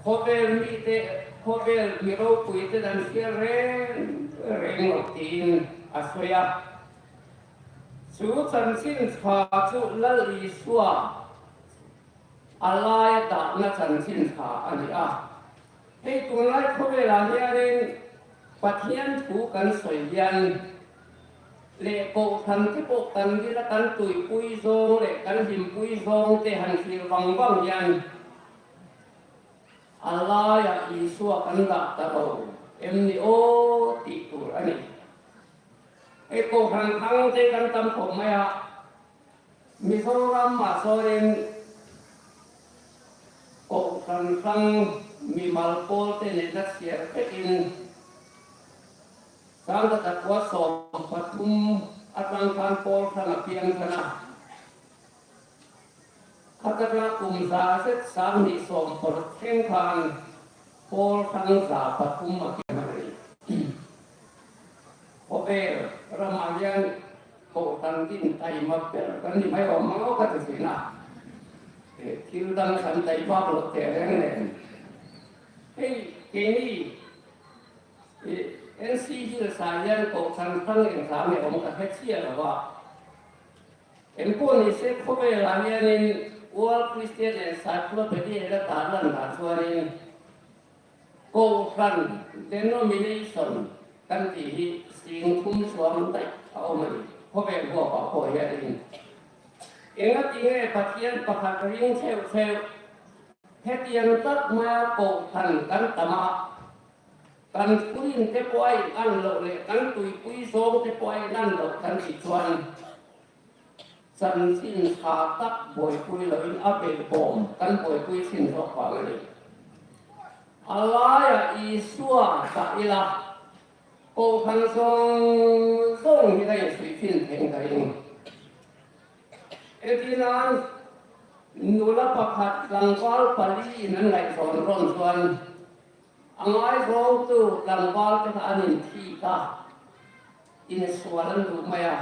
khawvel mite, khawvel mi ropui te dan hriat reng reng lo tiin a sawi a. Chu chanchin ṭha chu Lal Isua a laia dahna chanchin ṭha a ni a. Hei tunlai khawvelah hianin Pathian thu kan sawi hian leh kohhran te pawh kan dila kan tuipui zawng leh kan hlimpui zawng te han hrilh vang vang hian a laia Isua kan dah ta lo em ni aw tih tur a ni. Hei kohhran thang te kan tam khawp mai a. Mizoram mah sawrin kohhran hrang mimal pawl te nena chhiar vekin sangkhat zakua sawm pathum aṭang khan pawl hrang a piang ṭan a. Khata ṭanga kum za zet sang hnih sawm paruk thleng khan pawl hrang za pathum a piang a ni. Khawvel ramah hian kohhran din taima ber kan ni mai awm ang aw ka ti ṭhin a. Eh, thil dang kan taima lo teh reng reng. Hei, keini, eh, N C Hills-a hian kohhran hrang eng hram a awm ka hre chiah lo a. Engpawh ni se, khawvelah hianin World Christian Encyclopedia-a tarlanah chuanin kohhran, denomination, kan tih hi sing thum chuang daih a awm a ni. Khawvel huapah pawh hianin. Engati nge Pathian pakhat ring theuh theuh, hetiang tak maia kohhran kan tam a, kan thurin te pawh a inang loh leh kan tuipui zawng te pawh a inang loh kan tih chuan, chanchin ṭha tak buaipui loin a beh bawm kan buaipui ṭhin zawk vang a ni. A laia Isua ta ila, kohhran zawng zawng hi ka insuiṭhin thei ka ring. Engtinan nula pakhat tlangval pali in an ngaihzawn rawn chuan, a ngaizawngtu tlangval te kha an inthik a, insual an duh mai a.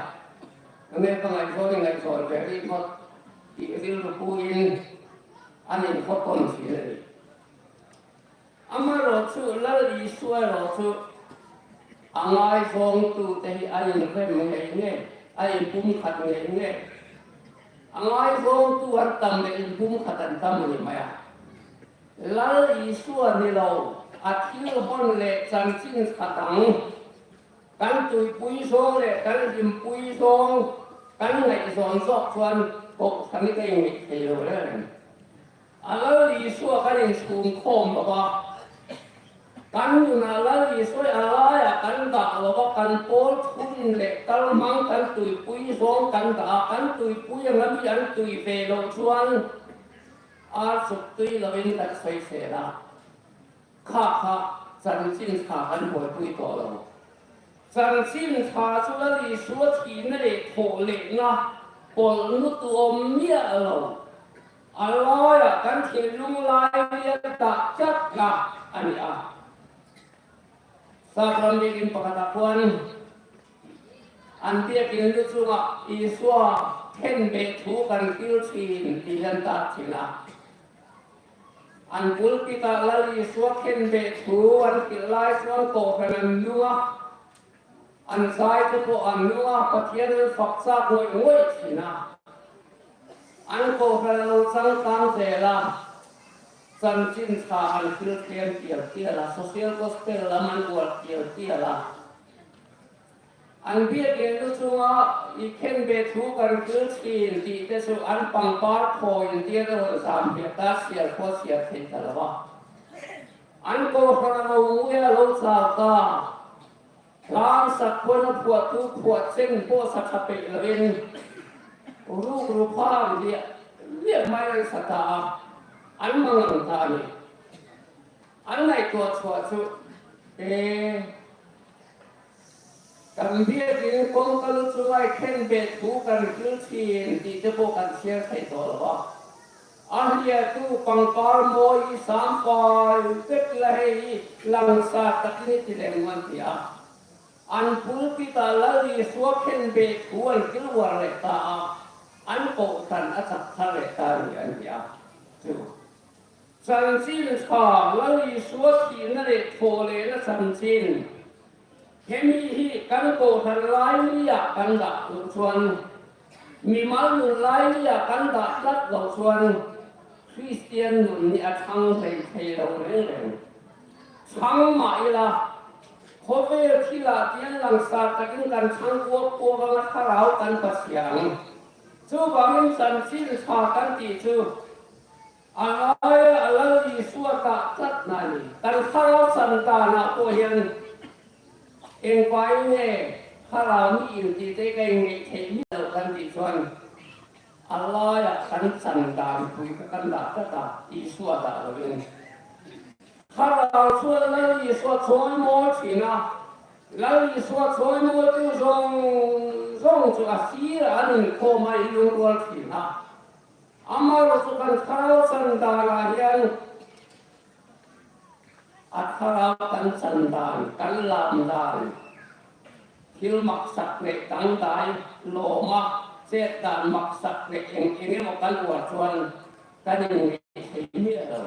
Enge ka ngaihzawn, i ngaihzawn ve ri ngawt tih rilru puin an inkhawpawn ṭhin a ni. Amaherawhchu Lal Isua erawh chu a ngaizawngtute hi a inrem ngei ngei, a inpumkhat ngei ngei. A ngaizawngtu an tam leh inpumkhat an tam a ni mai a. Lal Isua ni lo, a thil hawn leh chanchin ṭha dang, kan tuipui zawng leh kan hlimpui zawng kan ngaihzawn zawk chuan kohhran hi ka inngaih thei lo reng reng. A Lal Isua kan inchhung khawm lo va, kan nunah Lal Isua a laia kan dah lo va, kan pawl thurin leh kalhmang kan tuipui zawng kan dah a, kan tuipui anga mi an tui ve lo chuan ar chuk tui lovin kan sawisel a. Kha kha chanchin ṭha kan buaipui tawh lo. Chanchin ṭha chu Lal Isua thihna leh thawhlehna pawlhnutu awm miah lo. A laia kan thinlung lai rial tak tlatna a ni a. Sacrament in pakhatah khuan an biakin lu chunga Isua khenbeh thu kan hrilh ṭhin tih an tat ṭhin a. An pulpit-ah Lal Isua khenbeh thu an hrilh lai chuan kohhran an nung a, an zai te pawh an nung a, Pathian an fak chak ngawih ngawih ṭhin a. An kohhran lo changtlang zel a, chanchin ṭha an hrilh tlem tial tial a, social gospel lam an uar tial tial a. An biakin lu chunga i khenbeh thu kan hrilh ṭhin tih te chu an pangpar thaw in tia te rawn zam hliah ta, sial pawh sial thei ta lo a. An kohhran lo nguia lo chal ta. Tlang sak pawhin a phuahtu phuah chen pawh sa ṭha peih lovin, ruk ru phang liah liah mai an sa ta a, an mangang ta a ni. An ngaihtuah chhuah chu, e, kan biakin kawngka lu chunga i khenbeh thu kan hrilh ṭhin tih te pawh kan chhiar thei tawh lo a. A hliahtu pangpar mawi i sam fai vek la, hei hi langsat takin i ti lem an ti a. An pulpit-ah Lal Isua khenbeh thu an hrilh uar leh ta a, an kohhran a chak thar leh ta a ni an ti a. Chu chanchin ṭha Lal Isua thihna leh thawhlehna chanchin, hemi hi kan kohhran lai nia kan dah loh chuan, mimal nun lai nia kan dah tlat loh chuan, Kristian nun ni a ṭhang hlei thei lo reng reng. Ṭhang mah ila, khawvel thilah tiang langsat takin kan ṭhang kuak kuak anga thlarau kan pasia ang. Chuvangin chanchin ṭha kan tih chu, a laia Lal Isua dah tlatna ni, kan thlarau chan danah pawh hian engvangin nge thlarau mi in tih te ka inngaih theih miah lo kan tih chuan, a laia kan chan dan pui kha kan dah tlat a, Isua dah lovin. Thlarau chuan Lal Isua chawimawi ṭhin a, Lal Isua chawimawite zawng zawng chu a sirah an inkhawm a, inlungrual ṭhin a. Amaherawhchu kan thlarau chan danah hian a thlarau kan chan dan, kan lam dan, thil maksak leh dangdai, lawma chet dan maksak leh eng eng emaw kan uar chuan kan inngaih thei miah lo.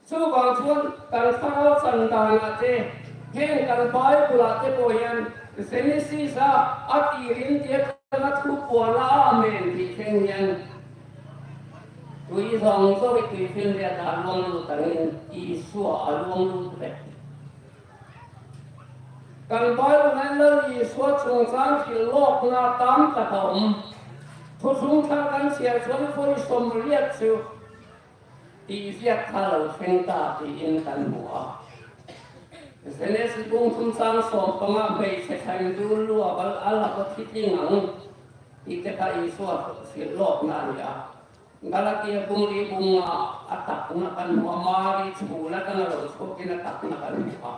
Chuvang chuan kan thlarau chan danah te, Hieng kan Bible-a te pawh hian Genesis-a a tirin tia kan a thu puana a men tih thleng hian tui zawng zawng i tui fin le ta luang lut angin Isua a luang lut ve. Kan Bible-a Lal Isua chungchang thil lawkna tam tak a awm. Thuthung thar kan chhiar chuan vawi sawmriat chu tih ziak kha lo thleng ta tiin kan hmu a. Genesis bung thum chang sawm panga hmeichhe thleng dul lua bal a la ko thi tling ang tih te kha Isua thil lawkna a ni a. Galatia bung li bung nga a takna kan hmu a, Mari chhuna kan lo chhuakin a takna kan hmu a.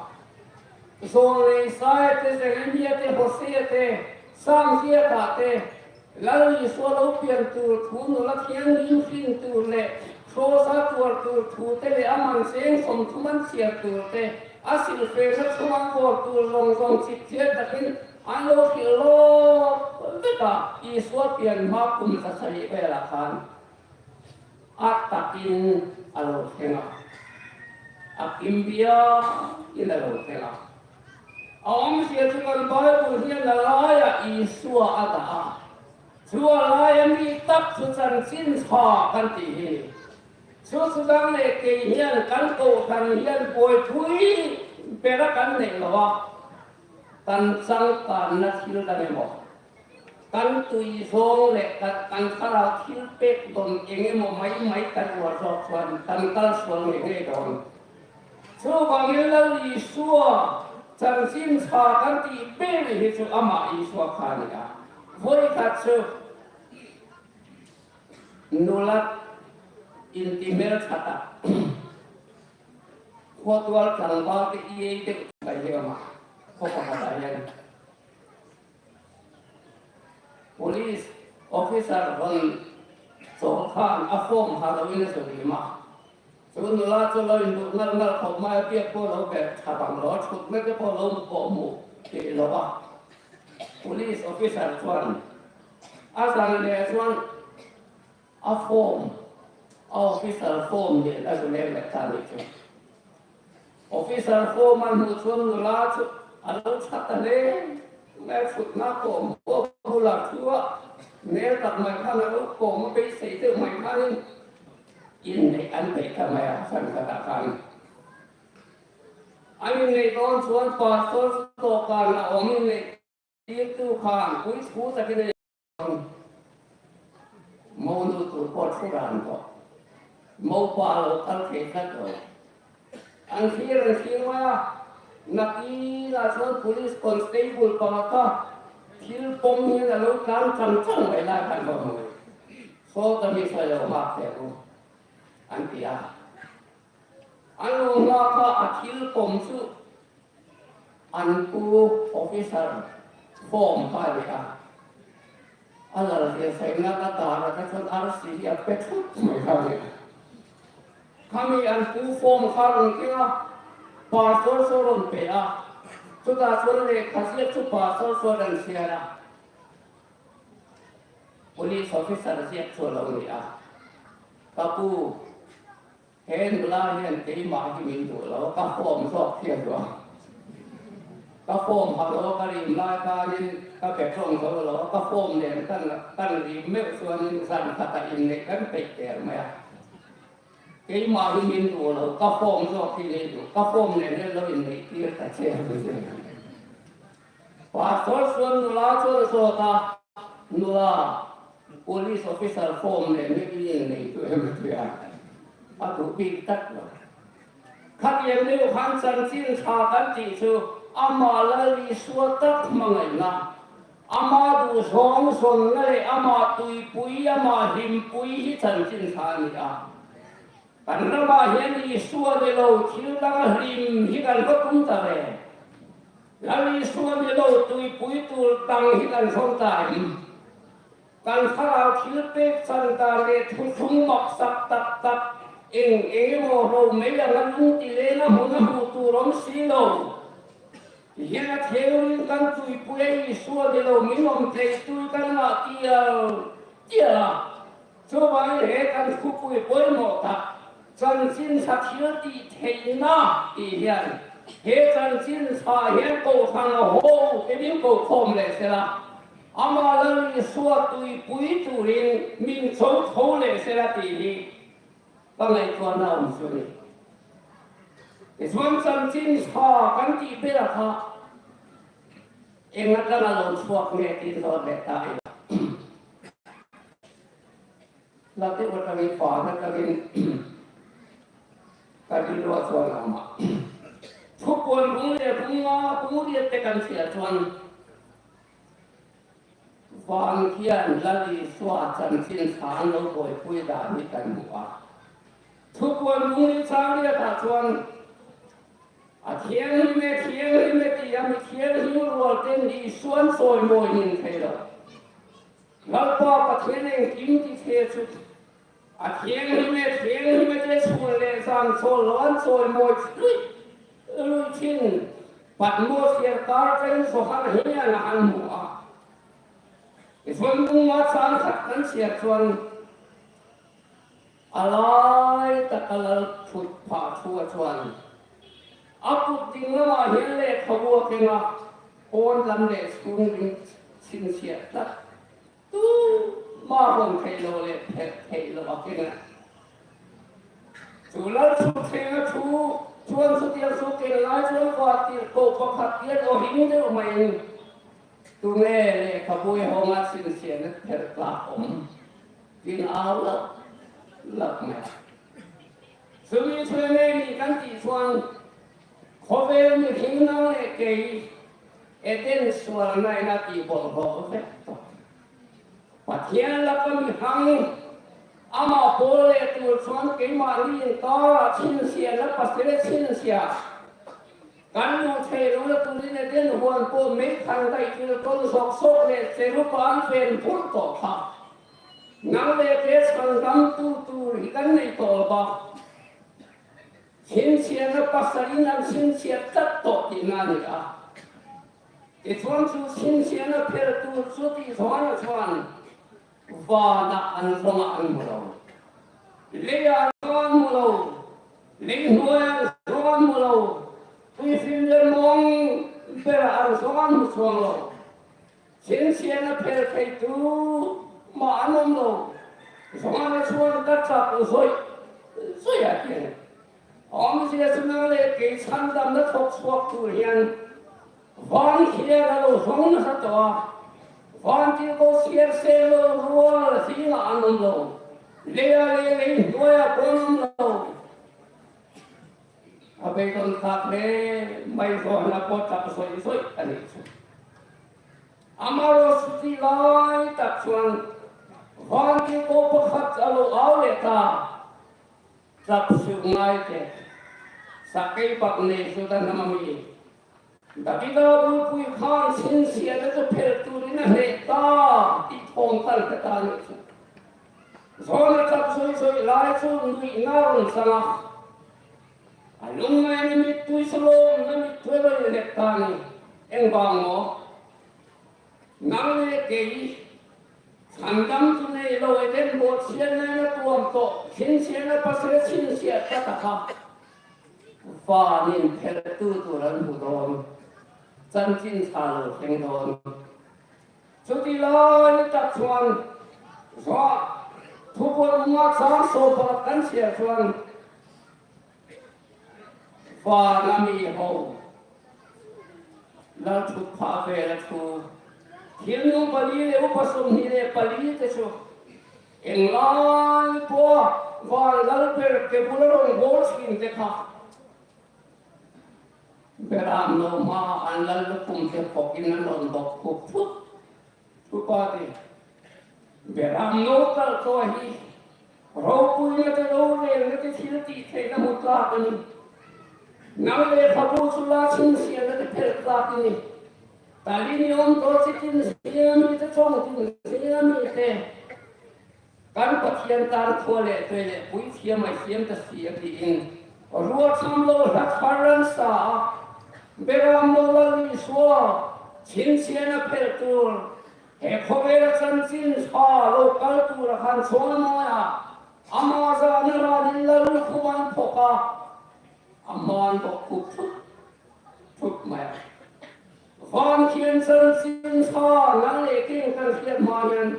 Saul leh Isai te, Jeremia te, Hosea te, Sam ziaka te, Lal Isua lo pian tur thu, nula thianghlim hrin tur leh Krawsa tuar tur thu te leh a man seng sawmthum an chhiar tur te, a silfenna chhung an kawr tur zawng zawng chipchiar takin an lo hrilh lawk vek a, Isua pian hma kum zasarih velah khan a takin a lo thleng a, a kim biakin a lo thleng a. A awmzia chu kan Bible hian a laia Isua a dah a. Chu a laia mi tak chu chanchin ṭha kan tih hi. Chu chu dang leh kei hian kan kohhran hian buaipui bera kan nei lo a. Kan changkanna thil dang emaw, kan tui zawng leh kan, kan thlarau thil pek dawn eng emaw mai mai kan ruat zawk chuan kan kal sual ngei ngei dawn. Chuvangin Lal Isua chanchin ṭha kan tih ber hi chu amah Isua kha a ni a. Vawi khat chu nula inti hmel ṭha tak, khawtual tlangval te i ei deuh ṭha hi amah khaw pakhatah hian police officer hon chawl khan a form ha loin a zuk rim a. Chu nula chu lo induh ngal ngal khawp mai a, biak pawh lo ber ṭha bang lo, a ṭhutna te pawh lo kawh hmuh tih lo a. Police officer chuan a zan leh chuan a form, a officer form nen a zu lem leh ta ni chu. Officer form a hmuh chuan nula chu a lo ṭha ta hle mai, ṭhutna kawm pawh bula thu a, nel tak mai khan a lo kawm a, beisei deuh mai khanin inneih an peih ta mai a, san khatah khan. An inneih dawn chuan pastor dawhkanah awm inneih tirtu khan pui thu takin a, mo nu tur pawh thu ran tawh, mo pa lo kal thei tlat lo. An thlir an thlir mai a, nakinah chuan police constable pakhat kha thil pawm hian a lo tlan chang chang mai lai khan ka hmu. Sawta mi sawi lo mak thei u an ti a. An lo nghak a, a thil pawm chu an pu officer form kha a ni a. A lal vel saina ka dar a, ka chuan R C hi a pe thut mai kha a ni a. Khami an pu form kha rawn keng a, pastor saw rawn pe a. Chutah chuan lehkha ziak chu pastor saw rawn chhiar a. Police officer ziak chu a lo ni a. Ka pu, he nula hian keimah hi min duh lo, ka form zawk hi a duh a. Ka form ha lo, ka rim lai khanin ka pe tawng zo lo, ka form nen kan, kan rim meuh chuanin zan khata inneih kan peih tel mai a. Keimah hi min duh lo, ka form zawk hi min duh, ka form nen hi lo inneih tir ta che. Pastor chuan nula chu a zawt a, nula, police officer form nen hi i innei tu em a ti a. A duh bik tak lo. Khatiang deuh khan chanchin ṭha kan tih chu ama Lal Isua tak hmangaihna, ama duh zawng zawnna leh ama tuipui, ama hlimpui hi chanchin ṭha a ni a. Kan ramah hian Isua ni lo thil dang a hlim hi kan va tum ta ve. Lal Isua ni lo tuipui tur dang hi kan hrawn ta em? Kan thlarau thil pek chan dan leh thuthlung maksak tak tak, eng eng emaw ro mai anga lung ti lena hmuna hmu tur awm si lo. Hian a theuin kan tuipui a Isua ni lo min awm thei tui kan ngah tial tial a. Chuvangin he kan thupui pawimawh tak chanchin ṭha thil tih theihna tih hian He chanchin sa hian kohhran a ho, ke min ko khawm leh sela. Ama Lal Isua tuipui turin min chho tho leh sela ti hi ka ngaihtuahna awm chu ni. Tichuan chanchin sa kan tih bera kha, eng atanga lo chhuak nge tiin zawt leh ta ila. Late u atangin, pa na atangin, ka rilru a chuan a awm a. Thupuan bung le bung nga, bung riat te kan chhiar chuan, van hian Lal Isua chanchin sa an lo buaipui dan hi kan hmu a. Thupuan bung li chang riatah chuan, a thianghlim e, thianghlim e tia mi thianghlim rual ten Isuan chawimawi ning thei lo. Lalpa Pathian engkim ti thei chu, a thianghlim e, thianghlim e tia chhun leh zan chawl lo an chawimawi hlui hlui thin, Patmos hiar kar aṭangin Johan hian a han hmu a. Tichuan bung nga chang khat kan chhiar chuan, a lai taka Lal thutphah thua chuan, a kut ding lamah hian lehkhabu a keng a, pawn lam leh chhung ding chhinchhiah tlat, tuma rawn theih loh leh phelh theih loh a keng a. Chu Lal thuthlengna thu chuan chutia chu ken lai chuan vattirhkoh pakhat hian aw hing deuh maiin, tunge lehkhabu hi hawnga chhinchhiahna phelh tlak awm, tiin au lak lak mai a. Chumi chu enge ni kan tih chuan, khawvel mihring nang leh kei Eden sualnain a tihbawlhhlawh vek tawh. Pathian laka mi hrang, ama pawl leh tur chuan keimahni inkarah chhinchhiahna pasal chhinchhiah kan luh thei lo na turin Eden huan pawh meikhandaih tirkawl zawk zawk leh cherub-a an fen phur tawh kha, nang leh kei chhandamtu tur hi kan nei tawh lo va. Chhinchhiahna pasalin an chhinchhiah tlat tawh tihna a ni a. Tichuan chu chhinchhiahna phelh tur chu tih zawng chuan, vana an zawnga an hmu lo. Leia an zawnga an hmu lo. Lei hnuaia an zawnga an hmu lo. Tuifinriat mawng bera an zawnga an hmu chuang lo. Chhinchhiahna phelh thei tuma an awm lo. Zawngana chuan ka chak zawih zawih a tih. Awmzia chu nang leh kei chhandamna thawk chhuak tur hian, van hian a lo zawng nasa tawh a. Van tirkawl chhiar se lo rual zingah an awm lo. Leia leh lei hnuaia pawh an awm lo. A beidawng tak hle mai, zawngana pawh chak zawih zawih a nih chu. Amaherawhchu tih lai tak chuan, van tirkawl pakhat a lo au leh ta. Chak suh ngai te, sakei bak nei chu ta hnam ami. Davida bulpui khan chhinchhiahna chu phelh turin a hneh ta, tih thawm tal ka ta nih chu. Zawngana chak zawih zawih lai chu nuihna a rawn chang a. A lungngaina mittui chu lawmna mittui a rawn let ta ni. Engvang maw? Nang leh kei, chhandamtu nei lo Eden bawhchhiatnain a tuam tawh, chhinchhiahna pasal chhinchhiah tlat a kha, vanin phelhtu tur an hmu dawn, chanchin sa lo thleng dawn. Chuti lai tak chuan, Johan, Thupuan bung nga chang sawm pakhat kan chhiar chuan, vana mi ho, Lal thutphah vela thu, thil nung pali leh upa sawmhnih leh pali te chu, eng lai pawha van lal ber ke bula rawn bawr chhin te kha, beram no hma an lal lukhum te khawkin an rawn bawk khup thut. Upa te, beram no kal tawh hi, ropuina te, rorelna te, thil tih theihna hmu tlak a ni. Nang lehkhabu chu la chhinchhiahna te phelh tlak a ni. Tali ni awm tawh chi tin zinga mi te, chawng tin zinga mi te, kan Pathian tan khua leh tui leh pui thiam mai thiam ta si a tiin, ruat tham lo hla thar an sa a. Beram no Lal Isua, chhinchhiahna phelh tur, he khawvela chanchin sa lo kal tura khan chuan a mawi a. Ama zahna ranin lal lukhum an phawk a. A hma an bawk khup thut. Van thienghlim chanchin ṭha nang le kei kan hriet hma hin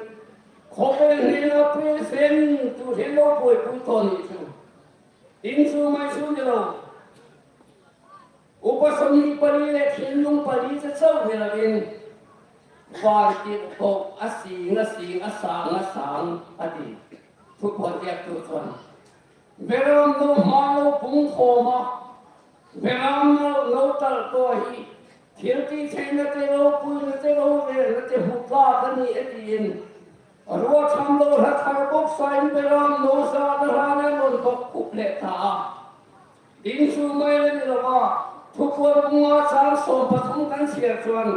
khawvel hnena present tu hril lo buoipui tawh ni chu. Tin chu mai chu ni lo. Upa sawmhni pali le thinlung pali chu chau ni loin, van tirko a sing a sing, a sang a sang a ti. Thupuan ziak tu chuan, beram no hma lo pung khawm a, beram no, no tal tawh hi thil tih theihna te, ropuina te, rorelna te hmu tlak a ni a tiin, ruat tham lo hla thar bawk sain beram no zahna hrana rawn bawk khup leh ta a. Tin chu mai la ni lo a, Thupuan bung nga chang sawm pathum kan chhiar chuan,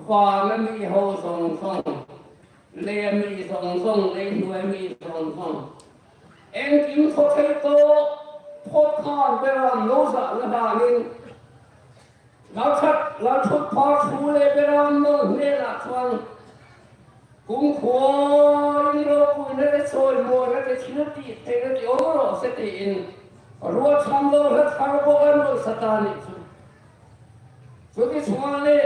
vana mi ho zawng zawng, leia mi zawng zawng, lei hnuai mi zawng zawng, engkim thaw thei tawh phawt khan beram no zahna hranin, Lalṭhat, Lalṭhutpha thu le beram no hnenah chuan, kumkhuain ropuina te, chawimawina te, thil tih theihna te awm rawh se tiin, ruat tham lo hla thar bawk an rawn sa ta nih chu. Chuti chuan le,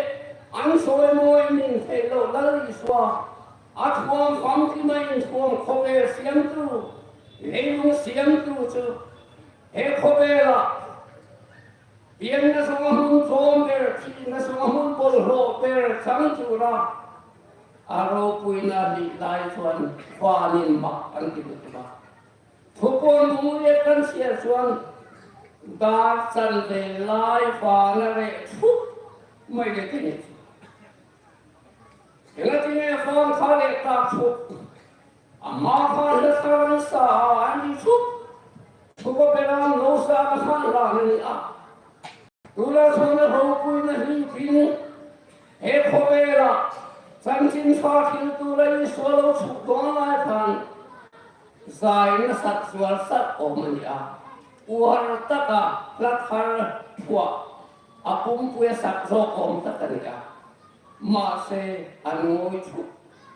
an chawimawi min theih lo Lal Isua a thuam famkima inthuam khawvel siamtu, leilung siamtu chu he khawvelah pianna sunga hmun tlawm ber, thihna sunga hmun bawlhhlawh ber chang tura a ropuina hlih lai chuan vanin mak an ti lutuk a. Thupuan bung riat kan chhiar chuan dar chanve lai vana reh thup mai le ti ni. Engati nge van kha reh tak thup? Ama khan hla thar an sa a, an ti thup. Thupa beram no zahna khan lam a ni a. Tuna chuan a ropuina hi tin, he khawvela chanchin ṭha hriltu Lal Isua lo chhuk dawn lai khan, zaina sak zual sak awm a ni a. Uar taka hla thar thuah a pumpui a sak zawk awm tak a ni a. Mahse, an ngawi thup,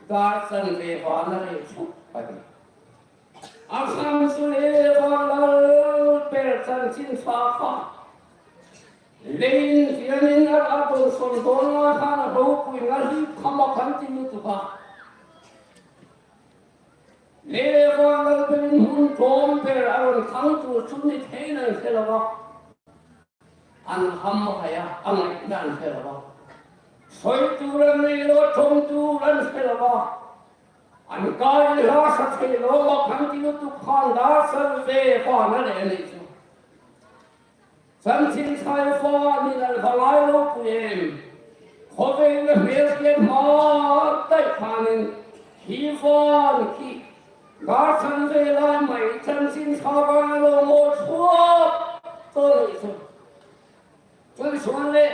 dar chanve vana reh thup a ni. A kham chu le vanglal ber chanchin ṭha kha leiin tianin a, a dawn sawn dawn lai khan a ropuina hlip kham a kan ti lutuk a. Lei le vanglal berin hmun tlawm ber a rawn thang tur chu ni theiin an hre lo a. An hamhai a, a ngaihna an hre lo a. Sawi tur an nei lo, ṭawng tur an hre lo a. An kai hla sa thei lo, mak an ti lutuk khan dar chanve vana reh a nih chu. Chanchin ṭha hi vanin an va ngai ropui em. Khawvelin a hmel hriat hma daih khanin hi van khi dar chanve lai mai chanchin ṭha vana lo ngaw thuap tawh a nih chu. Chuan chuan le,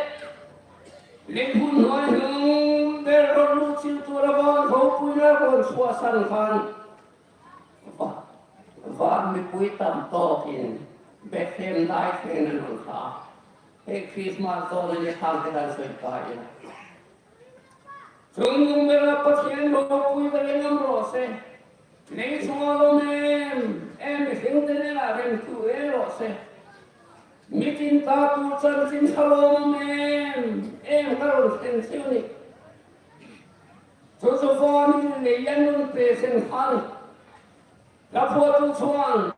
lei hun hnuai hnung ber rawn lut chil tura van ropuina rawn chhuahsan khan, va-, van mipui tam tawkin Bethlehem Daithleng an rawn thla. Hei Christmas dawn a ni khan te kan sawi ta ila. Chungnung bera Pathian ropui ka leng am rawh se. Lei chunga lawm em em, mihringte nena remtu ei rawh se. Mitin ta tur chanchin ṭha lawm em em ka rawn thlen cheu ni. Chu chu vanin lei an rawn present khan. Hla phuahtu chuan,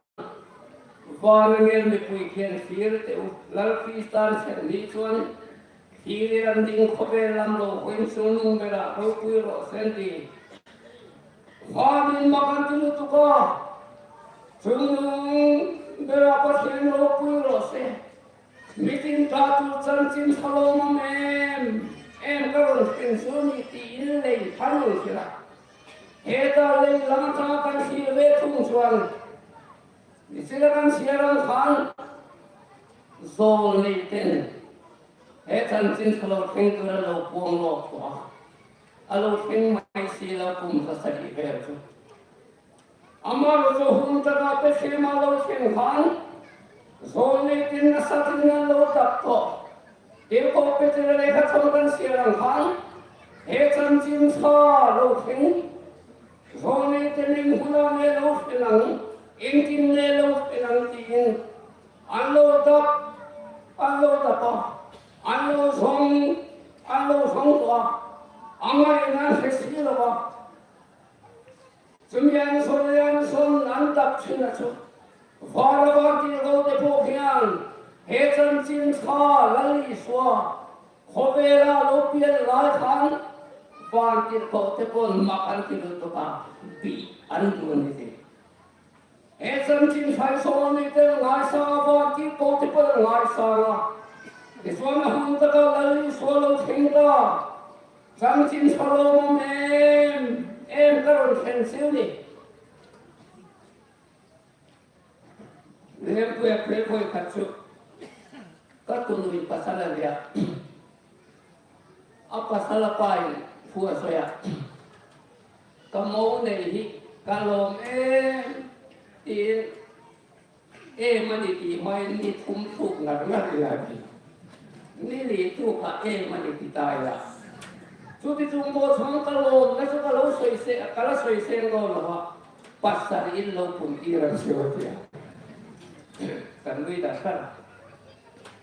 vana ngel mipui khian thlir teh u, Lal Kristan ṭhen ni chuan thlir an ding khawvel lam lo khuin chungnung berah ropui rawh se an ti. Vanin mak an ti lutuk a, chungnung berah Pathian ropui rawh se. Mitin ta tur chanchin ṭha lawm em em ka rawn thlen chu ni tiin lei khan rawn thlir a. Heta lei lam aṭanga kan thlir ve thung chuan, ni sila kan siar ang khan, zawlneiten he chanchin ṭha lo thleng tura lo puang lawk tawh a. A lo thleng mai si lo kum zasarih vel chu. Amaherawhchu hun taka Bethlehem-a lo thleng khan, zawlneiten nasa takin an lo dap tawh. Tirko Petera lekhathawn kan siar ang khan, he chanchin ṭha lo thleng, zawlneiten ieng huna nge lo thleng ang, iengtin nge lo thleng ang tiin an lo dap. An lo tapa, an lo zawng, an lo zawng tawh a, a ngaina hre si lo a. Chumi an sawn le an sawn an tak ṭhin a chu. Vara vantirkote pawh hian he chanchin ṭha Lal Isua khawvela lo pian lai khan vantirkote pawn mak an ti lutuk a, bih an duh a ni tih. He chanchin ṭha sawn ni te ngaisang a, vantirkote pawn ngaisang a. Tichuan a hun taka Lal Isua lo thleng ta. Chanchin ṭha lawmawm em em ka rawn thlen cheu ni. Lengpuia phei phei khat chu ka tunui pasal a nia. A pasal a pain thu a sawi a. Ka mo nei hi ka lawm em, tiin, em a ni tih hmain ni thum thluk ngar ngar ila ni. Ni li thluk a em a ni ti ta ila. Chuti chung bo chang ka lawmna chu ka lo sawi se, ka la sawi seng lo lo a. Pasal in lo pum tir ang si a tia. Kan lui dan khan.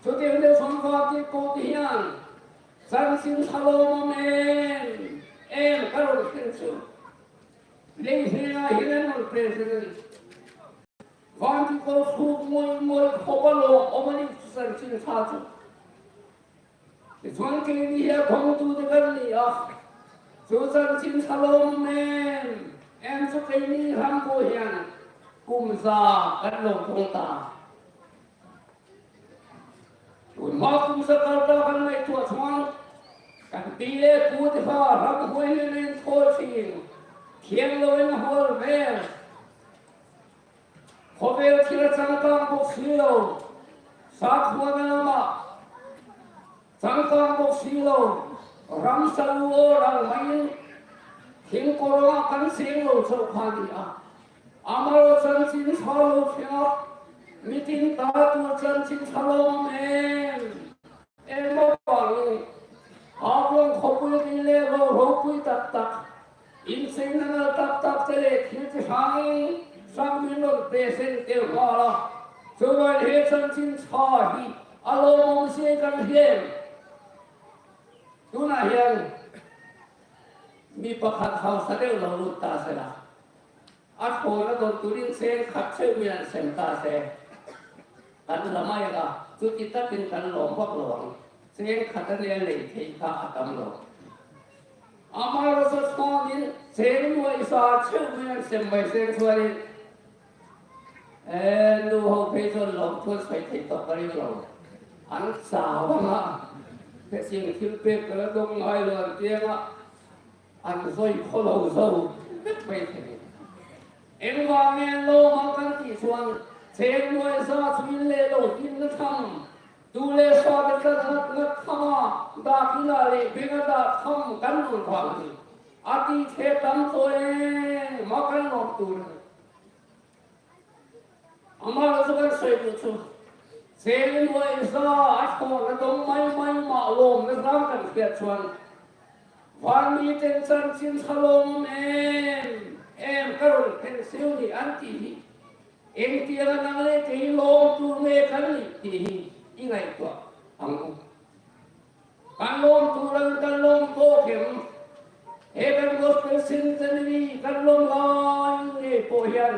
Chuti hun deuh sawn vantirkote hian chanchin ṭha lawmawm em em ka rawn thlen chu. Leihnena hian an rawn president. Vantirko chhuk mawi mawi khawpa lawmawm a ni chu chanchin ṭha chu. Tichuan keini hi a thawngtute kan ni a. Chu chanchin ṭha lawmawm em em chu keini ram pawh hian kum za kan lo thawng ta. Tun hma kum za kal ta kan ngaihtuah chuan kan pi le pute kha ramhuai hian an thaw ṭhin, thiang lo in a hual vel. Khawvel thila changkang bawk si lo, sakhuana lama changkang bawk si lo, ramsa lu aw rang maiin thingkawr awnga kan seng lo chauh kha ni a. Amaherawhchu chanchin ṭha lo thleng a, mitin ta tur chanchin ṭha lawmawm em em avangin, Haflong khawpui ding le lo ropui tak tak, incheinna nal tak tak te leh thil chi hrang hrang min rawn present tel nghal a. Chuan he chanchin ṭha hi a lawmawm si kan hriat. Tunah hian mi pakhat hausa deuh lo lut ta sela. A thlawna dawn turin cheng khat cheu min an sem ta se. Kan la mai a, chuti takin kan lawm vak lo ang. Cheng khat a nia lei thei kha a tam lo. Amaherawhchu chhawnin cheng nuaisa cheu min an sem mai seng chuanin, e, nu ho phei chuan lawm chuan sawi thei tawk ka ring lo. An chau ang a. Hetiang thil pek ka la dawng ngai lo an ti ang a. An zawi khawlo zo vek mai thei. Engvangin lawm ang kan tih chuan, cheng nuaisa chu in leh lo inna tham, tu le sa te tlan ngat ngat khama, dak ina leh benga dak tham kan nun vang hi a ti thei tam tawh em a kan lawm tur. Amaherawhchu kan sawi duh chu, cheng nuaisa a thlawna dawng mai mai mah lawmna zang kan hriat chuan, van miten chanchin ṭha lawmawm em em ka rawn thlen si a ni an tih hi, engtianga nang le kei lawm tur nge kan nih tih hi i ngaihtuah ang u. Kan lawm tur ang kan lawm tawk em? He kan gospel centenary kan lawm lai ngei pawh hian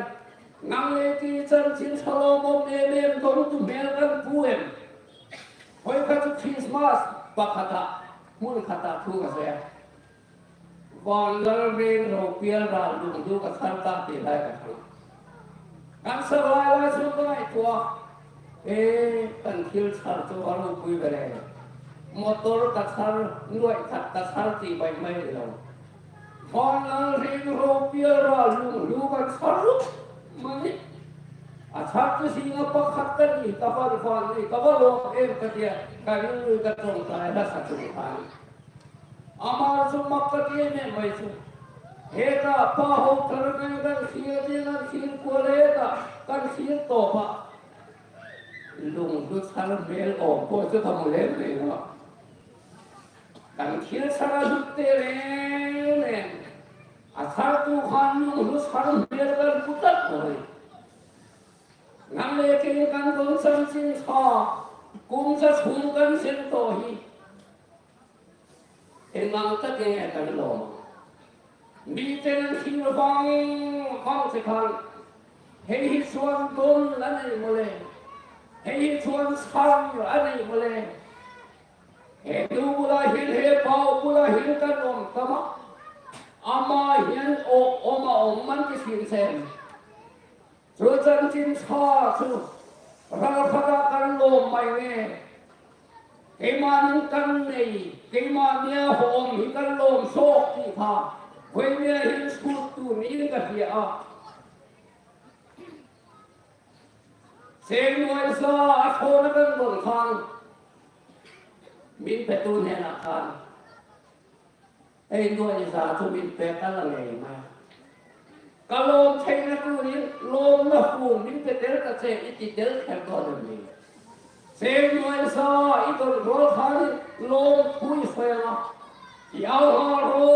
nang le kei chanchin ṭha lawmawm em em dawngtu hmel kan pu em? Hawi kha chu Christmas pakhata hmun khata thu ka sawi a. Vanlal reng ropial ral lungdu ka chhar ta tih lai ka hria. Kan sak lai lai chuan ka ngaihtuah a, e, kan thil chhar chu a ropui ber e. Motor ka chhar, nuai khat ka chhar tih bai mai lo. Vanlal reng ropial ral lungdu ka chhar rup mai. A chhar chu zinga pakhat ka ni, ka van van ni, ka va lawm em ka tia, ka ringring ka ṭawngṭai hla sa chung khan. Ama chu mak ka ti em em mai chu. Heta pa ho thar kan kan thlir ding an thlir kual heta kan thlir tawp a. Lungdu chhar hmel awm pawh chu ka hmu lem reng a. Kan thil chhar a hlut te reng reng. A chhartu khan lungdu chhar hmel kan hmu tlat mai. Nang le kei kan dawn chanchin ṭha, kum chhung kan seng tah hi, engtin takin kan lawm? Miten an thlir vang vang che khan, hei hi chuan dawn a nei maw le, hei hi chuan chhar a nei maw le. He nu bula hin, he pa bula hin kan awm tam a, ama hian awm a awm man ti sin chen. Chu chanchin ṭha chu ral khata kan lawm mai nge? Keimahnin kan nei, keimahnia hawm hi kan lawm sawk tih kha vawinia hin chhuttu niin ka hria a. Seng nuai sa a thawna kan dawn khan, min petu hnenah khan, ei nuai sa chu min pek a la ngei mai. Ka lawm theina turin lawmna fun min pe tel ta che i ti tel kher dawn a ni. Seng nuai sa i dawn rual khan lawmthu i sawi ang a, i au ha rawi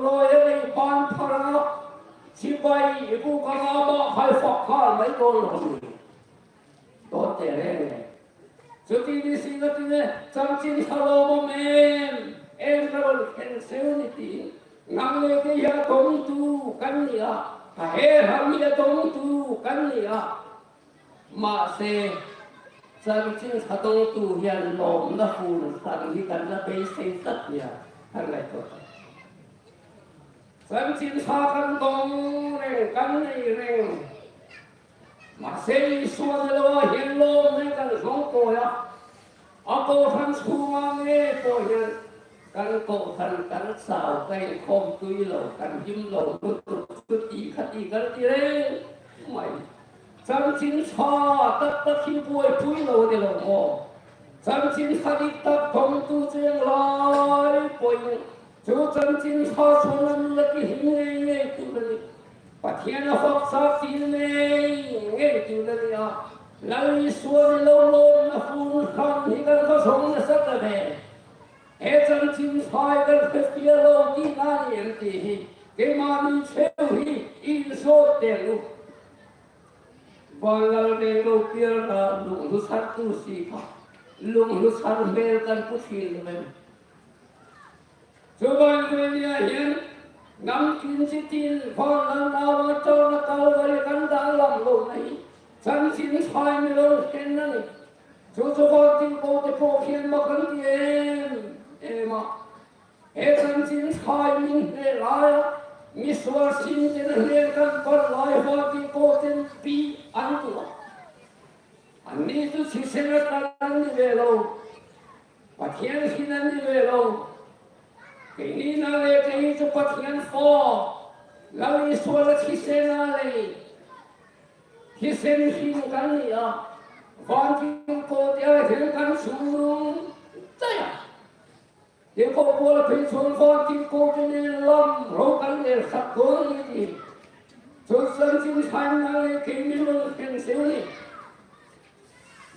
rawi a nei pan phar ang a, chibai i bu ka nga ba khai fak khal mai dawn lo ni. Tawte reng e. Chuti ni si ka ti nge, chanchin ṭha lawm awm em em ka rawn khen seu ni ti. Nang le kei hi a dawngtu kan ni a, ka he ram hi a dawngtu kan ni a. Mahse, chanchin ṭha dawngtu hian lawmna fun hran hi kan la beisei tlat nia, kan ngaihtuah. Chanchin ṭha kan dawng reng, kan nei reng. Mahse, Isua ni loa hian lawmna kan hlawng tawi a. A kohhran chhunga nge pawh hian kan kohhran kan chau, kan inkhawm tui lo, kan him lo lutuk chu ti kha ti kan ti reng mai. Chanchin ṭha tak tak hi buaipui lo ni lo maw? Chanchin ṭha dik tak dawngtu chu eng lai pawhin chu chanchin ṭha chhunga mi la ti him ngei ngei tur a ni. Pathian a fak chak tir ngei ngei tur a ni a. Lal Isua ni lo lawmna fun hran hi kan va zawng nasa ta ve. He chanchin ṭha hi kan hre fiah lo tihna ni em ti hi keimahni cheu hi i insawt teh u. Vanlal reng lo piarna lunghlu sartu si kha, lunghlu sar hmel kan pu ṭhin lo em? Chubai vawinia hian namtin chitin vanlal naua chawna Kalvari kan dah lam lo na hi chanchin ṭha hi mi lo hriet a ni. Chu chu vantirko te pawh khian ma kan ti em em a. He chanchin ṭha hi min hneh laia misual sin ten a hnen kan pan lai vantirko ten pi an duh a. Anni chu thisen atan an ni ve lo. Pathian hrin an ni ve lo. Keini na le keini chu Pathian fa, Lal Isua la thisen a lei. Thisen hring kan ni a. Vantirko te a hring kan chungnung tlat a. He ko kual phei chuan vantirko te nen lam ro kan leh sak dawn a ni ti. Chu chanchin ṭha hi nang le kei min lo hriet seu ni.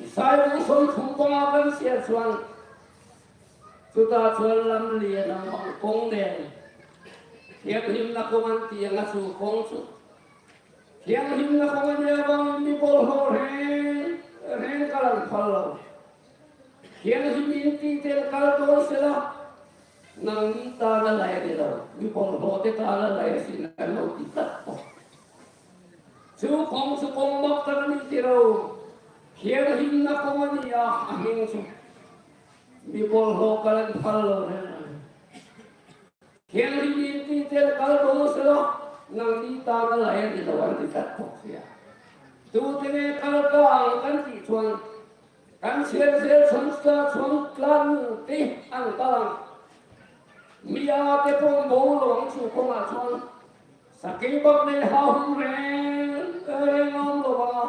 Isai bung sawmthum panga kan chhiar chuan, chuta chuan lamlian a hmang kawng nen, thianghlimna kawng an ti ang a, chu kawng chu thianghlimna kawng a nia vangin mi bawlhhlawh reng reng kal an phal lo. Thianghlim intite kal dawn sela, nangni tana lai a ni lo, mi bawlhhlawh te tana lai a sin an lo ti tlat bawk. Chu kawng chu kawng mak tak a ni ti lo. Thianghlimna kawng a ni a, a hming chu mi bawlhhlawh kal an phal lo reng a ni. Thianghlim intite kal dawn sela, nangni tana lai a ni lo an ti tlat bawk si a. Tute nge kal ka ang kan tih chuan, kan chhiar zel chhan ta chuan tlan te an kal ang. Mi a te pawh bo lo ang chu kawngah chuan, sakei bak nei ha hum reng reng a awm lo ang a.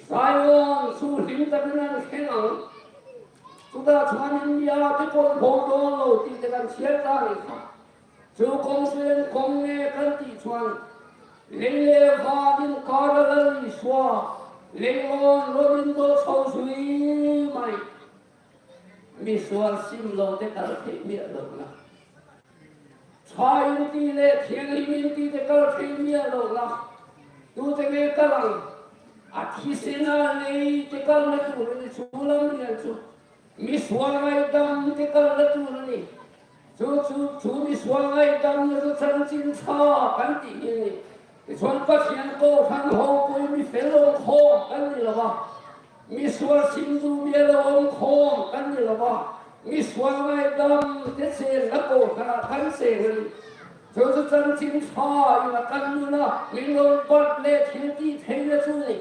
Zion chu hlim takin an thleng ang. Chuta chuan India te pawh bo dawn lo tih te kan chhiar ta ni kha. Chu kawng chu eng kawng nge kan tih chuan, lei le van inkara Lal Isua, leiin rawn indawt chho zui mai. Misual sim lo te kal thei miah lohna. Ṭha inti le thianghlim inti te kal thei miah lohna. Tute nge kal ang? A thisena lei te kalna tur a ni chu lam rial chu. Misual ngaidam te kalna tur a ni. Chu, chu, chu misual ngaidamna chu chanchin ṭha kan ti hi a ni. Tichuan Pathian kohran hopui mi fel awm khawm kan ni lo va. Misual sim duh mi a lo awm khawm kan ni lo va. Misual ngaidam te chenna kohran kan cheng a ni. Chu chu chanchin ṭha ina kan nun a, min lo bat le thil tih theina chu ni.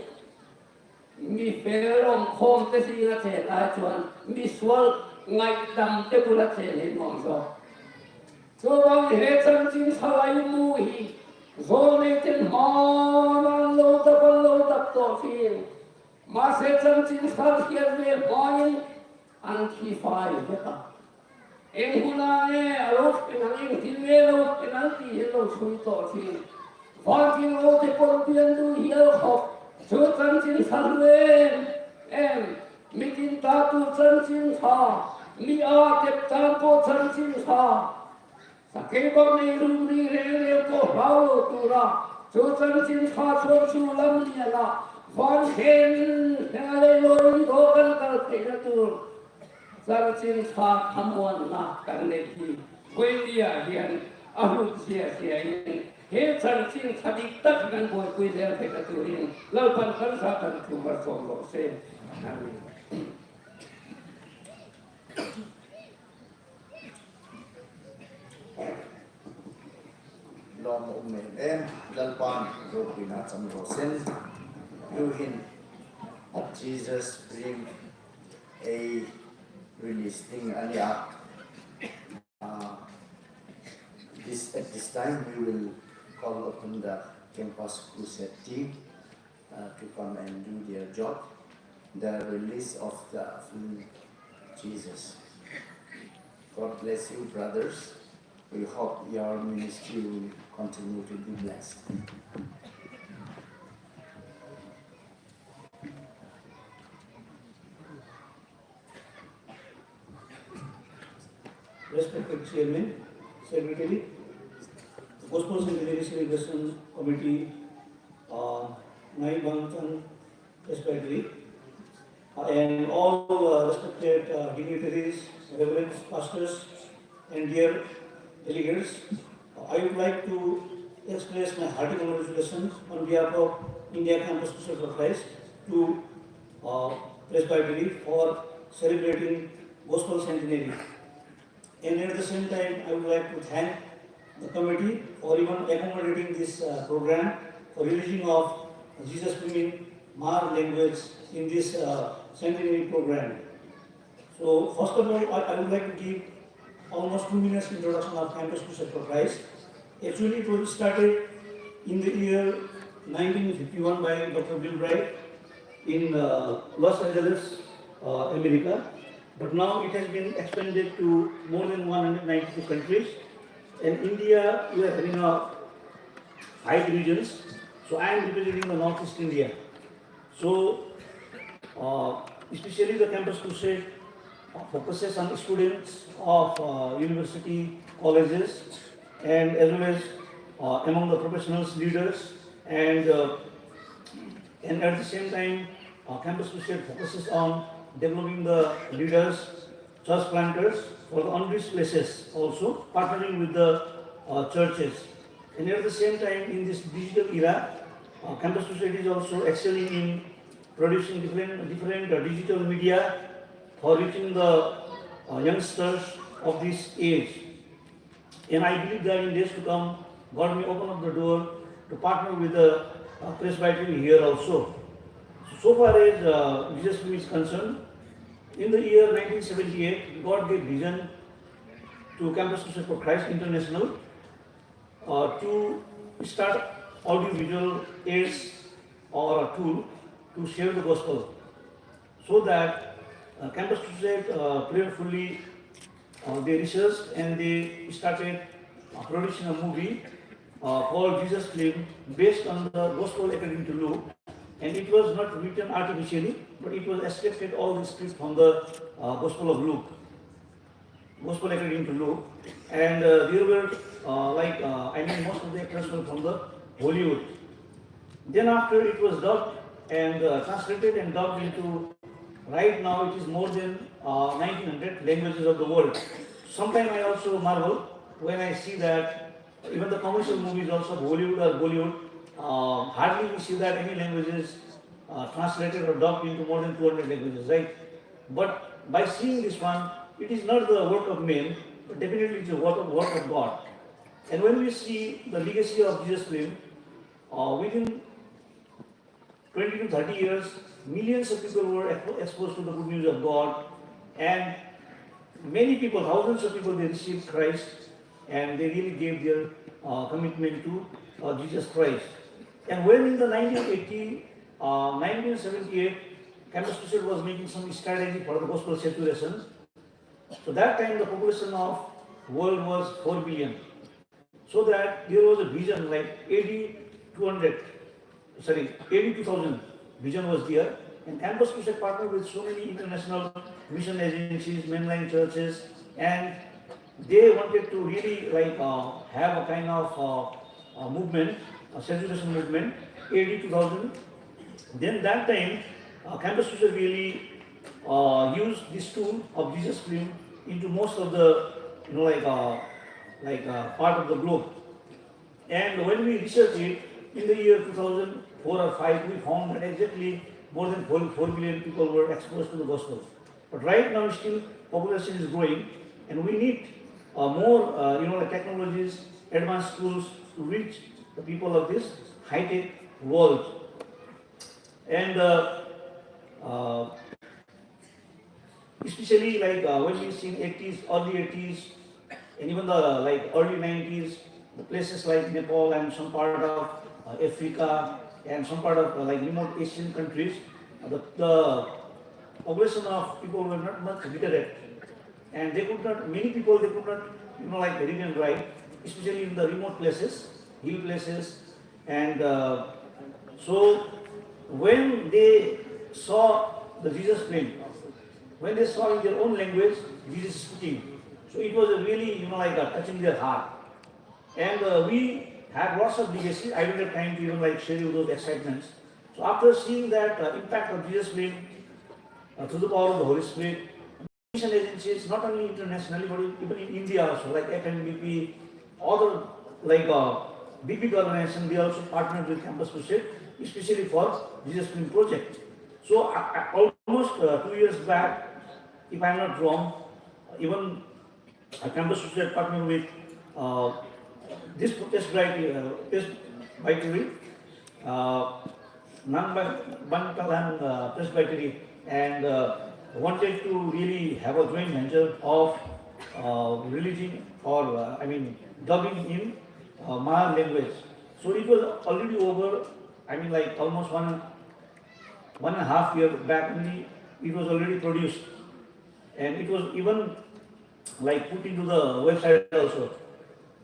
Mi fel awm khawm te si a chen lai chuan misual ngaidam te bula chen hi nuam zawk. Chuvang he chanchin ṭha lai mu hi zawlnei ten hma an lo dap, an lo dap tawh ṭhin. Mahse chanchin ṭha hriat ve hmain an thi fai hlek a. Eng huna nge a lo ṭhen ang, eng thil nge lo ṭhen ang tih hi lo hrui tawh ṭhin. Vantirko te pawh pian duh hial khawp. Chu chanchin ṭha hlu em em. Mi tin ta tur chanchin ṭha. Mi a tep tan pawh chanchin ṭha. Sakei bak nei rum ri reng reng pawh hlau lo tura. Chu chanchin ṭha chuan chu lam liana. Van khen heng a lei lo in daw kan kal theihna tur. Chanchin ṭha thlamuanna kan nei hi vawiinah hian a hlut zia zia in, he chanchin ṭha dik tak kan buaipui zel theihna turin Lalpan kan sa kan thu mal sawm rawh se. Amen. Lawm a um em em, Lalpan ropuina chang rawh se. Tuhin Jesus Film ei release ding a ni a. Uh, this, at this time, we will call upon the Campus Crusade team uh, to come and do their job, the release of the film Jesus. God bless you, brothers. We hope your ministry will continue to be blessed. Respected Chairman, Secretary, Gospel Centenary Celebration Committee, uh, Ngaibangchang Presbytery, uh, and all, uh, respected, uh, dignitaries, reverends, pastors, and dear delegates, uh, I would like to express my hearty congratulations on behalf of India Campus Crusade for Christ to, uh, Presbytery for celebrating Gospel Centenary. And at the same time, I would like to thank the committee for even accommodating this, uh, program for releasing of Jesus film in Hmar language in this, uh, centenary program. So, first of all, I, I would like to give almost two minutes introduction of Campus Crusade for Christ. Actually, it was started in the year nineteen fifty-one by Doctor Bill Bright in, uh, Los Angeles, uh, America. But now it has been expanded to more than one hundred ninety-two countries. And India, we are having a five regions. So I am representing the Northeast India. So, uh, especially the Campus Crusade, uh, focuses on students of, uh, university, colleges, and as well as, uh, among the professionals, leaders, and, uh, and at the same time, uh, Campus Crusade focuses on developing the leaders, church planters for the unreached places, also partnering with the, uh, churches. And at the same time, in this digital era, uh, Campus Crusade is also excelling in producing different, different, uh, digital media for reaching the, uh, youngsters of this age. And I believe that in days to come, God may open up the door to partner with the, uh, Presbytery here also. So far as, uh, Jesus film is concerned, in the year nineteen seventy-eight, God gave vision to Campus Crusade for Christ International, uh, to start audiovisual aids or a tool to share the gospel, so that, uh, Campus Crusade, uh, prayerfully, uh, they researched and they started, uh, producing a movie, uh, called Jesus Film, based on the Gospel According to Luke. And it was not written artificially, but it was extracted all the script from the, uh, Gospel of Luke. Gospel According to Luke. And, uh, there were, uh, like, uh, I mean, most of the actors were from the Hollywood. Then after it was dubbed and uh, translated and dubbed into, right now it is more than uh, nineteen hundred languages of the world. Sometimes I also marvel when I see that even the commercial movies also of Hollywood or Bollywood, uh, hardly we see that any languages uh, translated or dubbed into more than two hundred languages, right? But by seeing this one, it is not the work of men, but definitely it's the work of, work of God. And when we see the legacy of Jesus film, uh, within twenty to thirty years, millions of people were expo- exposed to the good news of God, and many people, thousands of people, they received Christ, and they really gave their uh, commitment to uh, Jesus Christ. And when in the nineteen eighty, uh, nineteen seventy-eight, Campus Crusade was making some strategy for the gospel saturation, so that time the population of world was four billion. So that there was a vision like A D two hundred, sorry, A D two thousand vision was there. And Campus Crusade partnered with so many international mission agencies, mainline churches, and they wanted to really like uh, have a kind of uh, a movement, a saturation movement, A D two thousand. Then that time, uh, Campus Crusade really uh, used this tool of Jesus film into most of the, you know, like uh, like uh, part of the globe. And when we researched it in the year two thousand four or five, we found that exactly more than four, four billion people were exposed to the gospel. But right now, still population is growing, and we need uh, more, uh, you know, like technologies, advanced tools to reach the people of this high-tech world. And uh, uh, especially like uh, when we see in eighties, early eighties, and even the like early nineties, the places like Nepal and some part of uh, Africa and some part of uh, like remote Asian countries, uh, the, the population of people were not much literate, and they could not. Many people, they could not, you know, like read and write, especially in the remote places, hill places, and uh, so when they saw the Jesus film, when they saw in their own language Jesus speaking, so it was a really, you know, like uh, touching their heart. And uh, we had lots of legacy. I don't have time to even like share you those excitements. So after seeing that uh, impact of Jesus film uh, through the power of the Holy Spirit, mission agencies, not only internationally, but even in India also, like F M B P, other like uh, big, big organization, they also partnered with Campus Crusade, especially for Jesus film project. So I, I, almost uh, two years back, if I'm not wrong, even uh, Campus Crusade partnered with uh, this Presbytery, uh, Presbytery uh, Nang Ban Kalan uh, Presbytery, and uh, wanted to really have a joint venture of uh, releasing or uh, I mean dubbing in uh, Hmar language. So it was already over. I mean, like almost one one and a half year back only, it was already produced, and it was even like put into the website also.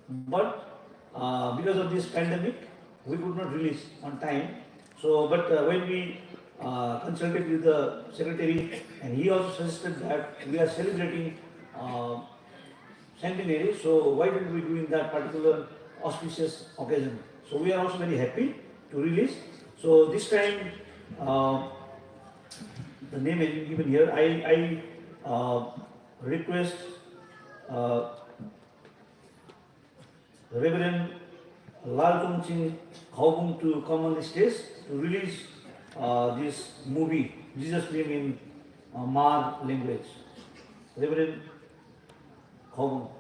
But uh, because of this pandemic, we could not release on time. So, but uh, when we uh, consulted with the secretary, and he also suggested that we are celebrating uh, centenary, so why don't we do in that particular auspicious occasion? So we are also very happy to release. So this time, uh, the name has been given here. I, I uh, request uh, Reverend Laltongching Khaubung to come on the stage to release uh, this movie, Jesus film in uh, Hmar language. Reverend Khaubung.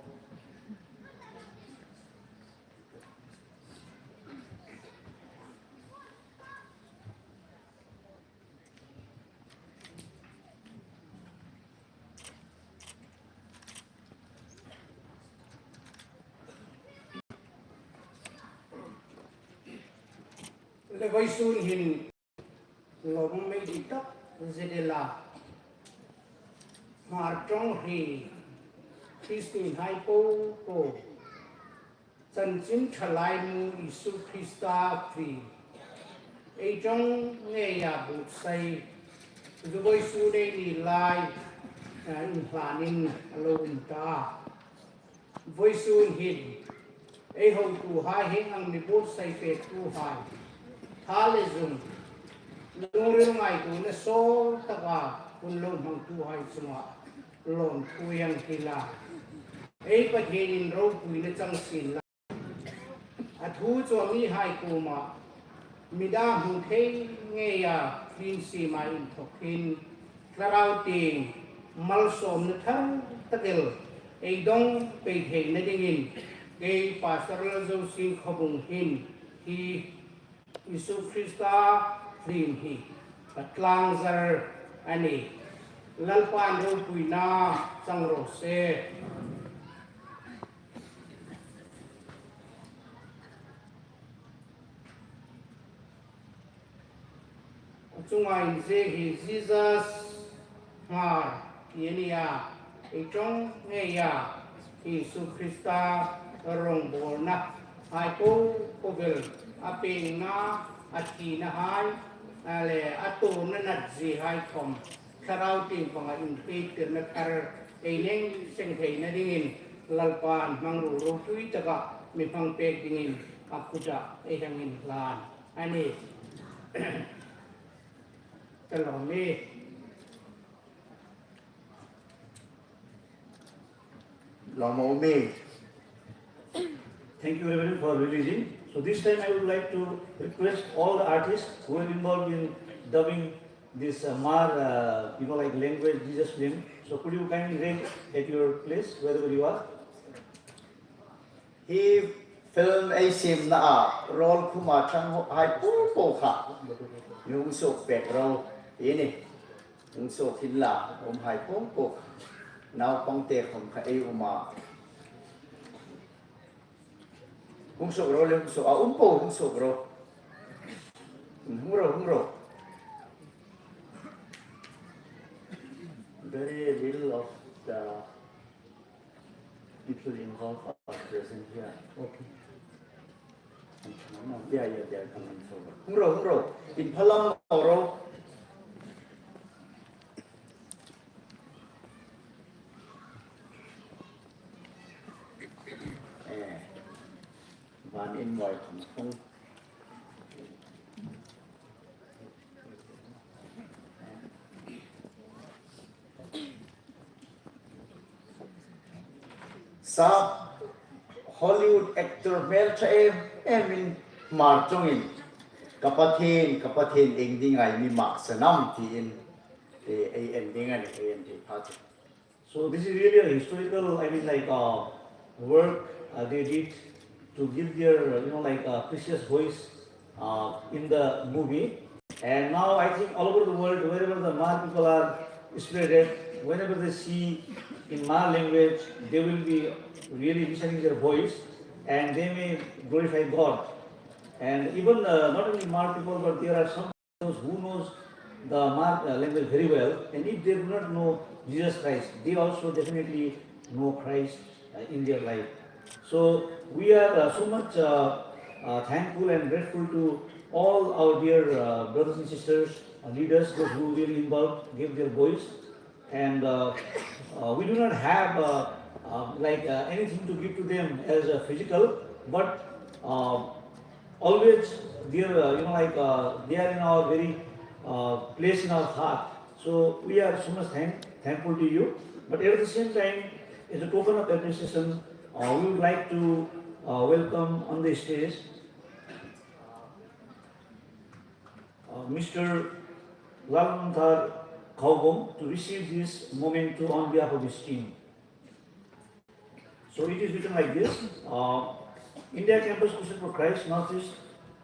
Le vawisun hin lawm mei di tak zet el a, Hmar ṭawng hri Kristien hai po po, Chanchin Ṭha Laibu Isu Krista hri ei ṭawng ngeia buotsai, vawisun ei ni lai, eh, inhlanin a lo um ta. Vawisun hin ei hotuhai, hieng ang mi buotsai pektuhai, tha le zung lungril ngaituona sawl taka hun lo hmangtuhai chunga lawmthu ei hril a. Ei Pathienin ropuina chang sien la. A thu chu a mihai kuoma mi dang hmu thei ngeia film siema inthawk hin Thlarau Thienghlim malsawmna thar tak el ei dawng pei theina dingin kei Pastor Lalzosing Khawbung hin hi Isu Krista film hi ka tlangzar a nih. Lalpan ropuina chang raw se. A chunga inziek hi Jesus Hmar ti a nih a, ei ṭawng ngeia Isu Krista rongbawlna hai po po vel, a pengna, a thina hai, a le a tuorna natzie hai khawm Thlarau Thienghlim panga inpeiktirna thar ei nei seng theina dingin Lalpan hmangruo ropui taka mi hmang pek dingin a kuta ei hang inhlan a nih. Ka lawm e. Lawm a um e. Thank you, Reverend, for releasing. So this time I would like to request all the artists who are involved in dubbing this, uh, Hmar, uh, you know, like, language, Jesus film. So could you kindly raise at your place, wherever you are? Hi film ei siemna a role khuma ṭhang hai po po kha mi hung suok pek ro. Ini hung suok hin la, um hai po po kha. Naupangte khom kha ei um a. Hung suok ro le, hung suok a, um po hung suok ro. Hung ro, hung ro. Very little of the people involved are present here. Okay. Yeah, yeah, they are coming forward. Hung ro, hung ro. In phalam ro. Eh. Van in moi khom khom. Sa Hollywood actor hmel ṭha em emin Hmar ṭawngin, "Ka Pathien, ka Pathien, ieng dinga i mi mak sa nam?" tiin, eh, ei en ding a nih, ei en thei pha chu. So this is really a historical, I mean, like, uh, work, uh, they did to give their, uh, you know, like, uh, precious voice, uh, in the movie. And now I think all over the world, wherever the Hmar people are spread, whenever they see in Hmar language, they will be really listening their voice, and they may glorify God. And even, uh, not only Hmar people, but there are some those who knows the Hmar, uh, language very well, and if they do not know Jesus Christ, they also definitely know Christ, uh, in their life. So we are, uh, so much, uh, uh, thankful and grateful to all our dear, uh, brothers and sisters, uh, leaders, those who really involved, gave their voice. And, uh, uh, we do not have, uh, uh, like, uh, anything to give to them as a physical, but, uh, always they are, uh, you know, like, uh, they are in our very, uh, place in our heart. So we are so much thank-, thankful to you. But at the same time, as a token of appreciation, uh, we would like to, uh, welcome on the stage, uh, Mister Lalthangthar Khaubung to receive this memento on behalf of his team. So it is written like this, uh, India Campus Crusade for Christ, Northeast,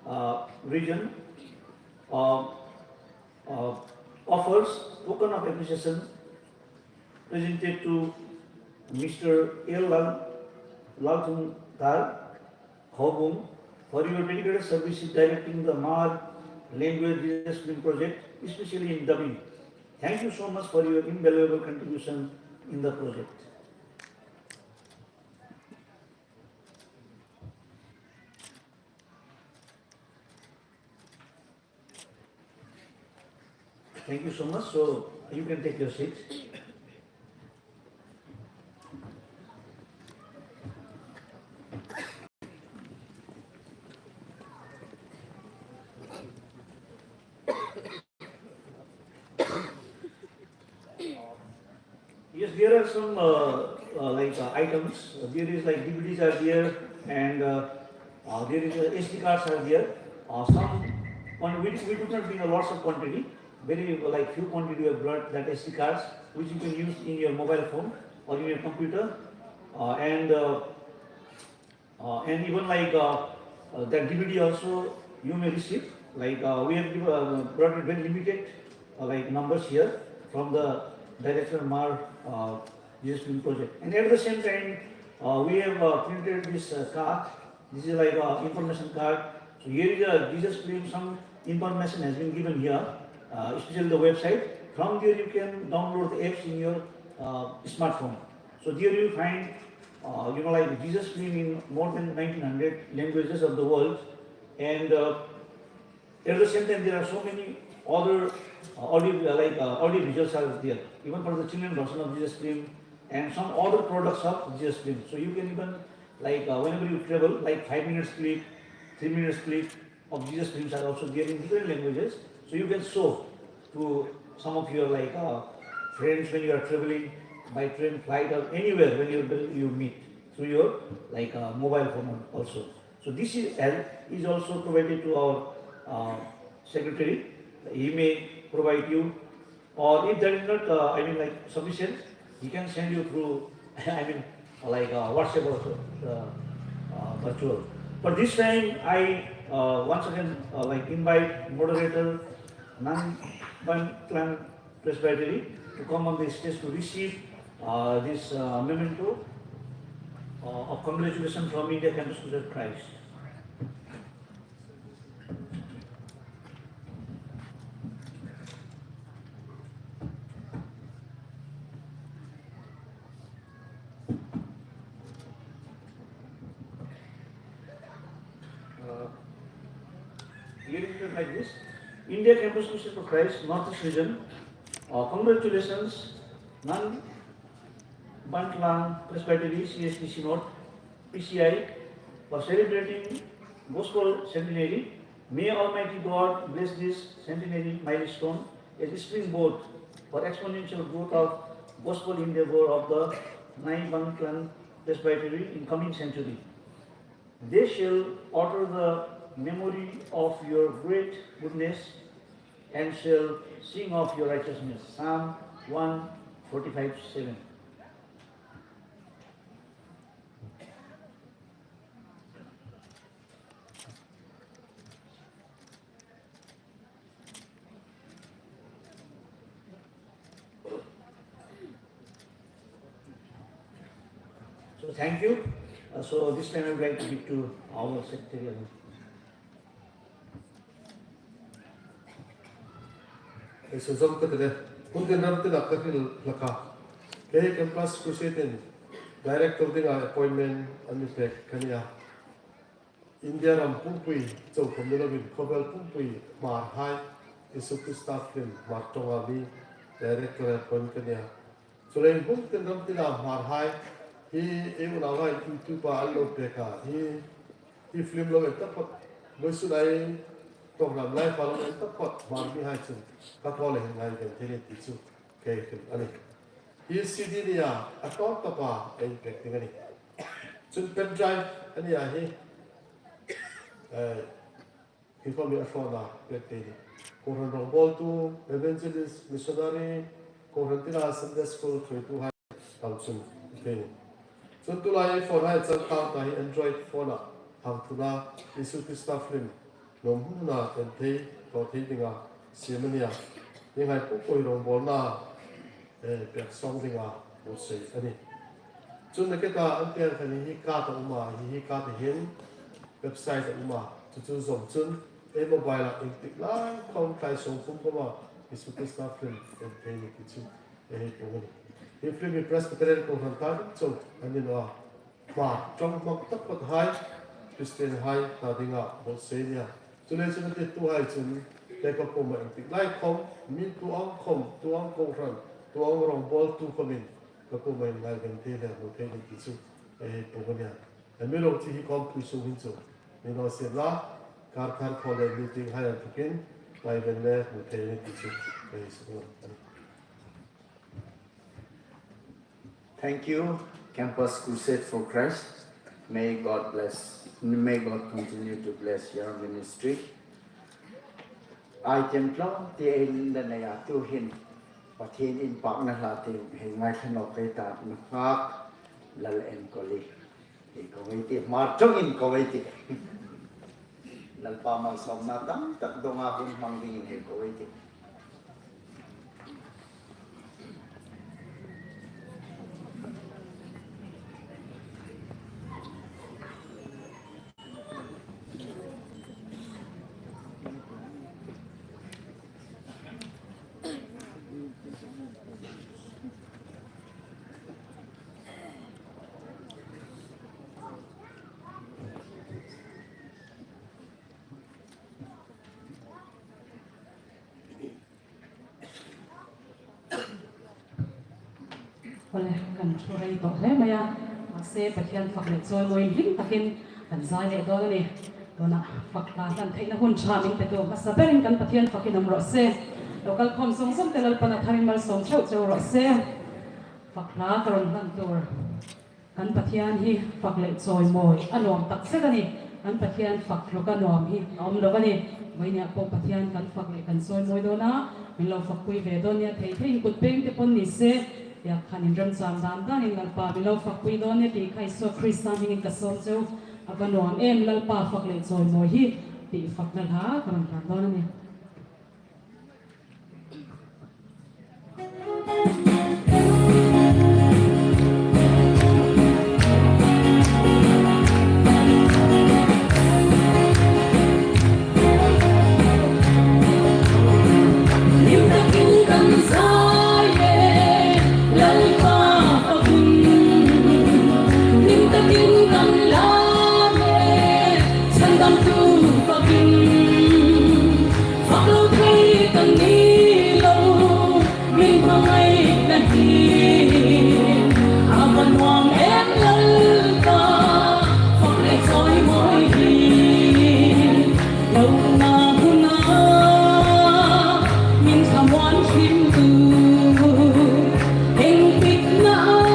uh, region, uh, uh, offers token of appreciation presented to Mister L Lal-, Lalthangthar Khaubung for your dedicated services directing the Hmar language research project, especially in dubbing. Thank you so much for your invaluable contribution in the project. Thank you so much. So you can take your seat. Yes, there are some uh, uh, like uh, items. There is like D V Ds are there, and uh, uh, there is uh, S D cards are there. Uh, some one we, we could not bring a lots of quantity. Very uh, like few quantity we have brought that S D cards, which you can use in your mobile phone or in your computer, uh, and uh, uh, and even like uh, uh, that D V D also you may receive. Like uh, we have uh, brought it very limited, uh, like numbers here from the director Mar uh, Jesus Film Project. And at the same time, uh, we have uh, printed this uh, card. This is like uh, information card. So here is a Jesus Film. Some information has been given here, uh, especially the website. From there you can download the apps in your uh, smartphone. So there you find uh, you know, like Jesus Film in more than nineteen hundred languages of the world, and uh, at the same time there are so many other uh, audio, uh, like uh, audio visuals are there. Even for the children version of Jesus Film and some other products of Jesus Film. So you can even like uh, whenever you travel, like five minutes clip, three minutes clip, of Jesus Films are also there in different languages. So you can show to some of your like uh, friends when you are traveling by train, flight, or anywhere when you you meet through your like uh, mobile phone also. So this is help is also provided to our uh, secretary. He may provide you, or if that is not, uh, I mean, like sufficient, he can send you through, I mean, like uh, WhatsApp or uh, uh, virtual. But this time, I uh, once again uh, like invite moderator Nan Ban Clan Presbytery to come on the stage to receive uh, this uh, memento uh, of congratulations from India Campus Crusade Christ. Uh, here it is like this. India Campus Crusade for Christ, Northeast Region. Uh, congratulations, Nan Ban Clan Presbytery, C S D Synod, P C I, for celebrating Gospel Centenary. May Almighty God bless this centenary milestone as a springboard for exponential growth of gospel endeavor of the Nan Ban Clan Presbytery in coming century. They shall utter the memory of your great goodness and shall sing of your righteousness. Psalm one forty-five seven. So thank you. Uh, so this time I would like to give to our secretary. Ei, so zom ka ti le. Hun tin ram tina ka hril hlak a. Kei Campus Crusade-in director dinga appointment an mi pek ka nih a. India ram pumpui chau khom ni lovin khawvel pumpui Hmarhai Isu Krista film Hmar ṭawnga mi director appoint ka nih a. Chuleiin hun tin ram tina Hmarhai hi ei unauhai YouTube-a an lo pek a, hi, hi film lo en taphot, vawisun ei kohran lai fa lo en taphot Hmar mihai chun ka thaw le hin ngai ven thei ni ti chu kei hril a nih. Hi C D ni a, a tawp tawpa ei pek ding a nih. Chun pen drive a nih a hi. Eh, Hi khom hi a hrawna pek thei ni. Kohran rawngbawltu, evangelist, missionary, kohran tina Sunday school thuoituhai tam chun thei ni. Chun tulai phone hai chang tang ta hi Android phone-a hang thuna Isu Krista film nuom huna en thei, thaw thei dinga siem a nih a. Hi ngai pui pui rawngbawlna eh, pek sawng dinga buotsai a nih. Chun nakie ta an tieng khan hi card a um a, hi, hi card hi hin website a um a, chu chu zawm chun ei mobile-a iengtik lai khom tlai sawng pum khoma Isu Krista film en thei ni ti chu ei hei pung a nih. Hi film hi Presbyterian Kohran ta ding chauh an ni naw a. Hmar ṭawng hmang taphot hai, Christian hai ta dinga buotsai a nih a. Chuleiin chun a tituhai chun, kei ka kuoma iengtik lai khom, mi tu ang khom, tu ang kohran, tu ang rawngbawltu khomin, ka kuoma hin ngai ven thei le hmu thei ni ti chu ei hei pung a nih a. Amiruokchu hi khawmpui sung hin chu, mi naw sien la, kar kar khaw le meeting hai inthokin, ngai ven le hmu thei ni ti chu ei hei suklang a nih. Thank you, Campus Crusade for Christ. May God bless, may God continue to bless your ministry. Item tlawm ti ei la nei a, tuhin Pathien inpakna hla ti hei ngaithla nawk ei ta, nunghak Lal Enkawli. Hei ko ei tih, Hmar ṭawngin ko ei tih. Lalpa malsawmna tam tak donga hun hmang dingin hei ko ei tih. Awle, kan ṭhu rei tawh hle mai a. Mahse, Pathian fak leh chawimawi hlim takin kan zai leh dawn a nih. Tuna fak hla hlan theihna hun ṭha min petu hmasa berin kan Pathian fakin um rawh se. Lo kal khawm zawng zawng te Lalpan a tharin malsawm ṭheuh ṭheuh rawh se. Fak hla ka rawn hlan tur. Kan Pathian hi fak leh chawimawi a nuam tak zet a nih. Kan Pathian fak hluk a nuam hi a awm lo a nih. Vawiinah pawh Pathian kan fak leh kan chawimawi dawn a, min lo fakpui ve dawn nia, thei theiin kut peng te pawn ni se, tia khan inremchang dan danin Lalpa min lo fakpui dawn nia, ti kha Isua Krista hmingin ka sawm cheu. A va nuam em Lalpa fak leh chawimawi hi, tih fakna hla ka rawn hlan dawn a nih. Hlim takin kan zai e, Lalpa fakin. Hlim takin kan lak e, Chhandamtu fakin. Fak lo thei kan ni lo, min hmangaina hi a va nuam em Lalpa, fak leh chawimawi hi. Lona huna min thlamuan hrim tu, engtikna a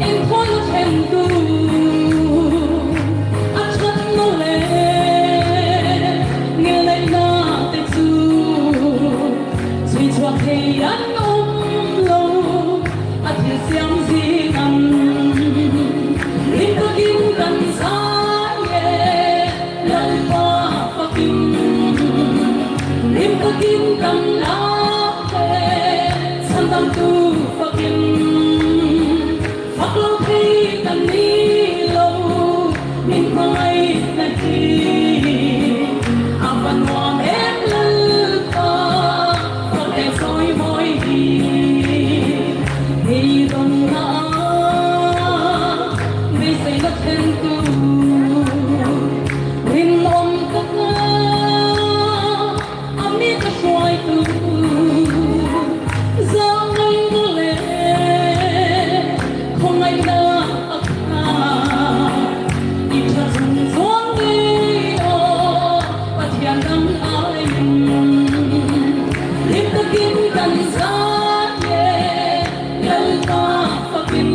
Engkhawl ṭhen tu a ṭhat naw le, ngilneina te chu chhui chhuak thei an awm lo, a thil siam zing an. Hlim takin kan zai e, Lalpa fakin. Hlim takin kan lak e, Chhandamtu fakin. Fak lo thei kan ni lo, min hmangaina hi a va nuam em Lalpa, fak leh chawimawi hi. Hei donna, beiseina ṭhen tu, rinum taka a mi ka hruai tu, zangaina le khawngaina a kha, i ṭha chung chuang ngei aw, Pathian dang aiin. Hlim takin kan zai e, Lalpa fakin.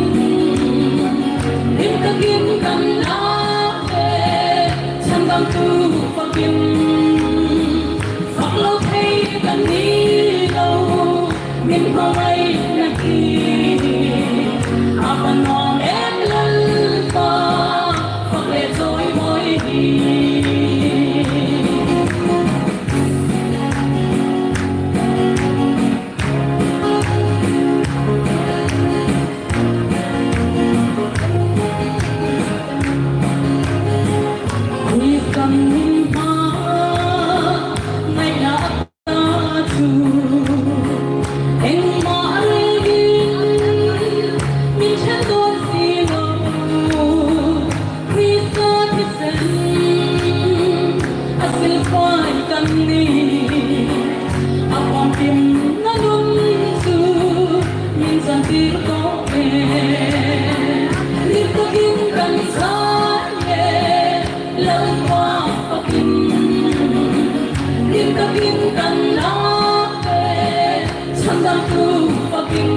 Hlim takin kan lak e, Chhandamtu fakin. Fak lo thei kan ni lo, min hmangaina hi a va nuam em Lalpa, fak leh chawimawi hi. Hui kan hma ngaina ta chu, engmah rengin min ṭhen dawn si lo. Krista thisen a silfai kan ni, a pawm timna nun chu min chantir tawk e. Hlim takin kan zai e, Lalpa fakin. Hlim takin kan lak e, Chhandamtu fakin.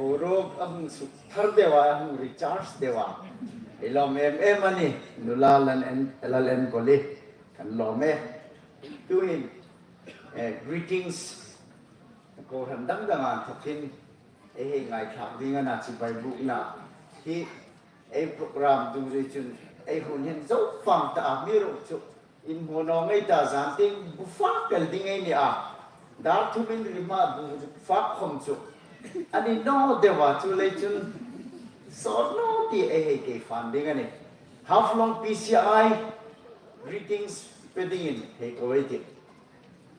Boruok a hung suk thar deu a, a hung recharge deu a. I lawm em em a nih, nula Lal En, Lal Enkawli. Kan lawm e. Tuhin, eh, greetings. Kohran dang dang a inthokin, ei hei ngaithlak ding a na chibai bukna. Hi, ei program dungzui chun, ei hun hin zo fang ta a, amiruokchu inhmu naw ngei ta, zan tieng bu fak tel ding ei ni a. Dar thumin rima bu fak khom chu a ni naw deu a, chuleiin chun sawt naw ti ei hei kei fan ding a nih. Haflong P C I greetings pe dingin hei ko ei tih.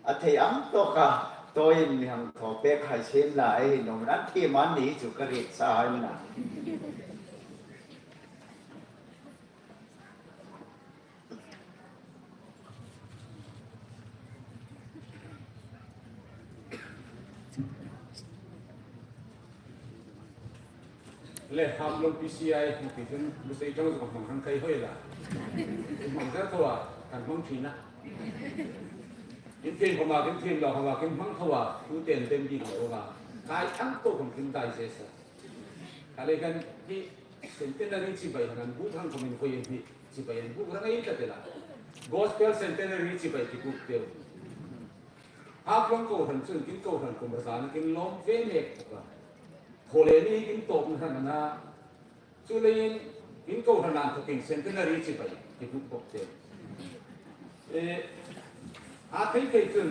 A thei ang tawka, tawiin mi hang thaw pek hai sien la, ei hei nawm an thiem an ni chu ka riet sa hai na. Le, Haflong P C I hmu ti chun, bu sei chang zong hmang hang kai hoi la. Hmang zar thaw a, kan hmang ṭhin a. Kin thiem khom a, kin thiem lo khom a, kin hmang thaw a, tu ten ten ding lo a. Kai ang thaw khom kin dai se sa. Ka le kan hi centenary chibai hang an bu thang khom in khoi hi chibai an bu rang ei ta te la. Gospel centenary chibai ki bu te. Haflong kohran chun kin kohran kum ra zana kin lawm ve mek bawk a. Khawleni kin tawp hran a na. Chuleiin kin kohran an thokin centenary chibai ki bu bawk te. Eh, a thei thei chun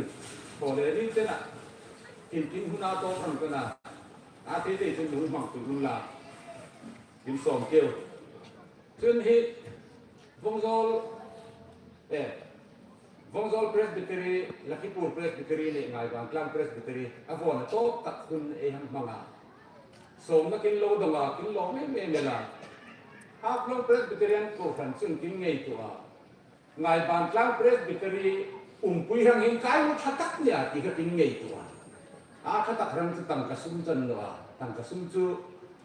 khawleni te na. Kin kin huna tawp hran ka na. A thei thei chun hun hmang tu hun la. Kin sawm keu. Chun hi Vawngzawl, eh, Vawngzawl Presbytery, Lakhipur Presbytery le Ngaibantlang Presbytery, a vawna tawp tak hun ei hang hmang a. Sawmna kin lo dong a, kin lo me me me la. Haflong Presbyterian kohran chun kin ngei tu a. Ngaibantlang Presbytery umpui hang hin kai ṭha tak nia ti kha kin ngei tu a. A ṭha tak hang chu tangka sum chan lo a. Tangka sum chu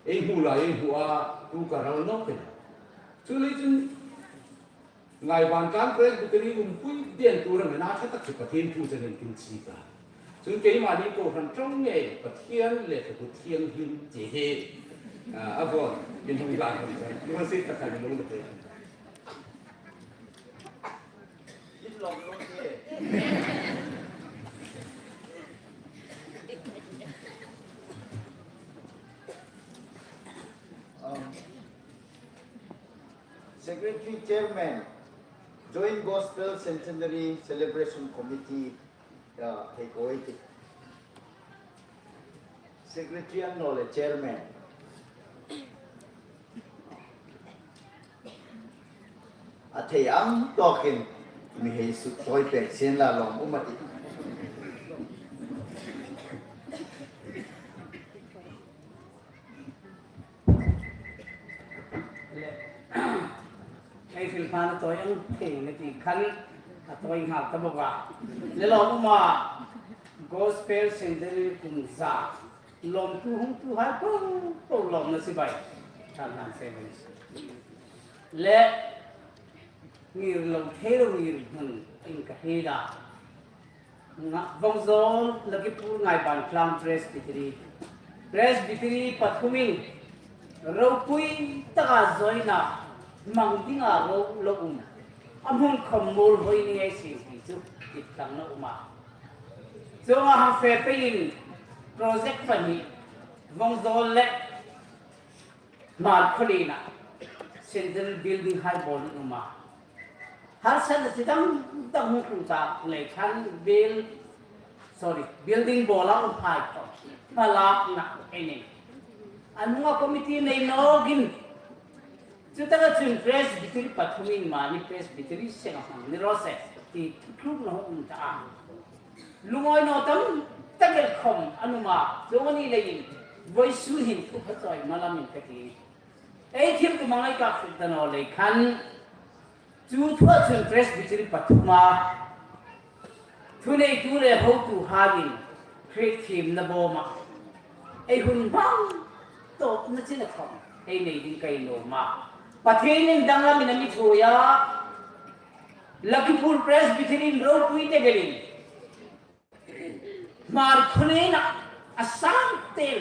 ei hmu la, ei hmu a, tu ka ral nawk e. Chuleiin chun Ngaibantlang Presbytery umpui den tu rang a ṭha tak chu Pathien thu chanin kin chik a. Chun keimani kohran ṭawng nge Pathian le ka Kut Thienghlim che he. A, a vawng, in hung la hung chan. Ni hung si ta kan lo te. In lo lo te. Um, Secretary Chairman, Joint Gospel Centenary Celebration Committee, uh, hei ko ei tih. Secretary an naw le Chairman. A thei ang tawkin mi hei suk tawi pek sien la lawm um a tih. Le, ei hril hmana tawi ang thei na ti khan a tawi nghal ta bawk a. Le lawm um a, Gospel Centenary kum za lawmthu hungtuhai po po lawmna chibai. Kan han se ven. Le ngir lo thei lo ngir hmun in ka hei la. Nga, Vawngzawl, Lakhipur, Ngaibantlang Presbytery. Presbytery pathumin ropui taka joina hmang dinga ro lo um. A hmun khom muolhoi ni ngei sien ti chu titlang na um a. Chuonga hang fe peiin project pahni Vawngzawl le Hmarkhawlien a Central Building hai bawl in um a. Harsatna chi dang dang hung tlung ta lei khan buil-, sorry, building bawl a um hai khom hmalakna ei nei. A hnunga committee nei nawkin chutaka chun Presbytery pathumin mani Presbytery senga hmang ni raw se ti tlukna hung um ta a. Lungawi naw tam tak el khom an um a, chuong a ni leiin vawisun hin thu pha chawi malam in ka ti. Ei thil tum a ngai ka hriet ta naw lei khan, chu thua chun Presbytery pathuma thuneitu le hotuhaiin Hriet thiemna bawma ei hun hmang tawpna china khom ei nei ding ka nuom a. Pathienin danglamin a mi thuoi a, Lakhipur Presbytery-in ropui te gelin Hmarkhawlien a, a sang tel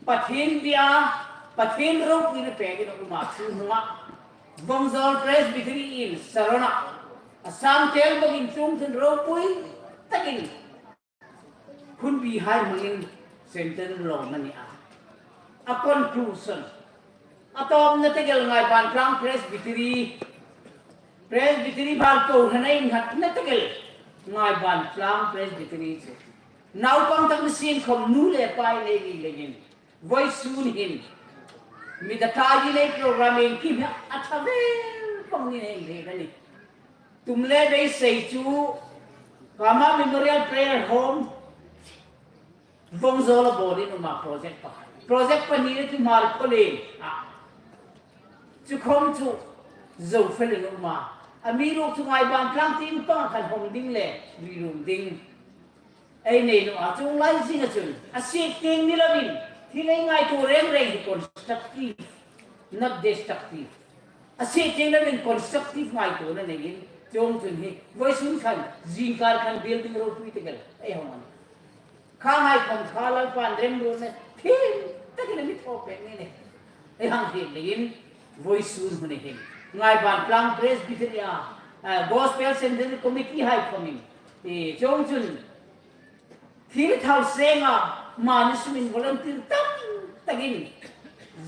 Pathien bia, Pathien ropuina pekin a um a, chu hnunga Vawngzawl Presbytery-in Sarona a sang tel bawkin chuong chun ropui takin hun bihai hmangin Centenary lawm a ni a. A conclusion, a tawpna tegel Ngaiban Tlang Presbytery, Presbytery bal ko hana in hatna tegel Ngaiban Tlang Presbytery chu naupang tak ni sien khom nu le pa in ei ri lengin vawisun hin mi ta ta di nei program in kim a tha vel pang ni nei le ni. Tum le beisei chu Kama Memorial Prayer Home Vawngzawl a bawlin um a, project pakhat. Project pahni le chu Hmar Khawlen a. Chu khom chu zo felin um a. Amiruokchu Ngaiban Tlang tieng panga kan hawng ding le ri rum ding ei nei naw a, chuong lai zinga chun a siet tieng ni lovin thil ei ngaituo reng reng hi constructive, not destructive. A siet tieng lovin constructive ngaituona neiin chuong chun hi vawisun khan zingkar khan building ropui tegel ei hawng a nih. Kha ngai khom kha Lalpan remruotna thiem takin a mi thaw pek ni le ei hang hi leiin vawisun hun hin Ngaiban Tlang Presbytery-a, a, Gospel Centenary Committee hai khomin, e, chuong chun thil thar senga mani sumin volunteer tam takin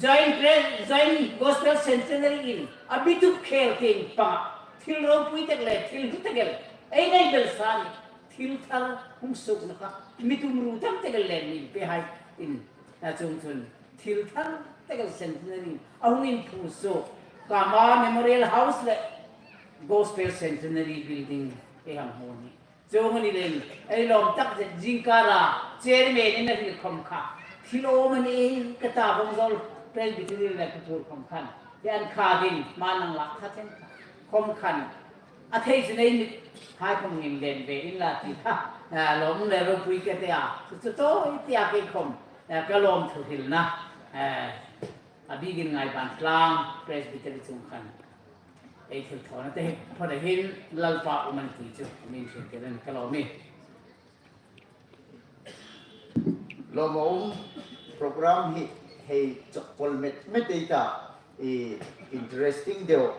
Joint Pre-, Joint Gospel Centenary-in a bitup khel tieng panga thil ropui tek le thil hlu tegel ei nei bel sa ni, thil thar hung suokna kha mi tumru tam tegel le mi pe hai in, a chuong chun thil thar tegel Centenary a hung inphu suok Kama Memorial House le Gospel Centenary Building ei hang hmu a nih. Chuong a ni leiin ei lawm tak zet zingkara chairman-in a hril khom kha thil awm a ni ka ta, Vawngzawl Presbytery le ka pur khom khan ti an kha ding ma nang lak kha chen khom khan a thei chu nei mit hai khom ngin len ve inla ti kha, a, lawm le ropui ka ti a, chu chu tawi tia kei khom, a, ka lawmthu hrilna, a, a bikin Ngaiban Tlang Presbytery chung khan ei thilthawna te hi phawt a hin Lalpa um an ti chu min hriltir a nih, ka lawm ie. Lawmum, program hi hei chawk pawl met met ei ta, i, interesting deu,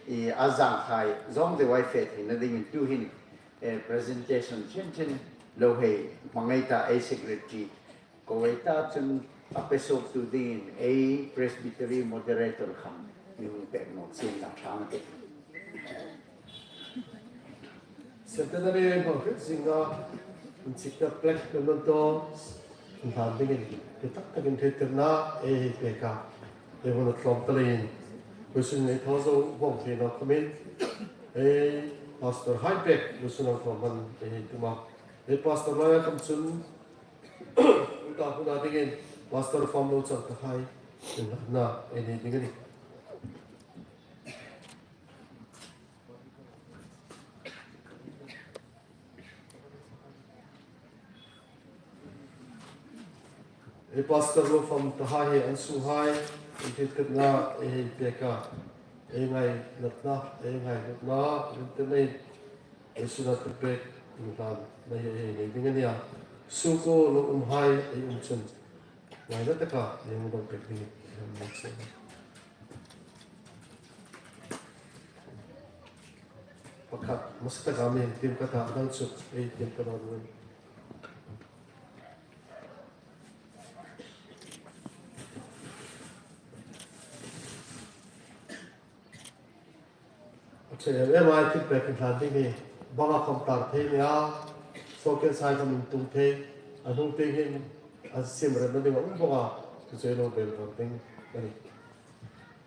i, a zangkhai zawng deu ei fe theina dingin tuhin, e, presentation ṭhen ṭhen lo hei hmang ei ta, ei secretary ko ei ta chun a pe suoktu dingin ei Presbytery moderator khan mi hung pek nawk sien la ṭhang te. Centenary hmang hret zinga inchikna plaque memento hlan dingin hre tak takin hriettirna ei hei pek a, ei hun a tlawm ta leiin vawisun ei thaw zo vawng theina khomin ei pastor hai pek vawisun a thaw hman ei hei tum a, ei pastor laia khom chun Uta huna dingin Pastor Famlo Changtahai inhlanna ei nei ding a nih. Ei Pastor Lofam Tahai hi an sunghai inhriettirna ei hei pek a, ei ngainatna, ei ngainatna, ei ṭhangpuina, ei suna thupek inhlanna hi ei nei ding a nih a. Suok lo umhai ei um chun ngaina taka ei hung dawng pek ding ei hang nih chun. Pakhat hmasa taka mi tiem ka ta, a dang chu ei tiem ka ta. A ṭha em em a, ei thupek inhlan ding hi banga khom tar thei nia, showcase hai khom intung thei, a hnung tieng hin a sim remna ding a um bawk a, chu chu ei lo bel vawng ding a nih.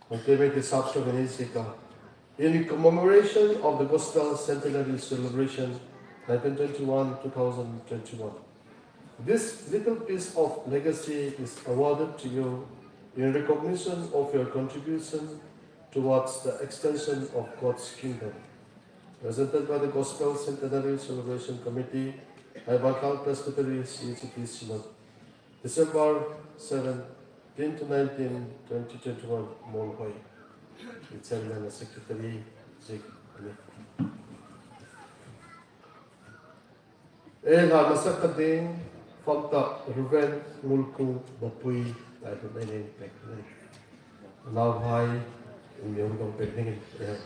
Hmang te mi ti sap sawk in ei ziek a. In commemoration of the Gospel Centenary Celebration, nineteen twenty-one, two thousand twenty-one, this little piece of legacy is awarded to you in recognition of your contribution towards the extension of God's kingdom. Presented by the Gospel Centenary Celebration Committee, Ngaiban Tlang Presbytery, C H P Synod. December seventeen to nineteen, twenty twenty-one, Muolhoi. Chairman and Secretary, ziek a nih. Ei hla hmasa ka ding, fam tak Reverend Ngulkung Bapui, Ṭawngṭai hlun nei pek ni. Nauhai, in mi hung ṭawng pek dingin, eh,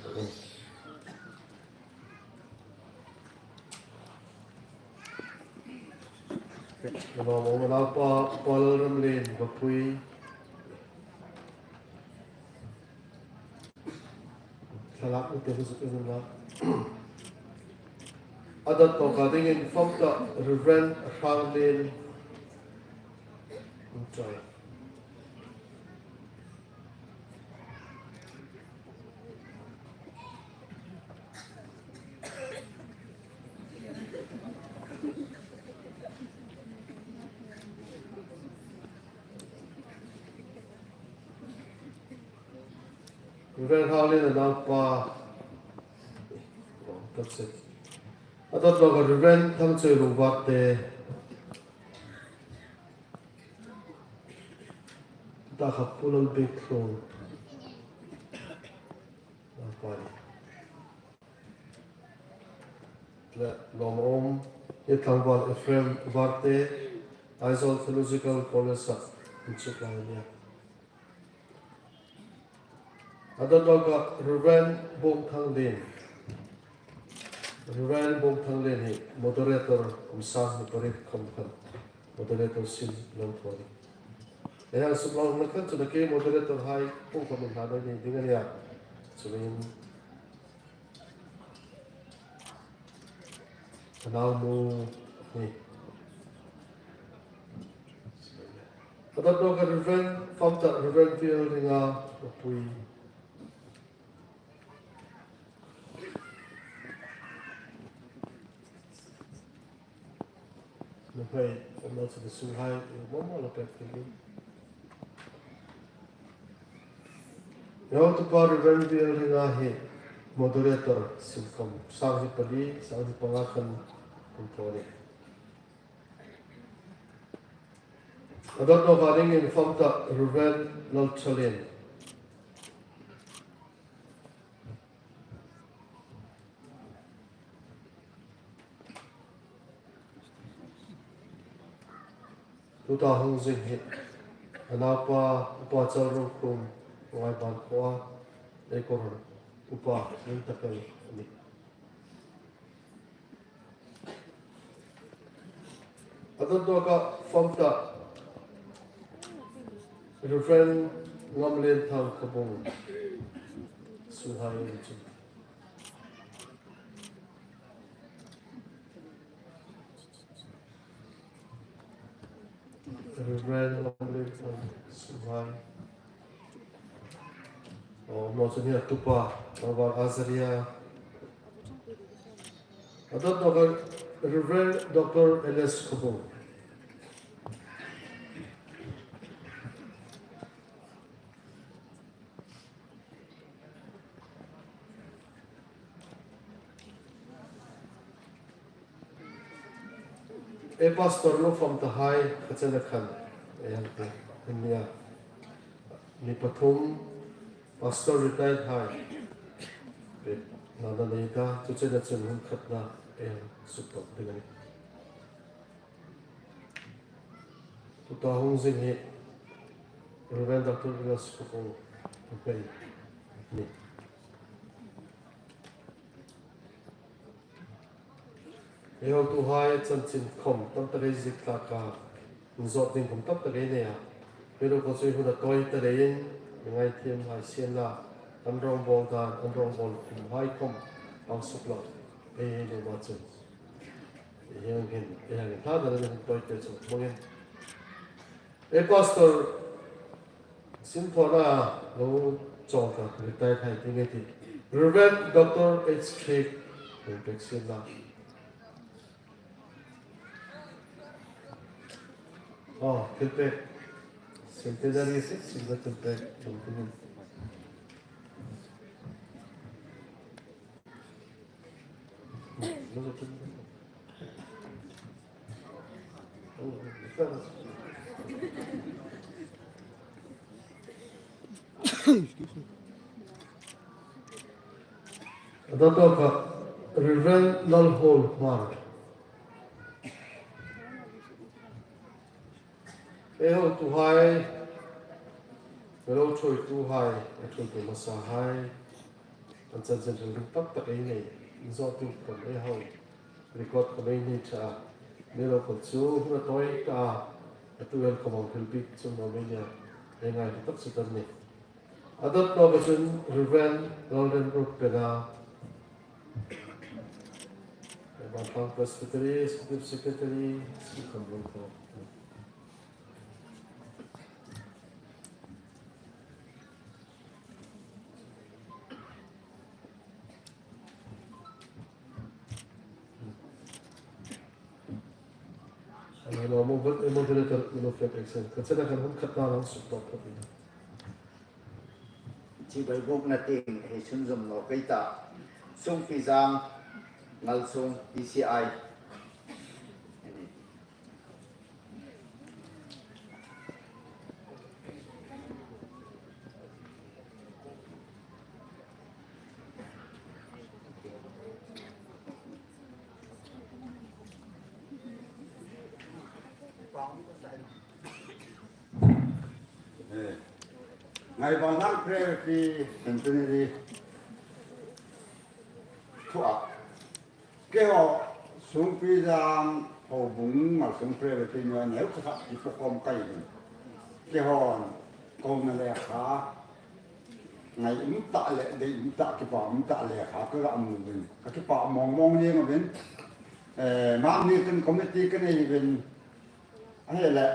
Lawmum a naupa, Paul Ramlien, Vapui. Thlalak ni te hu zuk in la. A dawt nawk a dingin fam ta Reverend Hranglien. Choi. Reverend Hranglien a naupa. That's it. A dawt nawk a Reverend Thangchoilung Varte. Ta kha Pu Lalbiekthlung. Naupa ni. Le lawmum, i tlangval Ephraim Varte, Aizawl Theological College-a inchuk lai a nih. A dawt nawk a Reverend Bungthanglien. Reverend Bungthanglien hi moderator kum sang hni pariet khom khan moderator sin lo thaw a nih. Ei hang suk lo na khan chu na ke moderator hai pu khom in hla dai ni ding a nih a. Chuleiin A naunu ni. A dawt nawk a Reverend, fam ta Reverend Vielringa, Vapui. Nuhmei, fam ta chu sunghai, mama la pek ni. Ei hotupa Reverend Vielringa hi moderator sin khom, sang hni pali, sang hni panga khan kum thaw a nih. A dawt nawk a dingin fam ta Reverend Lalthalien. Tuta hung zing hi a naupa Upa Chalrokhum, Ngaiban khuoa, Leikoron upa, Ning Takai a nih. A dawt nawk a fam ta Reverend Ngamlienthang Khabung, sunghai a ni chu. Reverend Ngamlienthang, sunghai. Oh, no, chun hi a tupa, Tlangval Azaria. A dawt nawk a Reverend Doctor L S Khabung. Ei pastor lo fam ta hai, kha chena khan. Ei hang te, hin nia. Mi pathum, pastor retired hai. Pe, na na nei ta, chu chena chun hun khatna, ei hang suk tawk ding a nih. Tuta hung zing hi Reverend Doctor Elias Khabung Vapui a nih. Ei hotuhai chanchin khom tam tak ei ziek tlak a, inzawt ding khom tam tak ei nei a. Amiruokchu hun a tawi ta leiin, mi ngaithiemhai sien la, an rawngbawl dan, an rawngbawl khom hai khom, hang suk lo, ei hei lo ma chun. Ei hang hin, ei hang hin, hla dan an hung tawi te chu hmangin. Ei pastor, sin thawna lo chawl ta, retired hai ding ei ti. Reverend Doctor H K, hung pek sien la. Oh, thilpek. Centenary six, silver thilpek. A dawt nawk a Reverend Lalhawlhmar. Ei hotuhai, Mi lo ṭhuoituhai, a ṭhuoitu hmasahai, an chanchin hril ding tak tak ei nei, inzawttu khawm ei hau, record khawm ei nei ṭha a. Mi lo kal chu huna tawi ta a, a tu el khawm hang thil bik chungah mi nia, ei ngaithla tak chu ta a nih. A dawt nawk chun Reverend Golden Root Pena, Vantlang Presbytery, Executive Secretary, Sri Khamlung Ko. Hello, mo-, moderator, mo-, flag action. Ka chena kan hun khat ta lang suk ta pawh ni. Chi bai buk na ting, hei sunzawm lo kei ta. Sungpi Zang, Ngalsung, P C I. Eh, Ngaibang Hang Presbytery Centenary thu a. Keiho Sungpi Zang Houbung Ngalsung Presbytery ni neu kha kha ki po kom kai ni. Keiho ko na le kha ngai um ta le, dei um ta, kipa um ta le kha ka ga mu vin. Ka kipa mawng mawng ni ma vin. Eh, ma ni kan committee kan ei vin. A hi le,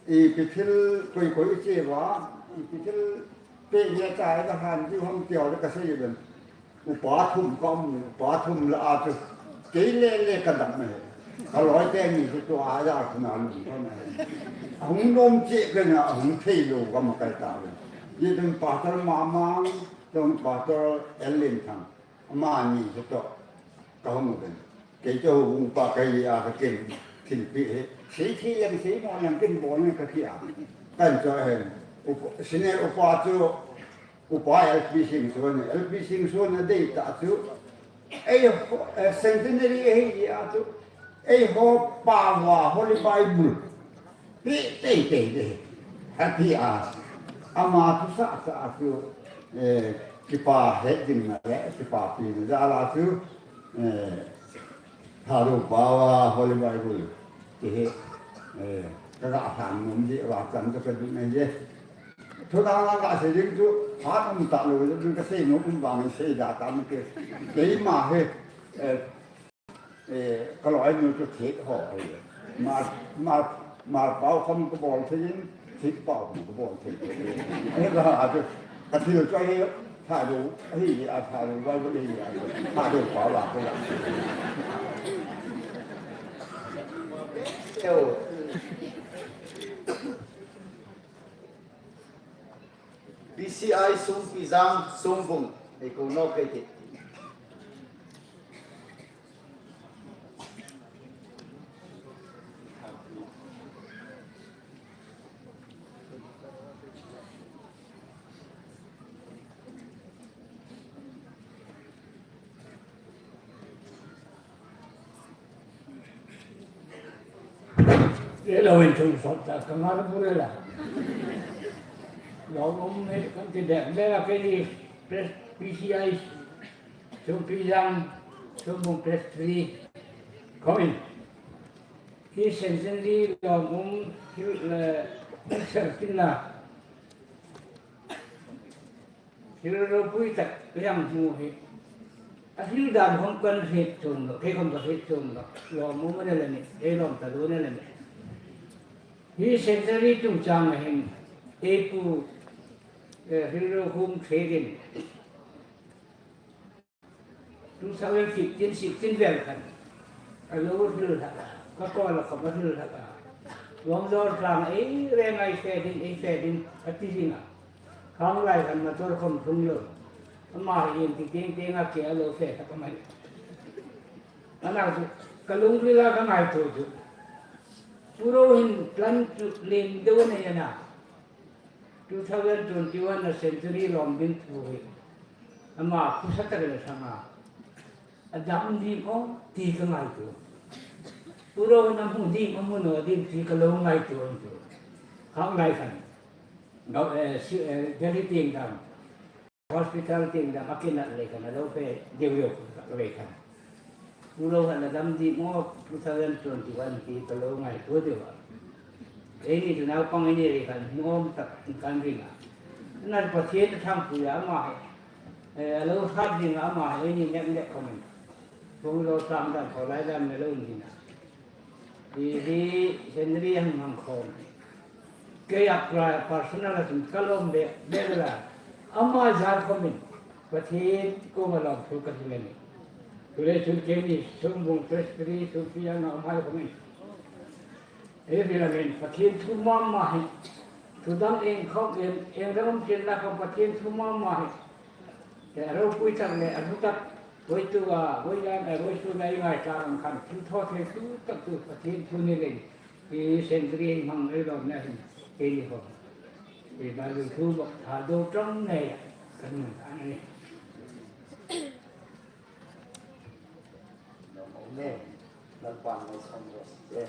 ipi thil koi koi che va, ipi thil pe ni ta ka han di hom tio le ka sei vin. Upa thum ka um, upa thum la a chu. Kei le le ka dam me. Ka loi te ni chu tu a ya ku na lu ka me. A hung nom che ka na, a hung thei lo ka ma kai ta le. Ye dun Pastor Mamang, dun Pastor Elin Thang. Ama ni chu to. Ka hung ben. Kei chu upa kai a ka ken. Thil pi he. Sei thi lem sei mo lem ken bo ne ka ki a. Kan cho hen. Upa, senior upa chu Upa L P Singson, L P Singson a dei ta chu, ei ho, eh, centenary ei hi a chu, ei ho pa wa Holy Bible. Pi tei tei de. Happy a. Ama thu sa sa chu, eh, kipa he ding na le, kipa pi na la chu, eh, Tharu pawa Holy Bible ti hi, eh, ka ga san nom di wa kan ka du nei je. Thu dang la ka sei ding chu, ha um ta lo, ka sei nom um bang sei da ta mi ke. Keima hi, eh, eh, ka loi nu chu thik ho hi. Ma, ma, ma pau khom ka bol thei in, thik pau khom ka bol thei. Eh, ka ha chu, ka thil chu hi, Tharu, hi, a Tharu, Bible hi, a Tharu pau la ko la. P C I Sungpi Zang, Sungbung, ei ko nawk kei ti. Ei lo inthung sawt ta ka ngar bur el a. Lawmum hi kan ti dek dek a, keini Pres-, P C I, Sungpi Zang, Sungbung Presbytery, khawmin. Hi centenary lawmum hi, eh, thil ser tina. Thil ropui tak ka hang hmu hi. A thil dan khom kan hriet chuong lo, kei khom ka hriet chuong lo. Lawmum a ni le ni, kei lawm ta lo ni le ni. Hi centenary chungchang a hin, ei pu, eh, Hril Ro Khum Threkin. Two thousand fifteen, sixteen vel khan. A lo hril hlak a, ka kawl a khom a hril hlak a. Lawmzawl tlang ei reng ei fe ding, ei fe ding, a ti zing a. Khang lai khan motor khom tlung lo. Ama hi ieng ti tieng tieng a ke a lo fe hlak a mai. Ana chu, ka lungrila ka ngaituo chu. Pu Ro hin plan chu lien deu a nei a na. Two thousand twenty-one a centenary lawm ding thu hi. Ama phusa tak le sang a. A dam ding aw, ti ka ngaituo. Pu Ro na hmu ding, a hmu naw ding, ti ka lo ngaituo chu. Khang lai khan. Gau, eh, si, eh, Delhi tieng dam, hospital tieng dam, a kinat lei khan a lo fe deu deu lei khan. Pu lo khan a dam ding maw, two thousand twenty-one ti ka lo ngaituo deu a. Eini chu naupang ei ni lei khan nuom tak kan ring a. Nang Pathien a ṭhangpui a, ama hi, eh, a lo hrât ding a, ama hi eini nek nek khawmin. Pu lo sam dam, khawlai dam ne lo ni na. Hi hi Henry Hanghang khawm. Kei a pra-, personal a chun ka lawm bek, bek la. Ama zar khawmin Pathien kuoma lawmthu ka hril a nih. Chu le chun keini Sungbung Presbytery chu fiang a um hai khawmin. Ei hril angin Pathien thu mama hi. Thu dang ieng khawm, ieng, ieng ram um chin la khawm Pathien thu mama hi. Te a ropui tak le a hlu tak, voi tu a, voi lam, eh, voi tu a ei ngai tlang ang khan, thu thaw thei tu tak chu Pathien thu ni lei. Hi Henry Hanghang ei lawmna hin, keini khawm. Hi Bible thu bawk tha do ṭawng ngei, kan nun a ni. Amen. Lalpan malsawm raw se.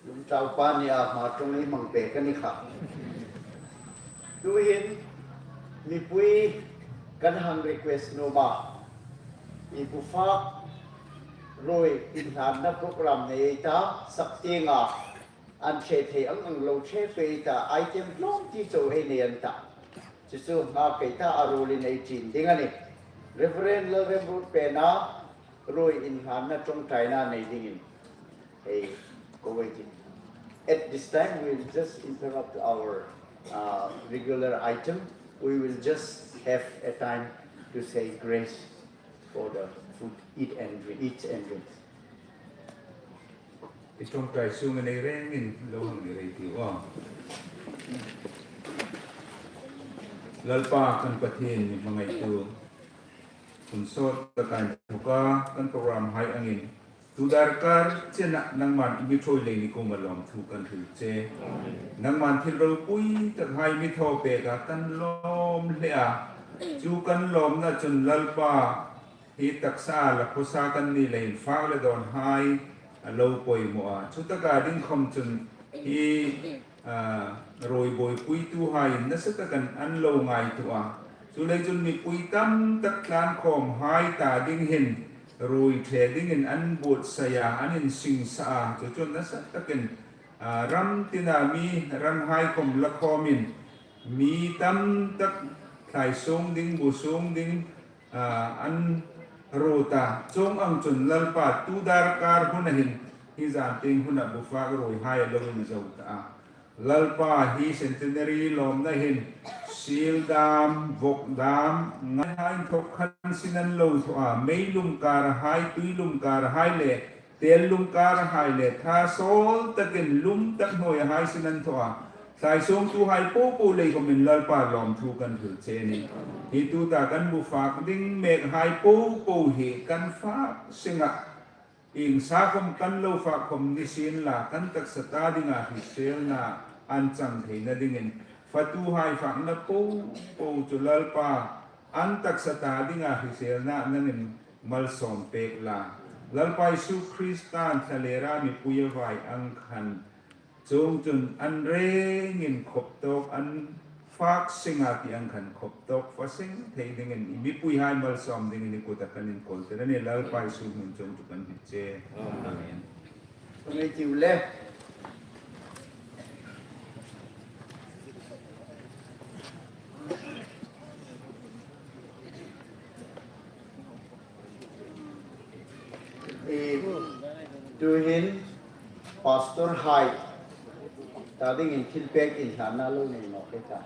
Lungtau pa ni a, hma ṭawng ei hmang pek a ni kha. Tuhin mipui kan hang request nuom a. I bu fak ruoi inhlanna program nei ei ta, sak tieng a. An ṭhe thei ang ang lo ṭhe pei ta, item tlawm ti chau ei nei an ta. Chu chu hma kei ta a ruolin ei ṭin ding a nih. Reverend Lalremruot pena ruoi inhlanna ṭawngṭaina nei dingin ei ko ei tih. At this time, we'll just interrupt our, uh, regular item. We will just have a time to say grace for the food, eat and drink, eat and drink. I ṭawngṭai sunga nei rengin lo hang ni rei tiu a. Lalpa kan Pathien, mi hmangaitu, hun sawt taka inthoka kan program hai angin, tu darkar chena nangman mi ṭhuoi lei ni kuoma lawmthu kan hril che. Nangman thil ropui tak hai mi thaw pek a, kan lawm hle a. Chu kan lawmna chun Lalpa, hi taksa la khawsa kan ni leiin fak le dawn hai a lo poimaw a. Chu taka ding khawm chun hi, a, ruoi buoipuitu haiin nasa takin an lo ngaituo a. Chu lei chun mipui tam tak tlan khawm hai ta ding hin ruoi ṭhe dingin an buotsai a, an insingsa a. Chu chu nasa takin, a, ram tina mi ran hai khawm la khawmin mi tam tak thlai sung ding, bu sung ding, a, an ruot a. Chuong ang chun Lalpa tu darkar huna hin, hi zan tieng huna bu fak ruoi hai a lo inzo ta a. Lalpa hi centenary lawmna hin, siel dam, vawk dam, ngai hai inthok khan sin an lo thaw a. Mei lungkar hai, tui lungkar hai le, tel lungkar hai le, tha sawl takin lum tak hnuoia hai sin an thaw a. Thlai sungtu hai popo lei khawmin Lalpa lawmthu kan hril che a nih. Hi tuta kan bu fak ding mek hai popo hi kan fak seng a. Ieng sa khawm kan lo fak khawm ni sien la, kan taksa ta dinga hriselna an chang theina dingin, fatu hai fakna popo chu Lalpa, an taksa ta dinga hriselna nangin malsawm pek la. Lalpa Isu Kristan thlalera mipui a vai ang khan, chuong chun an rengin khop tawk, an fak seng a ti ang khan khop tawk fa seng thei dingin, i mipui hai malsawm dingin i kuta kan inkawl tir a nih. Lalpa Isu hmingin chuong chu kan hni che. Amen. Amen. Kan ei tiu le. E, tuhin pastor hai ta dingin thilpek inhlanna lo nei nawk ei ta.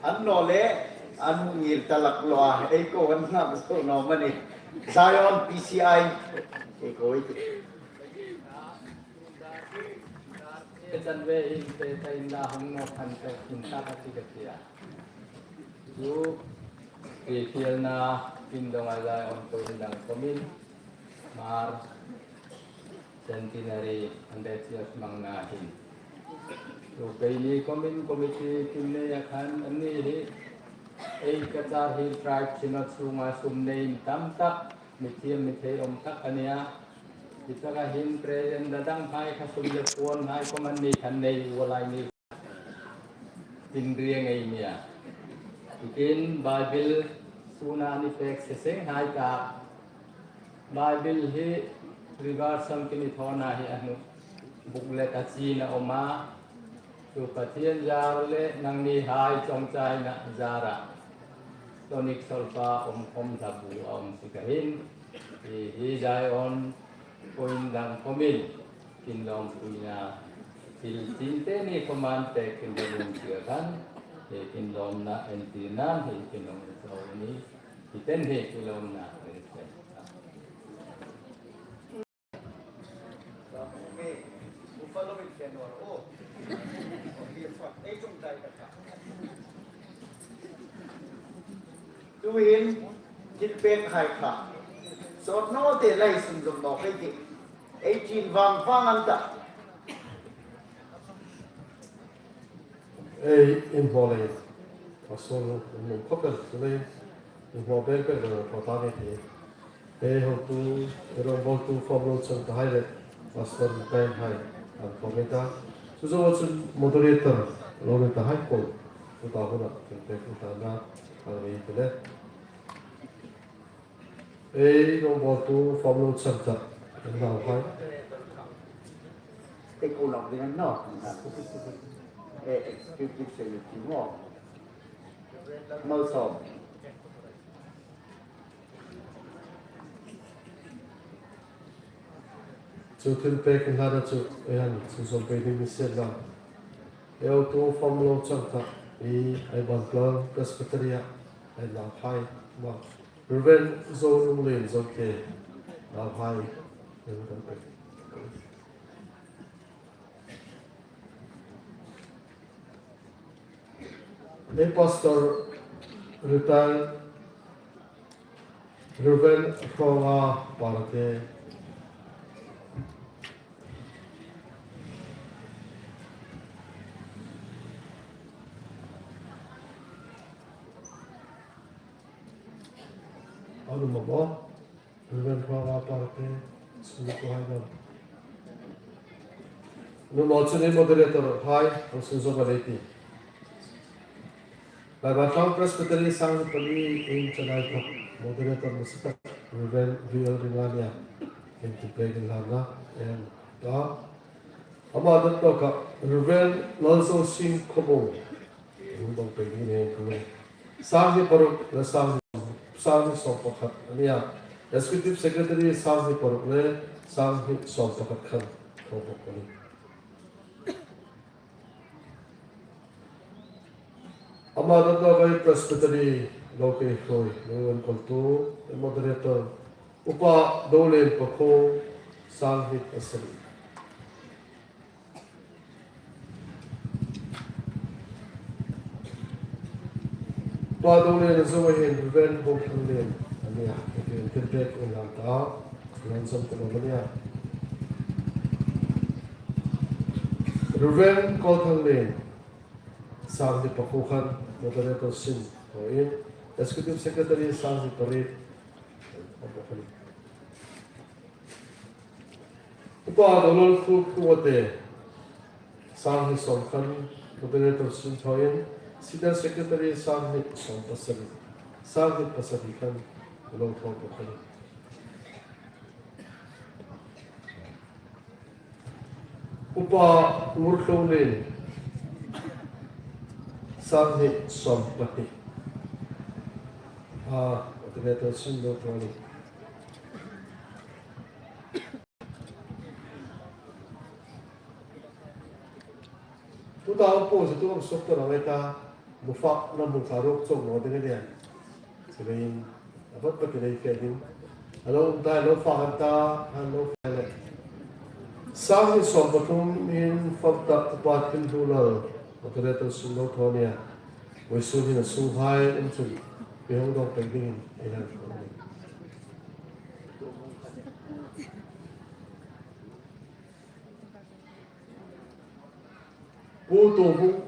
An naw le, an ngir ta lak lo a, ei ko an ngam so naw mani. Zion P C I, ei ko ei ti. Chan ve in te ta in la hong naw khan te in ta ka ti ka ti a. Chu, ei fielna, in dong a Zion ko in dang komin, Mar, Centenary hundred years hmangna hin. Chu keini komin committee team nei a khan anni hi Ei Cachar Hill Tribe Synod sunga sum nei mi tam tak, mi thiam mi thei um tak a nih a. Hi taka hin presenter danghai kha sum le puonhai khawm an ni khan nei u lai ni. Tin rieng ei nia. Tukin Bible suna ni pek se seng hai ta. Bible hi Reverend Samkimi Thona hi a hnu booklet a chin a um a. Chu Pathian zar le nangnihai chawngchaina zara tonic solfa um khawm hlabu a um si ka hin. Hi, hi Zion point dang khawmin kin lawmpuina thil tin te ni khawman pek kin lawm tia khan, hi kin lawmna entirna hi kin lawm zo ni, hi ten hi kin lawmna. Tuhin thil pek hai kha sawt naw te lai sunzawm naw kei ti. Ei chin vang vang an ta. Ei, in hmaw lei, a sawl in hmaw khawp el, chuleiin in hmaw bek bek lo thaw ta ni ti. Ei hotu, ei rawngbawltu form lo chang tahai le, pastor in time hai an thaw ve ta. Chu zoa chun moderator lo ni tahai kuo, chu ta huna thil pek in ta na, a ni ti le. Ei rawngbawltu form lo chang ta, ei nauhai. Ei ko lo ding an naw. Ei executive secretary maw. Malsawm. Chu thil pek inhlana chu, ei han, chu zawm pei ding ni sien la. Ei hotu form lo chang ta, ei, ei Aibanplang Presbytery-a, ei nauhai, ma. Reverend Zo Lunglien Zote, nauhai, ei kan pek. Ei pastor retired Reverend Hronga Parte. Anu mama. Reverend Hronga Parte, sum ko hai dam. Nuhmei chun ei moderator hai, ang sung zo ba lei ti. Aibanplang Presbytery sang pali in chanai ka moderator musi tak Reverend V L Ringania. Ken ti pe kin lam na, en ta. Ama dam to ka Reverend Lalzosing Khawbung. Hung dawng pei ding nen ka nih. Sang hni paruk le sang, sang hni sawm pakhat a nih a. Executive Secretary sang hni paruk le sang hni sawm pakhat khan thaw bawk a nih. Ama dam to ka Presbytery lo kei hruoi, lo enkawltu, moderator, Upa Dolien Pakho, sang hni pasari. Upa Dolien a zo a hin Reverend Hawngthanglien a nih a, a ken thil pek inhlan ta, inhlan zom ta lo a nih a. Reverend Kawlthanglien, sang hni pakhat khan, moderator sin, thaw in, Executive Secretary sang hni pariet, Upa Dolal Khup Khuate, sang hni sawm khan, moderator sin thaw in, Senior Secretary sang hni sawm pasari, sang hni pasari khan, lo thaw pakhat. Upa Ngurthlunglien, sang hni sawm pahni. A, moderator sin lo thaw a nih. Tuta po si tu ang sok to na ngai ta, bu fa na bu fa rok chok lo de ne. Sibin, a vat vat le fe din. Alo, ta lo fa ta, alo fe le. Sang hni sawm pathum in fak ta Upa Thinlulal, moderator sin lo thaw a nih a. Vawisun hin a sunghai um chun, pe hung dawng pek dingin, ei han thaw a nih. Pu Tuvung,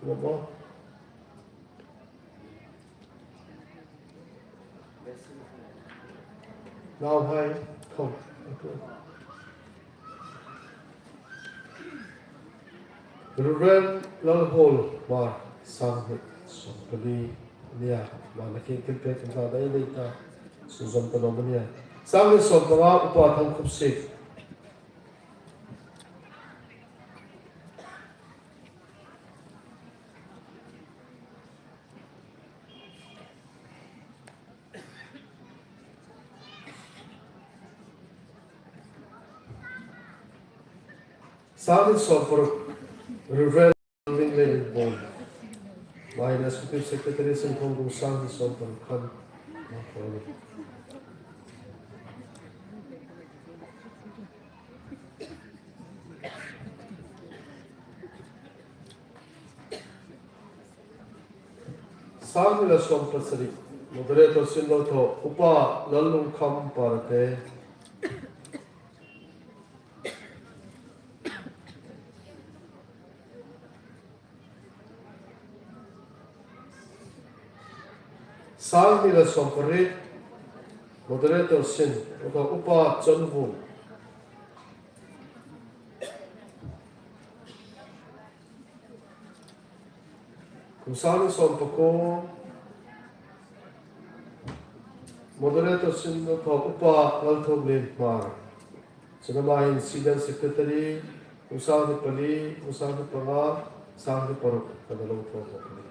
mama. Nauhai, come. Reverend Lalhol Hmar, sang hni sawm pali a nih a. Hmar na kin kin pek kan ta dai dai ta. Sunzawm ta lo a nih a. Sang hni sawm panga, Upa Thangkhupsik. Sang hni sawm paruk, Reverend Ringlen Inbawm. Hmar Executive Secretary, Sengkhong Gung, sang hni sawm paruk khan. Sang hni le sawm pasari. Moderator sin lo thaw, Upa Lallungkham Parte. Sang hni le sawm pariet. Moderator sin lo thaw, Upa Chonvung. Kum sang hni sawm pakuo. Moderator sin lo thaw, Upa Lalthawmlien Hmar. Chun ama hin Senior Secretary, kum sang hni pali, kum sang hni panga, sang hni paruk, kan lo thaw pali.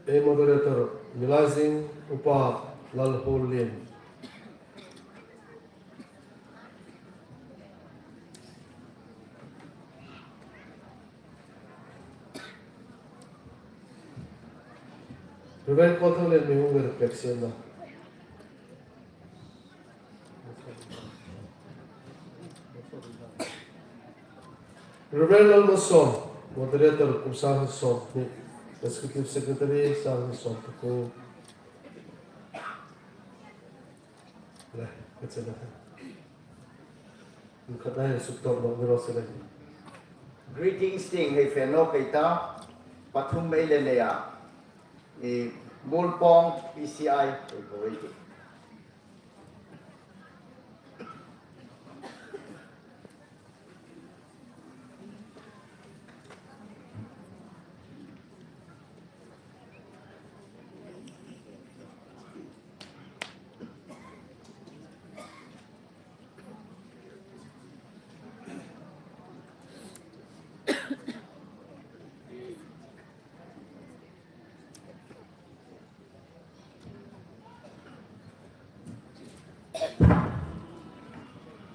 Ei moderator, mi laizing Upa Lalhawllien. Reverend Kawlthanglien, mi hung reflection na. Reverend Lalmasawm, moderator, kum sang hni sawm hni, Executive Secretary, sang hni sawm pakuo. Le, ka chena. Khat ai suk tawp lo mi ro se le. Greetings tieng hei fe nawk ei ta, pathum ei le nei a. I Muolpawng P C I ei ko ei ti.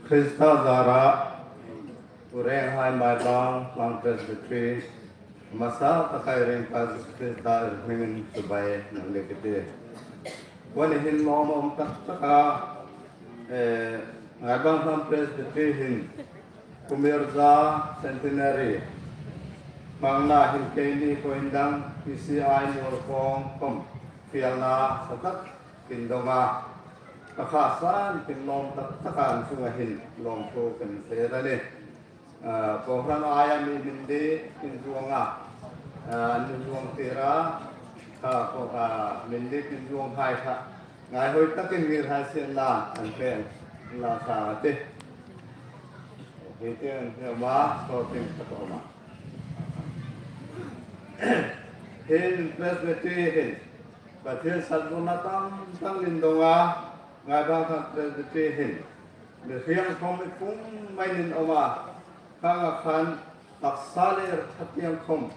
Krista zara, u renghai Maibang Hmar Presbytery, masa takai reng pa Krista hmingin chibai nang le kiti. Wani hin mawmaw tak taka, eh, Maibang Hmar Presbytery hin, Kumirza Centenary hmangna hin keini ko indang P C I Muolpawng khom fielna sa tak kin dong a. Ka kha san kin lawm tak taka an chunga hin lawmthu kan hriet a nih. Ah, kohran aia mi min di kin zuang a. Ah, an min zuang tir a. Ka ko, ah, min di kin zuang hai kha. Ngaihoi takin ngir hai sien la, an pen la sa a tih. Hi tieng, hi ma, so tieng ka to ma. Hin Presbytery hin, Pathien satbulna tam tak nin dong a, Maibang Hmar Presbytery hin. Mi hrieng khom mi pum mai nin om a, khang a khan, taksa le ṭha tieng khom,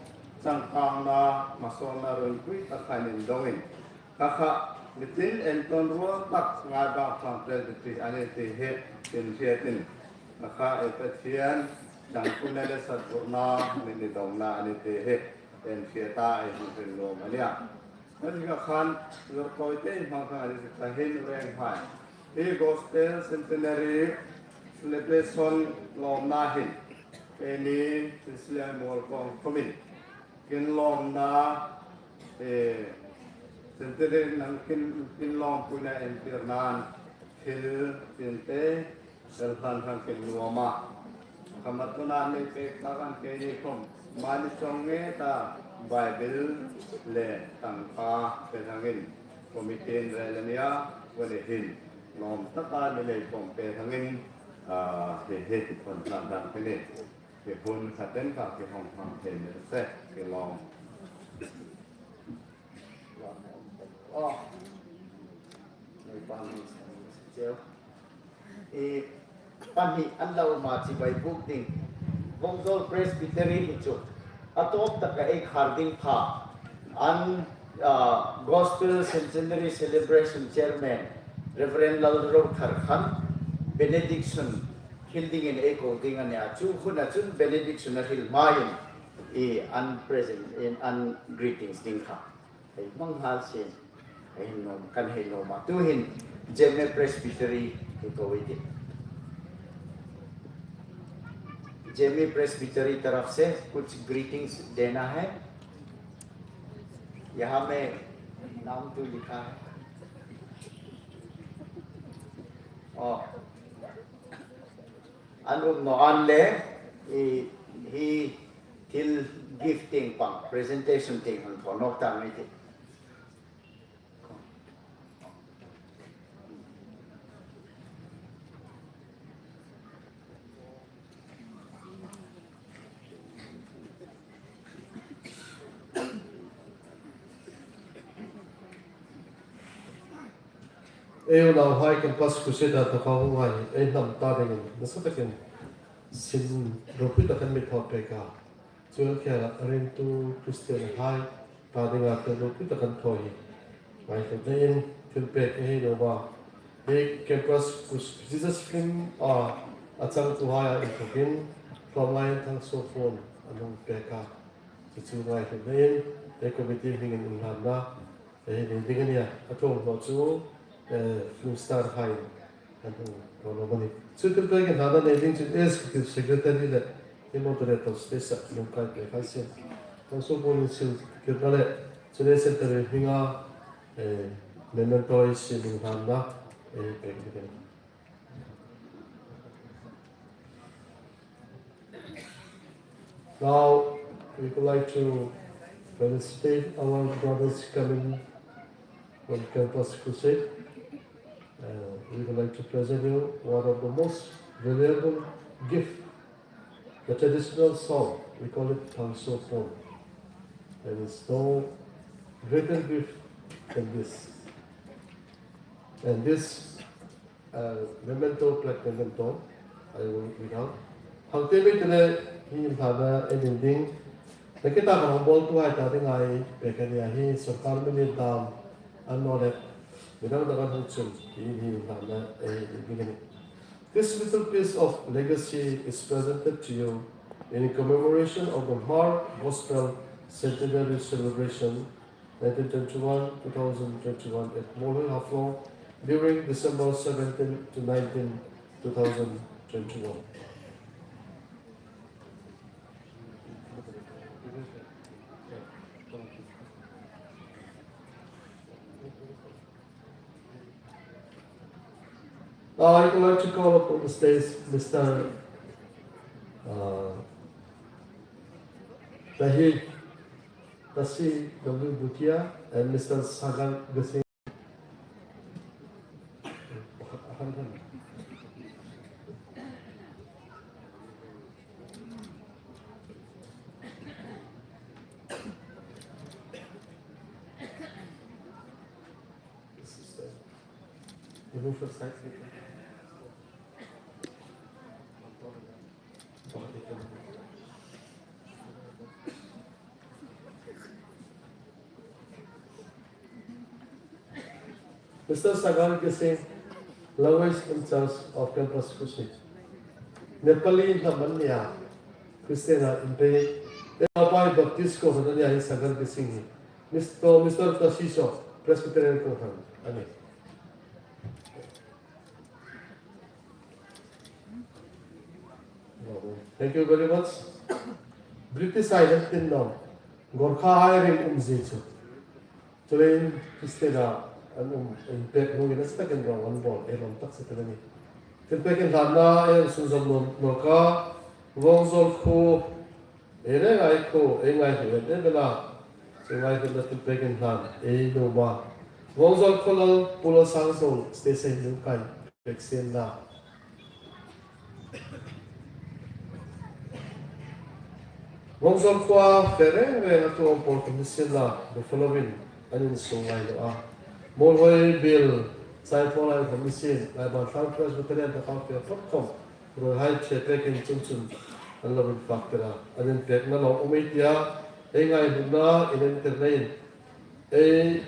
changkangna, masawlna run pui tak khan nin dongin. Kha kha, mi tin entawn ruol tak Maibang Hmar Presbytery a nih ti hi, tin hriet in. Kha kha, ei Pathien, changkangna le satbulna, mi ni dongna a nih ti hi, tin hriet a, ei hmu rin nuom a nih a. Kha kha khan, zir koi te hmang khan a nih ti kha hin reng hai. Hi Gospel Centenary Celebration lawmna hin, keini Christian Muolpawng khomin, kin lawmna, eh, Centenary nang kin, kin lawmpuina entirnan, thil tin te, Sel khan khan kin nuom a. Khamathuna nei pek ta kan keini khom. Mani chong nge ta Bible le tangka pe thangin committee in rel a nia, wale hin. Nuom taka ni lei khom pe thangin, ah, he he kon thang thang ke ni. Ke hun khaten ka ke hong hong ke ne se ke long. Oh. Nei pan ni se. E, pahni an lo ma chibai buk ding. Vawngzawl Presbytery hi chu a tawp taka ei khar ding kha. An, ah, Gospel Centenary Celebration Chairman Reverend Lalrothar khan benediction hril dingin ei ko ding a nia. Chu huna chun benediction a hril hmain i an present in an greetings ding kha. Hei hmang nghal sin. Hei nuom, kan hei nuom a. Tuhin Jeme Presbytery hi ko ei tih. Jamie presbytery तरफ से कुछ ग्रीटिंग्स देना है। यहाँ में नाम तो लिखा है। Oh. An um naw an le, i, hi thil gift tieng pang, presentation tieng hang thaw nawk ta ngei tih. Ei unauhai campus crusade-a taka hung hai, ei hnam ta dingin, nasa takin, sin ropui takin mi thaw pek a. Chuong khela ringtu Christian hai ta dinga thil ropui takin thaw hi. Ngaithlak dingin thil pek ei nuom a. Ei campus crus-, Jesus film-a a changtuhai inthokin, Frontline Thangsuopuon an hung pek a. Chu chu ngaithlak dingin, ei committee hmingin inhlanna. Ei, ni ding a nia, a thawng hlawh chu, eh, film star hai, an hung hlawh lo a nih. Chu thil pek inhlanna nei ding chu Executive Secretary le, ei moderator stage-a, lung kai pek hai sien. Thangsuopuon insil kirna le, chu le Centenary hminga, eh, memento ei siem inhlanna, eh, pek ding a nih. Now, we would like to felicitate our brothers coming from Campus Crusade. Uh, we would like to present you one of the most valuable gift, the traditional song. We call it Thangsuopuon. There is no greater gift than this. And this Uh, memento, plaque memento, I will read out. Hang te mi tele hi inhlanna ei nei ding. Nakie tak hang bawltuhai ta dinga ei pek a nia, hi sawrkar mi ni dam an naw le. Mi dang dang an hang chun hi, hi inhlanna ei nei ding a nih. This little piece of legacy is presented to you in commemoration of the Hmar Gospel Centenary Celebration nineteen twenty-one, two thousand twenty-one at Muolhoi Haflong during December seventeen to nineteen, two thousand twenty-one. Now I would like to call upon the stage Mister uh, Tahi Tasi W Bhutia and Mister Sagar Gasin. Mister Sagar Gasin, language in charge of Campus Crusade. Nepali hnam an nia, Christian-a inpei. Pai Baptist Kohran a nia hi Sagar Gasin hi. Mister, Mister Tasi Saw, Presbyterian Kohran a nih. Thank you very much. British hai an tin naw. Gorkhahai ring umzie chu. Chuleiin Christian-a an um, inpek hnungin a sitakin ro an bawl, ei lawm tak si ta a nih. Thilpek inhlanna ei sunzawm nawk a, Vawngzawl khuo, ei reng ei khuo, ei ngaihlut em em a. Chu ngaihlut na thilpek inhlan ei nuom a. Vawngzawl khuo lal Pu Lalsangzawl station in kai pek sien la. Vawngzawl khuoa fe reng reng a tuom pawl khawm ni sien la, Buffalo-in an insuk ngai naw a. Muolhoi Biel, Saipawlai khawm ni sien, Laiban Thlang Presbyterian taka fe phawt khawm, ruolhai ṭhe pekin chun chun an lo inpek tir a. An inpekna lo um ei tia, ei ngaihmuna in entirna in, ei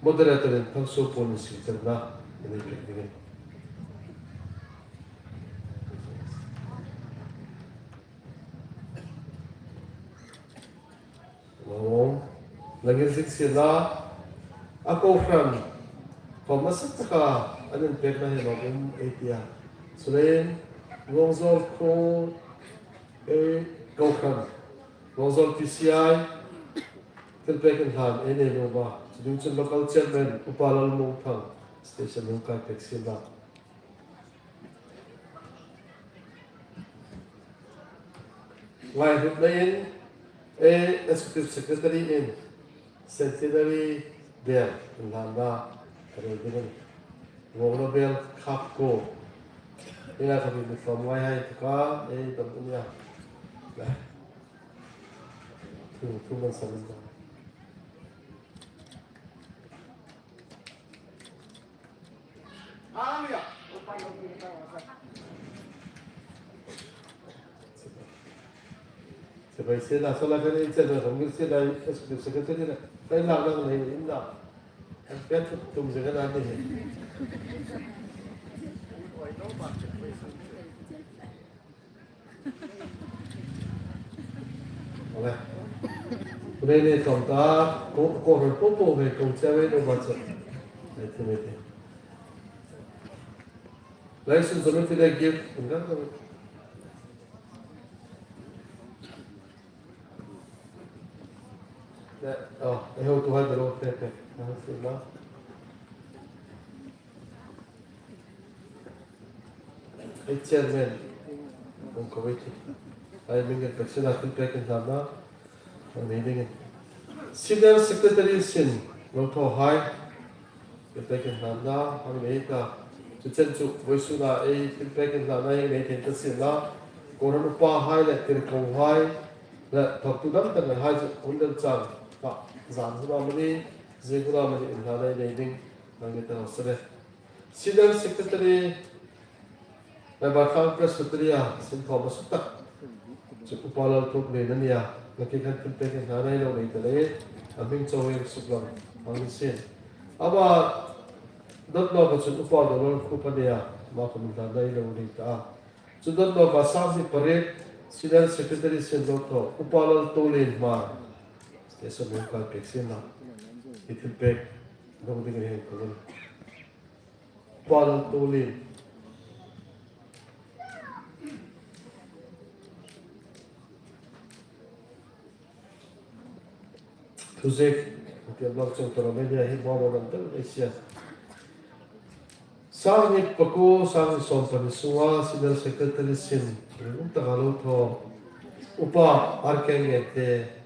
moderator-in Thangsuo Paul-in suktirna in ei pek dingin. Lo, la ngir zik sien la, a kohran khawm a sak taka an inpekna hi lo um ei tia. Chuleiin, Vawngzawl khuo, ei kohran, Vawngzawl P C I, thilpek inhlan ei nei nuom a. Chu ding chun local chairman, Upa Lalmungthang, station in kai pek sien la. Ngaihlut na in, ei executive secretary in, centenary bel inhlanna a rei dingin. Vawngna bel khap ko. Ina ka bi mi tlawm ngai hai taka, ei dam unia. Thu, thu man sa min dam. Sebai se la, sola kani se la, hongil se la, executive secretary la, kai la la la, in la. An pen tum se kana ni. Ole. Kune ne tom ta, ko, ko ro po po ve ko che ve no ba che. Ai te me te. Lai sun sun ti le gift, enggak ko. Le, oh, e ho tu hai de lo te te. Na, sun na. Ei chairman, hung ko ei ti. Ei hming inpek sien a, thilpek inhlanna, hung nei dingin. Senior Secretary sin, lo thaw hai, thilpek inhlanna, hung nei ta. Chu chen chu, vawisuna ei thilpek inhlanna, ei nei thei ta sien la. Kohran upa hai le, tirko hai, le, thawktu dang dang hai chu, hun dang chang, ka, zan huna mani, zing huna mani, inhlanna ei nei ding, hung nei ta lo se le. Senior Secretary, Laiban Thlang Presbytery-a sin khawm a suk tak chu Upa Lalthuoklien a nih a, nang khi khan thilpek inhlanna ei lo nei ta leiin, a hming chauh ei suklang ang ni sien. Ama dawt nawka chun Upa Dolal Khup a nih a, ama khawm inhlanna ei lo nei ta a. Chu dawt nawka Sanghni pariet, Senior Secretary sin lo thaw, Upa Lalthuoklien Hmar, station hung kai pek sien la. Hi thilpek dong dingin hung ko. Upa Lalthuoklien. Thu ziek, ti am lak chang tura media hi bo bo dam dam ei sia. Sanghni pakuo, Sanghni sawmpahni sunga Senior Secretary sin, ringum taka lo thaw. Upa R K Ngente.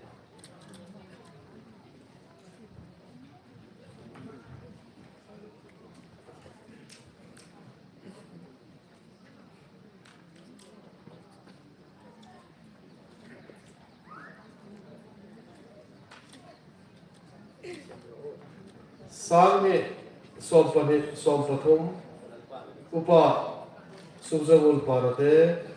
Sanghni sawmpahni, sawmpathum, Upa Sumzangul Parate.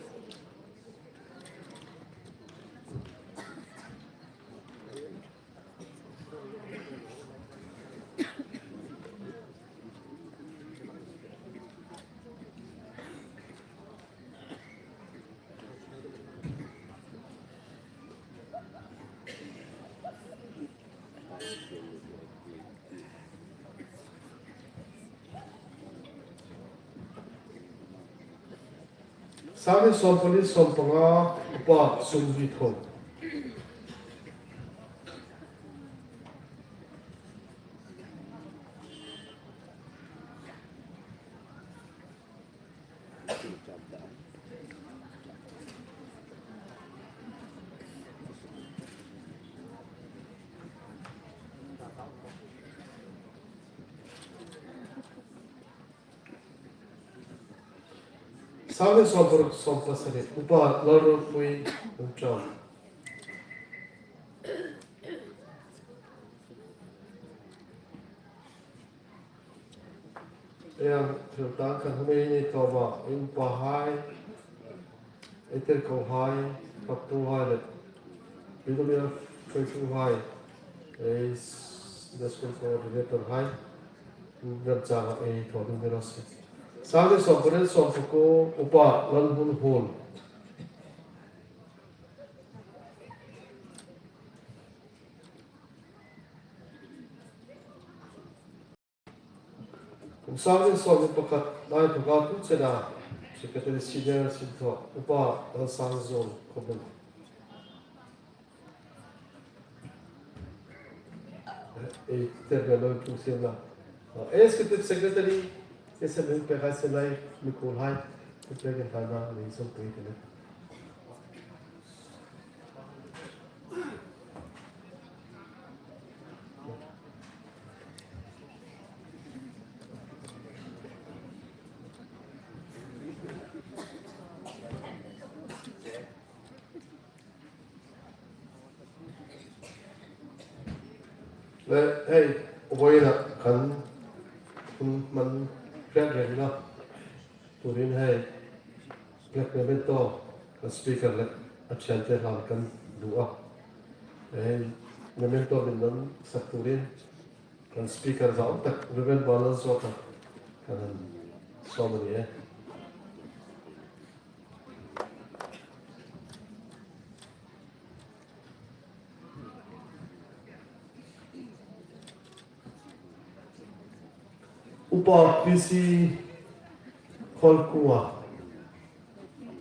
Sanghni sawmpahni, sawmpanga, Upa Sungvithon. Sangni sawm paruk sawm pasari, Upa Lalrongpui Umtang. Ei thil tang kan hung ei ni tawp a, in pahai, ei tirkohai, paktuhai le, P W F feituhai, ei Sunday School coordinator hai, remchanga ei thaw ding ni raw se. Sangni sawm pariet sawm pakuo, Upa Lalhmunhun. Kum sangni sawmhni pakhat, lai thuka tu chena, Secretary Senior Sinthaw, Upa Lalsangzul Khobung. Ei, ter ve lo tum siam la. Executive Secretary, Executive Secretary, mi kuol hai, Secretary kan na, ni som pe te le. Le, hei, uboina kan, kun man, krak le na. Turin hei, Black Memento, kan speaker le, a thiante hlan kan duh a. Hei, Memento min nan sak turin, kan speaker zau tak, Reverend Balan Zota, kan han sawm a ni e. Upa P C Kholkua.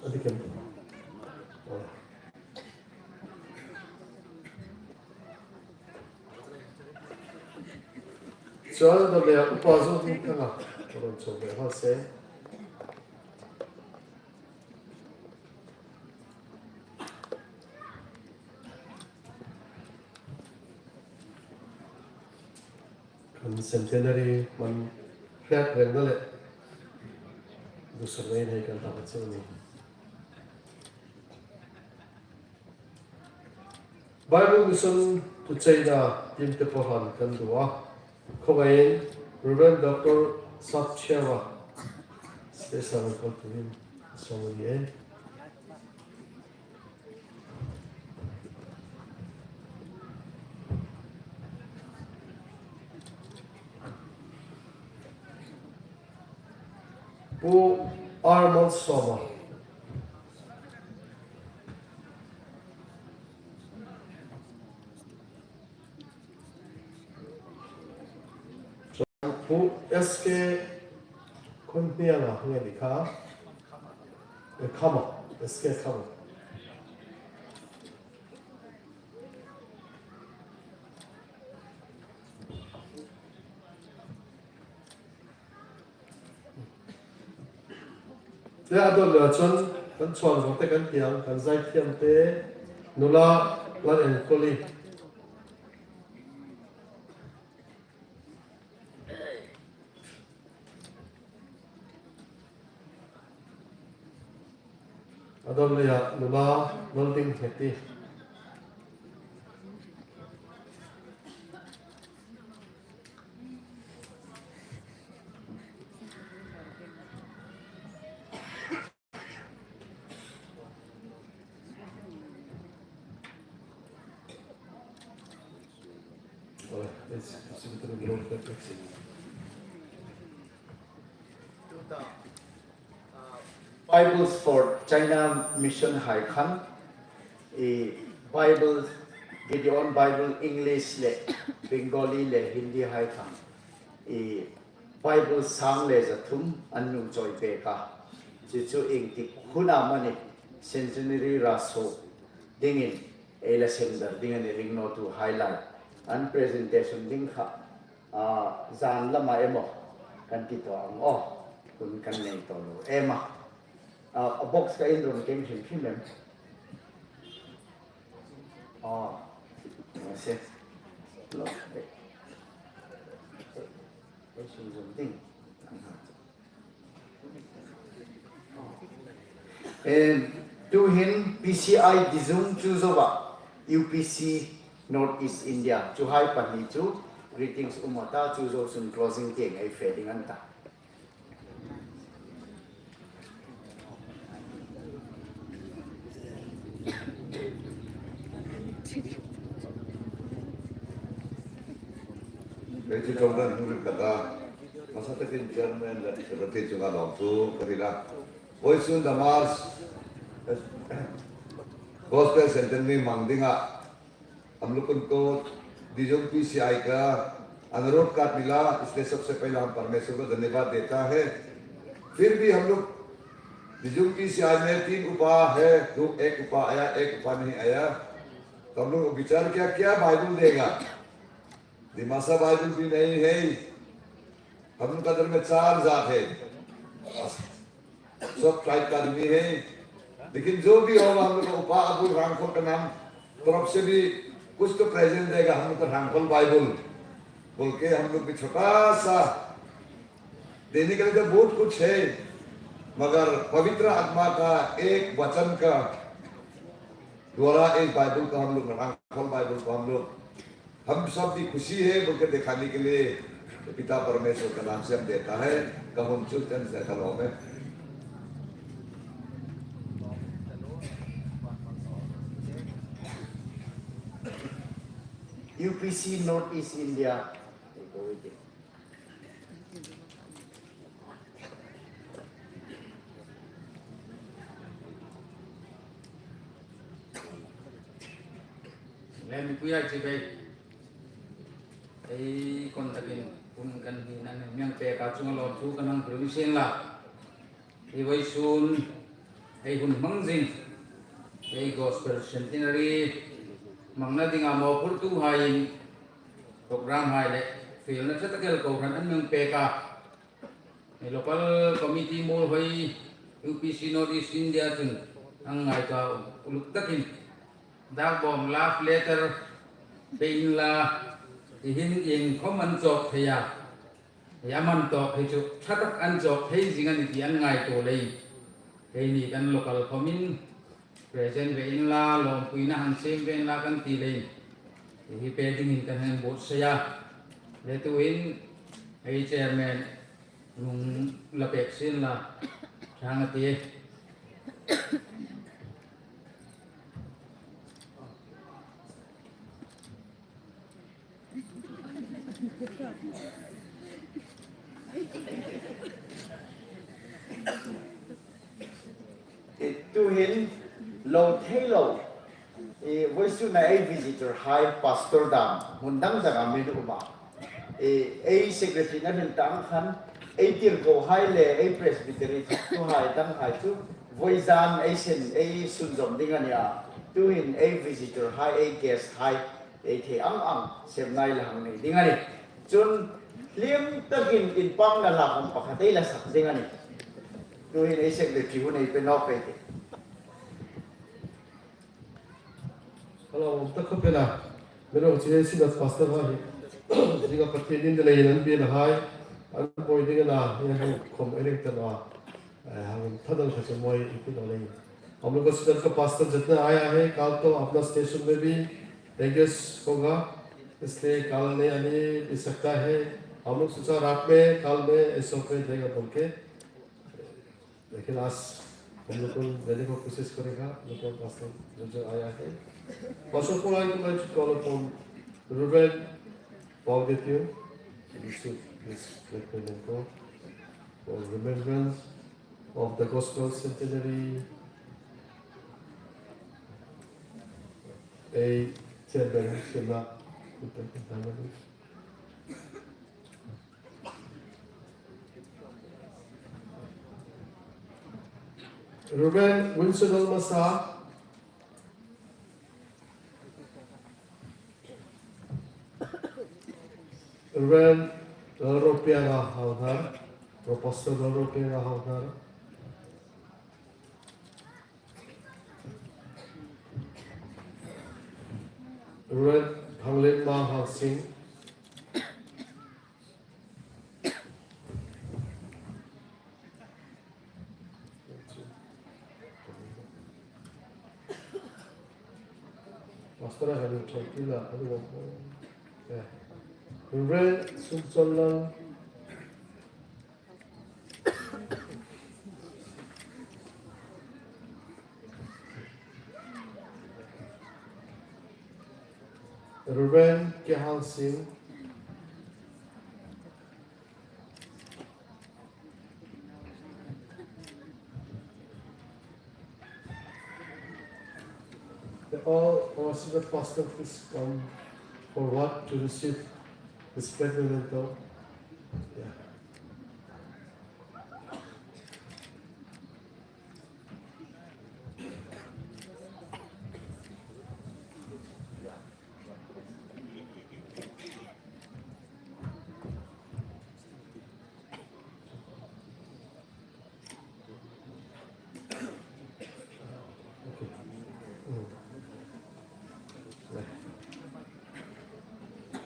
A ti kem. Chuan a dawt leh Upa Zoding Thanga, ka rawn chho ve hmasa. Kan centenary hman hriat rengna leh duhsakna in hei kan hlan cheu a ni. Bible Mission thu cheina team te pawh hlan kan duh a. Khawngaihin Reverend Doctor Sapchhianga special call turin sawm a ni e. Pu Armand Sawma. Pu S K Khunhnianga nge ni kha? E, Khama, S K Khama. Te a dawn leh chuan kan chhuanzawrte kan tih ang, kan zaithiamte, nula Lal Enkawli. A dawn leia nula Lalding Heti. Bibles for China Mission hai khan, i Bible, Gideon Bible English le Bengali le Hindi hai khan, i Bible sang le za thum an nuom chawi pek a. Chu chu engtik huna mani centenary ra suok dingin ei la sem dar ding a ni, ringnawtuhai lai. An presentation ding kha, a, zan lama emaw kan ti tawh ang aw, hun kan nei tawh lo em a. A, a box ka indon keng hrim hrim em. A, se. Lo. Ei sunzawm ding. Em, tuhin P C I Dijung chu zoa, U P C North East India, chuhai pahni chu greetings um a ta, chu zo chun closing tieng ei fe ding an ta. Ei chu ṭawngṭai hung ring ka ta. Hmasa takin chairman le secretary chunga lawmthu ka hril a. Vawisun Dhamars Gospel Centenary hmang dinga हम लोग उनको डिजोंग पीसीआई का अनुरोध कार्ड मिला, इसलिए सबसे पहले हम परमेश्वर को धन्यवाद देता है। फिर भी हम लोग डिजोंग पीसीआई में तीन उपा है, दो, एक उपा आया, एक उपा नहीं आया। तो हम लोग विचार किया, क्या बाइबल देगा? दिमासा बाइबल भी नहीं है, हम लोग का धर्म में चार जात है। सब ट्राइब का आदमी है, लेकिन जो भी होगा, हम लोग का उपा अबुल रांगखोल का नाम तरफ से भी कुछ तो प्रेजेंट देगा, हम लोग का रांगखोल बाइबल बोल के हम लोग भी छोटा सा देने के लिए तो बहुत कुछ है, मगर पवित्र आत्मा का एक वचन का द्वारा एक बाइबल को हम लोग, रांगखोल बाइबल को हम लोग, हम सब भी खुशी है बोल के दिखाने के लिए पिता परमेश्वर का नाम से हम देता है। Ka hung chun kan zai ka lawm e. U P C North East India. Lem kuya chibai. Ei kon takin hun kan hni nan miang pek a chunga lawmthu kan hang hril sien la. Ei vawisun ei hun hmang zing, ei Gospel Centenary hmangna dinga mawphurtuhaiin program hai le fielna ṭha tak el kohran an mi pek a. Ei local committee Muolhoi U P C North East India chun an ngaituo uluk takin dak bawm love letter pe inla, hi hin iengkhom an chawk thei a, hi a man tawk hi chu ṭha tak an chawk thei zing a ni ti an ngaituo leiin, keini kan local khawmin present ve inla, lawmpuina hang siem ve inla kan ti leiin hi pe dingin kan hang buotsai a. Le tuhin ei chairman lung la pek sien la, ṭhang a ti. Tuhin lo thei lo, e, vawisuna ei visitor hai pastor dam hmun dang danga min um a. E, ei secretary-in a hril ta ang khan, ei tirko hai le ei presbytery thuhai dang hai chu vawizan ei sen, ei sunzawm ding a nia. Tuhin ei visitor hai, ei guest hai, ei thei ang ang sem ngai la hang nei ding a nih. Chun hlim takin inpakna hla khawm pakhat ei la sak ding a nih. Tuhin ei secretary hun ei pe nawk ei tih. Ka lawm tak khawp el a. Mi ro chi ei Synod pastor hai. Zinga Pathien inlal leiin an biel hai, an buoi ding a na, hi hang khawm ei ring ta naw a. Eh, hang tha dang kha chu mawi i ti naw leiin. हम लोग का Synod का pastor जितना आया है, कल तो अपना स्टेशन में भी एंगस होगा, इसलिए कल नहीं आने दे सकता है। हम लोग सोचा रात में, कल में एसओपी देगा बोल के। लेकिन आज हम लोग को देने को कोशिश करेगा, लेकिन पास्टर जो, जो आया है। First of all, I would like to call upon Reverend Paul Getio to receive this great memento for remembrance of the Gospel Centenary. A chairman, Shema, Reverend Winston Olmasa. Reverend Lalropianga Hauhnar, Professor Lalropianga Hauhnar. Reverend Thanglenmang Hangsing. Pastor a kan thawk ti la, a ding a. Eh. Reverend Sumchonlal. Reverend Kehang Singh. The all our senior pastor, please come forward to receive the sacred memento. Yeah.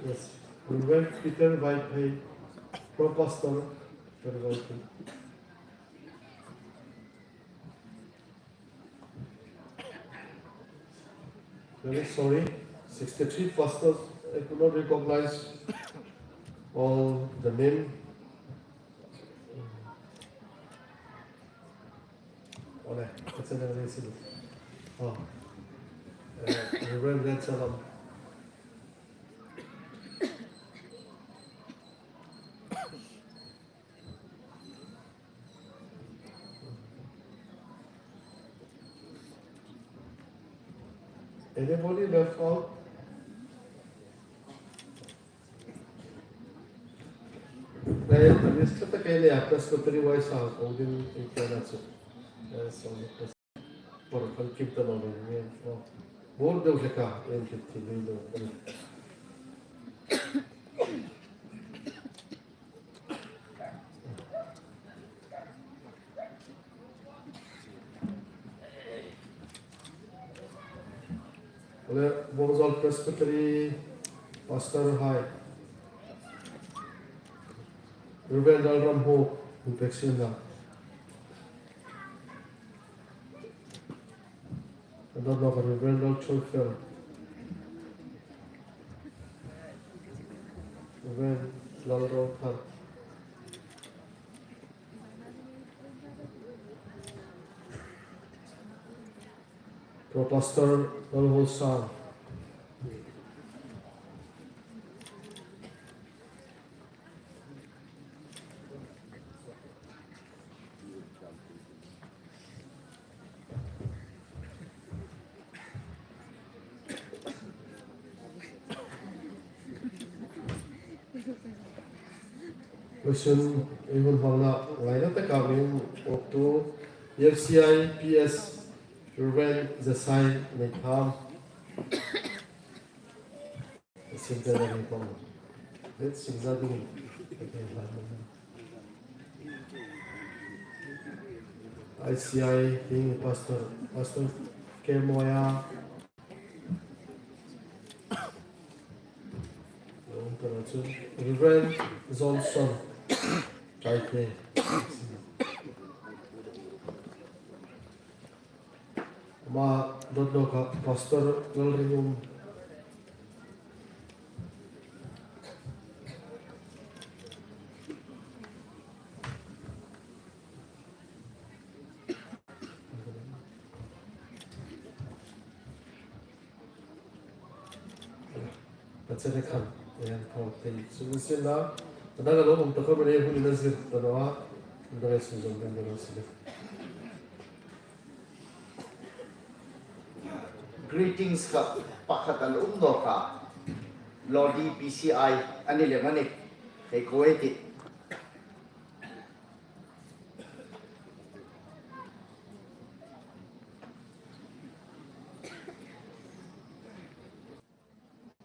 Yes. Reverend Peter Vaiphei, Pro Pastor, Peter Vaiphei. Very sorry, sixty-three pastors, I could not recognize all the name. Ole, that's another incident. Oh. Uh, Reverend Red Salam. Anybody left out? Kei, list ta kei le a Presbytery wise a ko ding in kei na chu. Eh, so, por kan kim ta lo ni. Oh. Bor deu le ka, en kit ti ni lo. Le Bawngzawl Presbytery Pastor hai. Reverend Lalramhawk, Infection na. An dawt nawk Reverend Lalchawifel. Reverend Lalrothar. Pro Pastor Lalhawsang. Question, ei hun hmangna ngaina taka mi um oktu, F C I P S Reverend Zasai Neitham. Singzading pawm. Let's singzading. I C I, Pastor, Pastor K Moya. Reverend Johnson. Taipei. Ama dawt nawk a Pastor Lalringum. Pachane khan, yan thawk thei. Sungsin la, ana ka lo hung ta kha bane hun na zir ta naw a, na le sun zon ben lo sile. Greetings kha pakhat an um nawk a, Lodi P C I a ni lem a nih. Hei ko ei tih.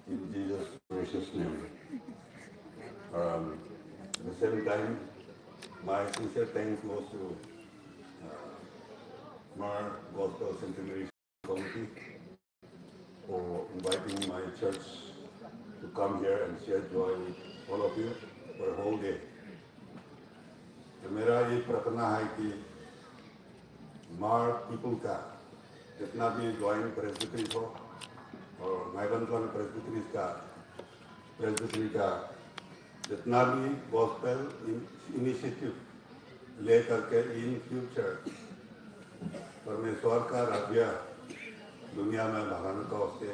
In Jesus' precious name. Um, at the same time, my sincere thanks goes to, uh, Hmar Gospel Centenary Committee for inviting my church to come here and share joy with all of you for a whole day. तो मेरा ये प्रार्थना है कि हमार पीपल का जितना भी ज्वाइंट प्रेस्बिटरी हो और माइबंदलांग प्रेस्बिटरी का प्रेस्बिटरी का जितना भी गॉस्पेल इनिशिएटिव ले करके इन फ्यूचर परमेश्वर का राज्य दुनिया में बढ़ाने का वास्ते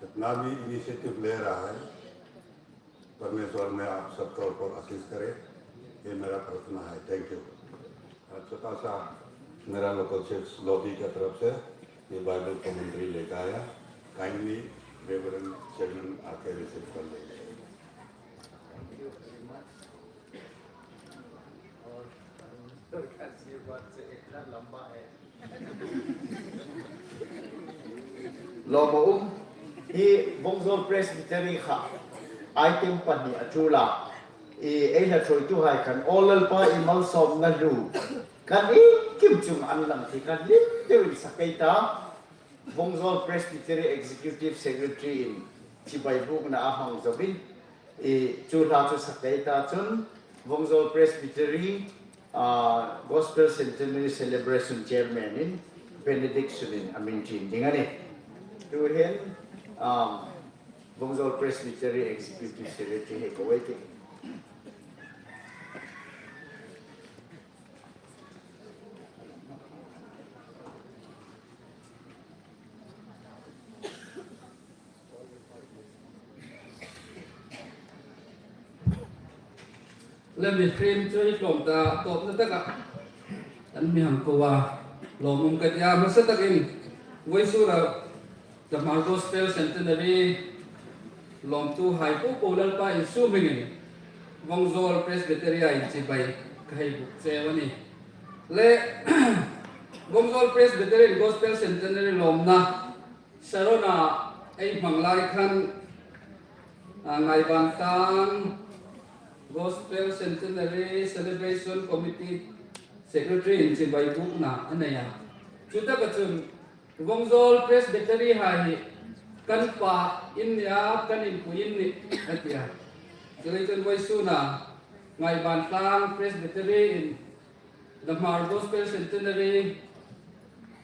जितना भी इनिशिएटिव ले रहा है, परमेश्वर में आप सबका ऊपर आशीष करे, ये मेरा प्रार्थना है। Thank you. छोटा सा मेरा लोकल चर्च लॉबी की तरफ से ये बाइबल कमेंट्री लेकर आया। काइंडली रेवरेंड चेयरमैन आके रिसीव कर लेंगे। Lawm a um, hi Vawngzawl Presbytery kha item pahni a ṭul a. I ei hla ṭhuoituhai khan aw Lalpa i malsawmna hlu kan iengkim chunga an lang thei kha hlim deuin sak ei ta. Vawngzawl Presbytery Executive Secretary in chibai bukna a hmang zoin, i chu hla chu sak ei ta chun Vawngzawl Presbytery, ah, Gospel Centenary Celebration Chairman in benediction in a min ṭin ding a nih. Tuhin, um, Vawngzawl Presbytery Executive Secretary hei ko ei tih. Le mi frame chu i hlawm ta, tawpna taka kan mi hang ko a, lawmum ka ti a, hmasa takin vawisuna Dhamar Gospel Centenary lawmtuhai popo Lalpa Isu hmingin Vawngzawl Presbytery-a inchibai ka hei buk cheu a nih. Le Vawngzawl Presbytery Gospel Centenary lawmna Sarona ei hmang lai khan, a, Ngaibantlang Gospel Centenary Celebration Committee Secretary in chibai bukna a nei a. Chutaka chun Vawngzawl Presbytery hai hi kan pa in nia, kan inpui in nih a ti a. Chuleiin vawisuna Ngaibantlang Presbytery in Dhamar Gospel Centenary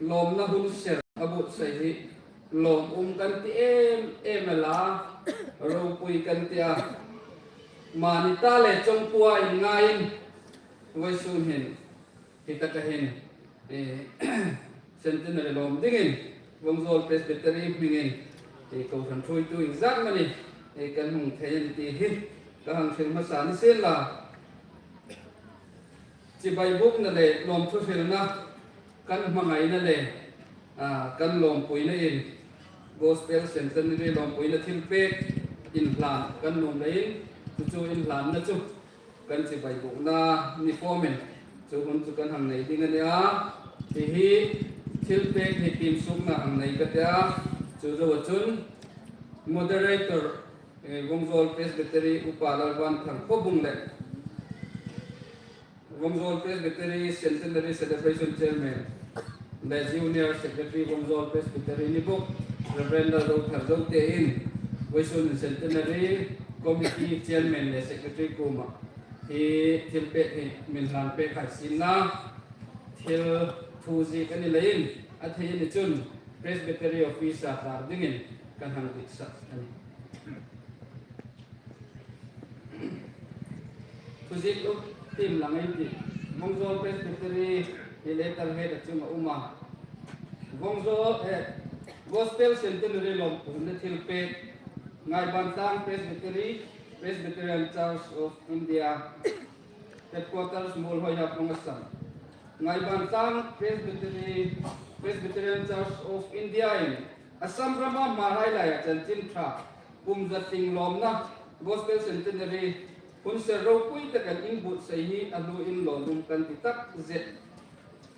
lawmna hun ser a buotsai hi lawmum kan ti em em a la, ropui kan ti a. Mani ta le chawngpua in ngaiin vawisun hin hi taka hin, eh, Centenary lawm dingin Vawngzawl Presbytery hmingin, eh, kohran ṭhuoitu iengzat mani, eh, kan hung thei a nih ti hi ka hang hril hmasa ni sien la. Chibai bukna le lawmthu hrilna kan hmangaina le, a, kan lawmpuina in Gospel Centenary lawmpuina thilpek inhlan kan nuom leiin, chu chu inhlanna chu kan chibai bukna ni fawmin chu hun chu kan hang nei ding a nih a. Hi hi thilpek hi tiem suokna hang nei ka ti a. Chu zoa chun moderator, eh, Vawngzawl Presbytery Upa Lalvanthar Khawbung le Vawngzawl Presbytery Centenary Celebration Chairman le Junior Secretary Vawngzawl Presbytery ni bawk Reverend Lalrothar Zote in vawisun Centenary Committee Chairman le Secretary kuoma hi thilpek hi min hlan pek hai sienla, thil thu ziek a ni leiin a thei a ni chun Presbytery Office-a tar dingin kan hang ditsak a nih. Thuziek lo tiem lang ei tih. Vawngzawl Presbytery hi letterhead a chunga um a. Vawngzawl, eh, Gospel Centenary lawmpuina thilpek Ngaibantlang Presbytery, Presbyterian Church of India, Headquarters Muolhoi, Haflong, Assam. Ngaibantlang Presbytery, Presbyterian Church of India in Assam rama Hmarhai laia chanchin ṭha kum za tling lawmna Gospel Centenary hun ser ropui taka inbuotsai hi a hluin lawmum kan ti takzet.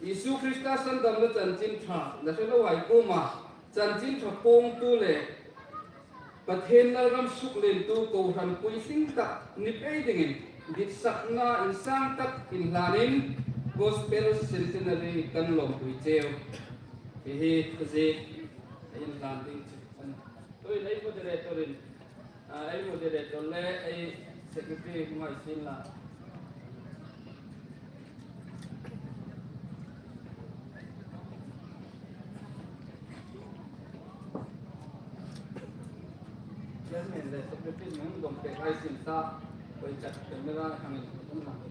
Isu Krista sandamna chanchin ṭha la hre lohai kuoma chanchin ṭha puongtu le Pathien lalram suklentu kohran puitling tak ni pei dingin ditsakna insang tak inhlanin Gospel Centenary kan lawmpui cheu. Hi hi thuziek inhlan ding chu a nih. Ei moderator-in, ah, ei moderator le ei secretary hung hai sien la. Chairman le secretary hung dong pek hai sien sa, koi tak camera hang in hung lang.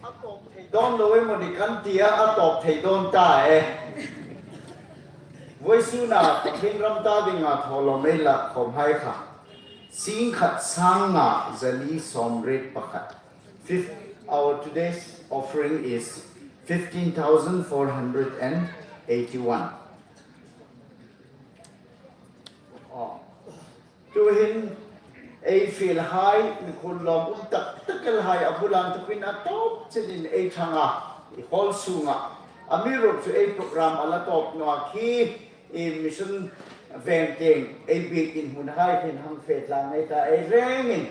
A tawp thei dawn lo emaw ni kan ti a, a tawp thei dawn ta e. Vawisuna Pathien ram ta dinga thawlawm ei lak khawm hai kha, sing khat sang nga zali sawmriet pakhat. Fif-, our today's offering is fifteen thousand four hundred and eighty-one. Aw. Tuhin ei fielhai, mi khun lawm um tak tak el hai a bula inthokin a tawp chenin ei ṭhang a, ei hall sunga. Amiruokchu ei program a la tawp naw a khi, ei mission veng tieng ei biekin hmun hai hin hang fe tlang ei ta, ei rengin.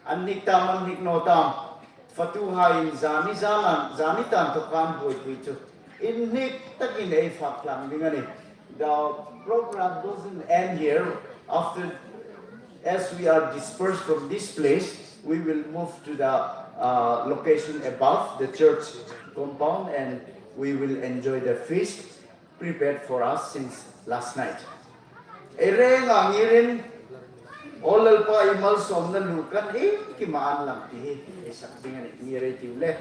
An hnik tam, an hnik naw tam, fatuhaiin zani zan an, zani tan thaw khan buoipui chu inhnik takin ei fak tlang ding a nih. The program doesn't end here. After, as we are dispersed from this place, we will move to the, uh, location above the church compound, and we will enjoy the feast prepared for us since last night. Ei renga ngirin, aw Lalpa, i malsawmna lu kan iengkima an lang ti hi ei sak ding a nih, ngir ei tiu le.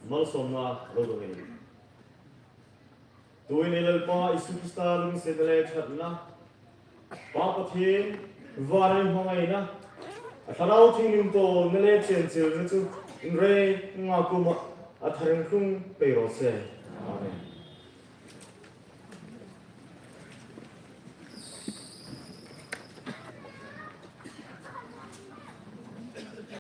Malsawmna lo dong ei. Tuhin ei Lalpa Isu Krista lunginsietna le ṭhatna, Pa Pathien vana hmangaina, a Thlarau Thienghlim tawlna le ṭhienchilna chu in rênga kuomah a thar hung pei raw se. Amen.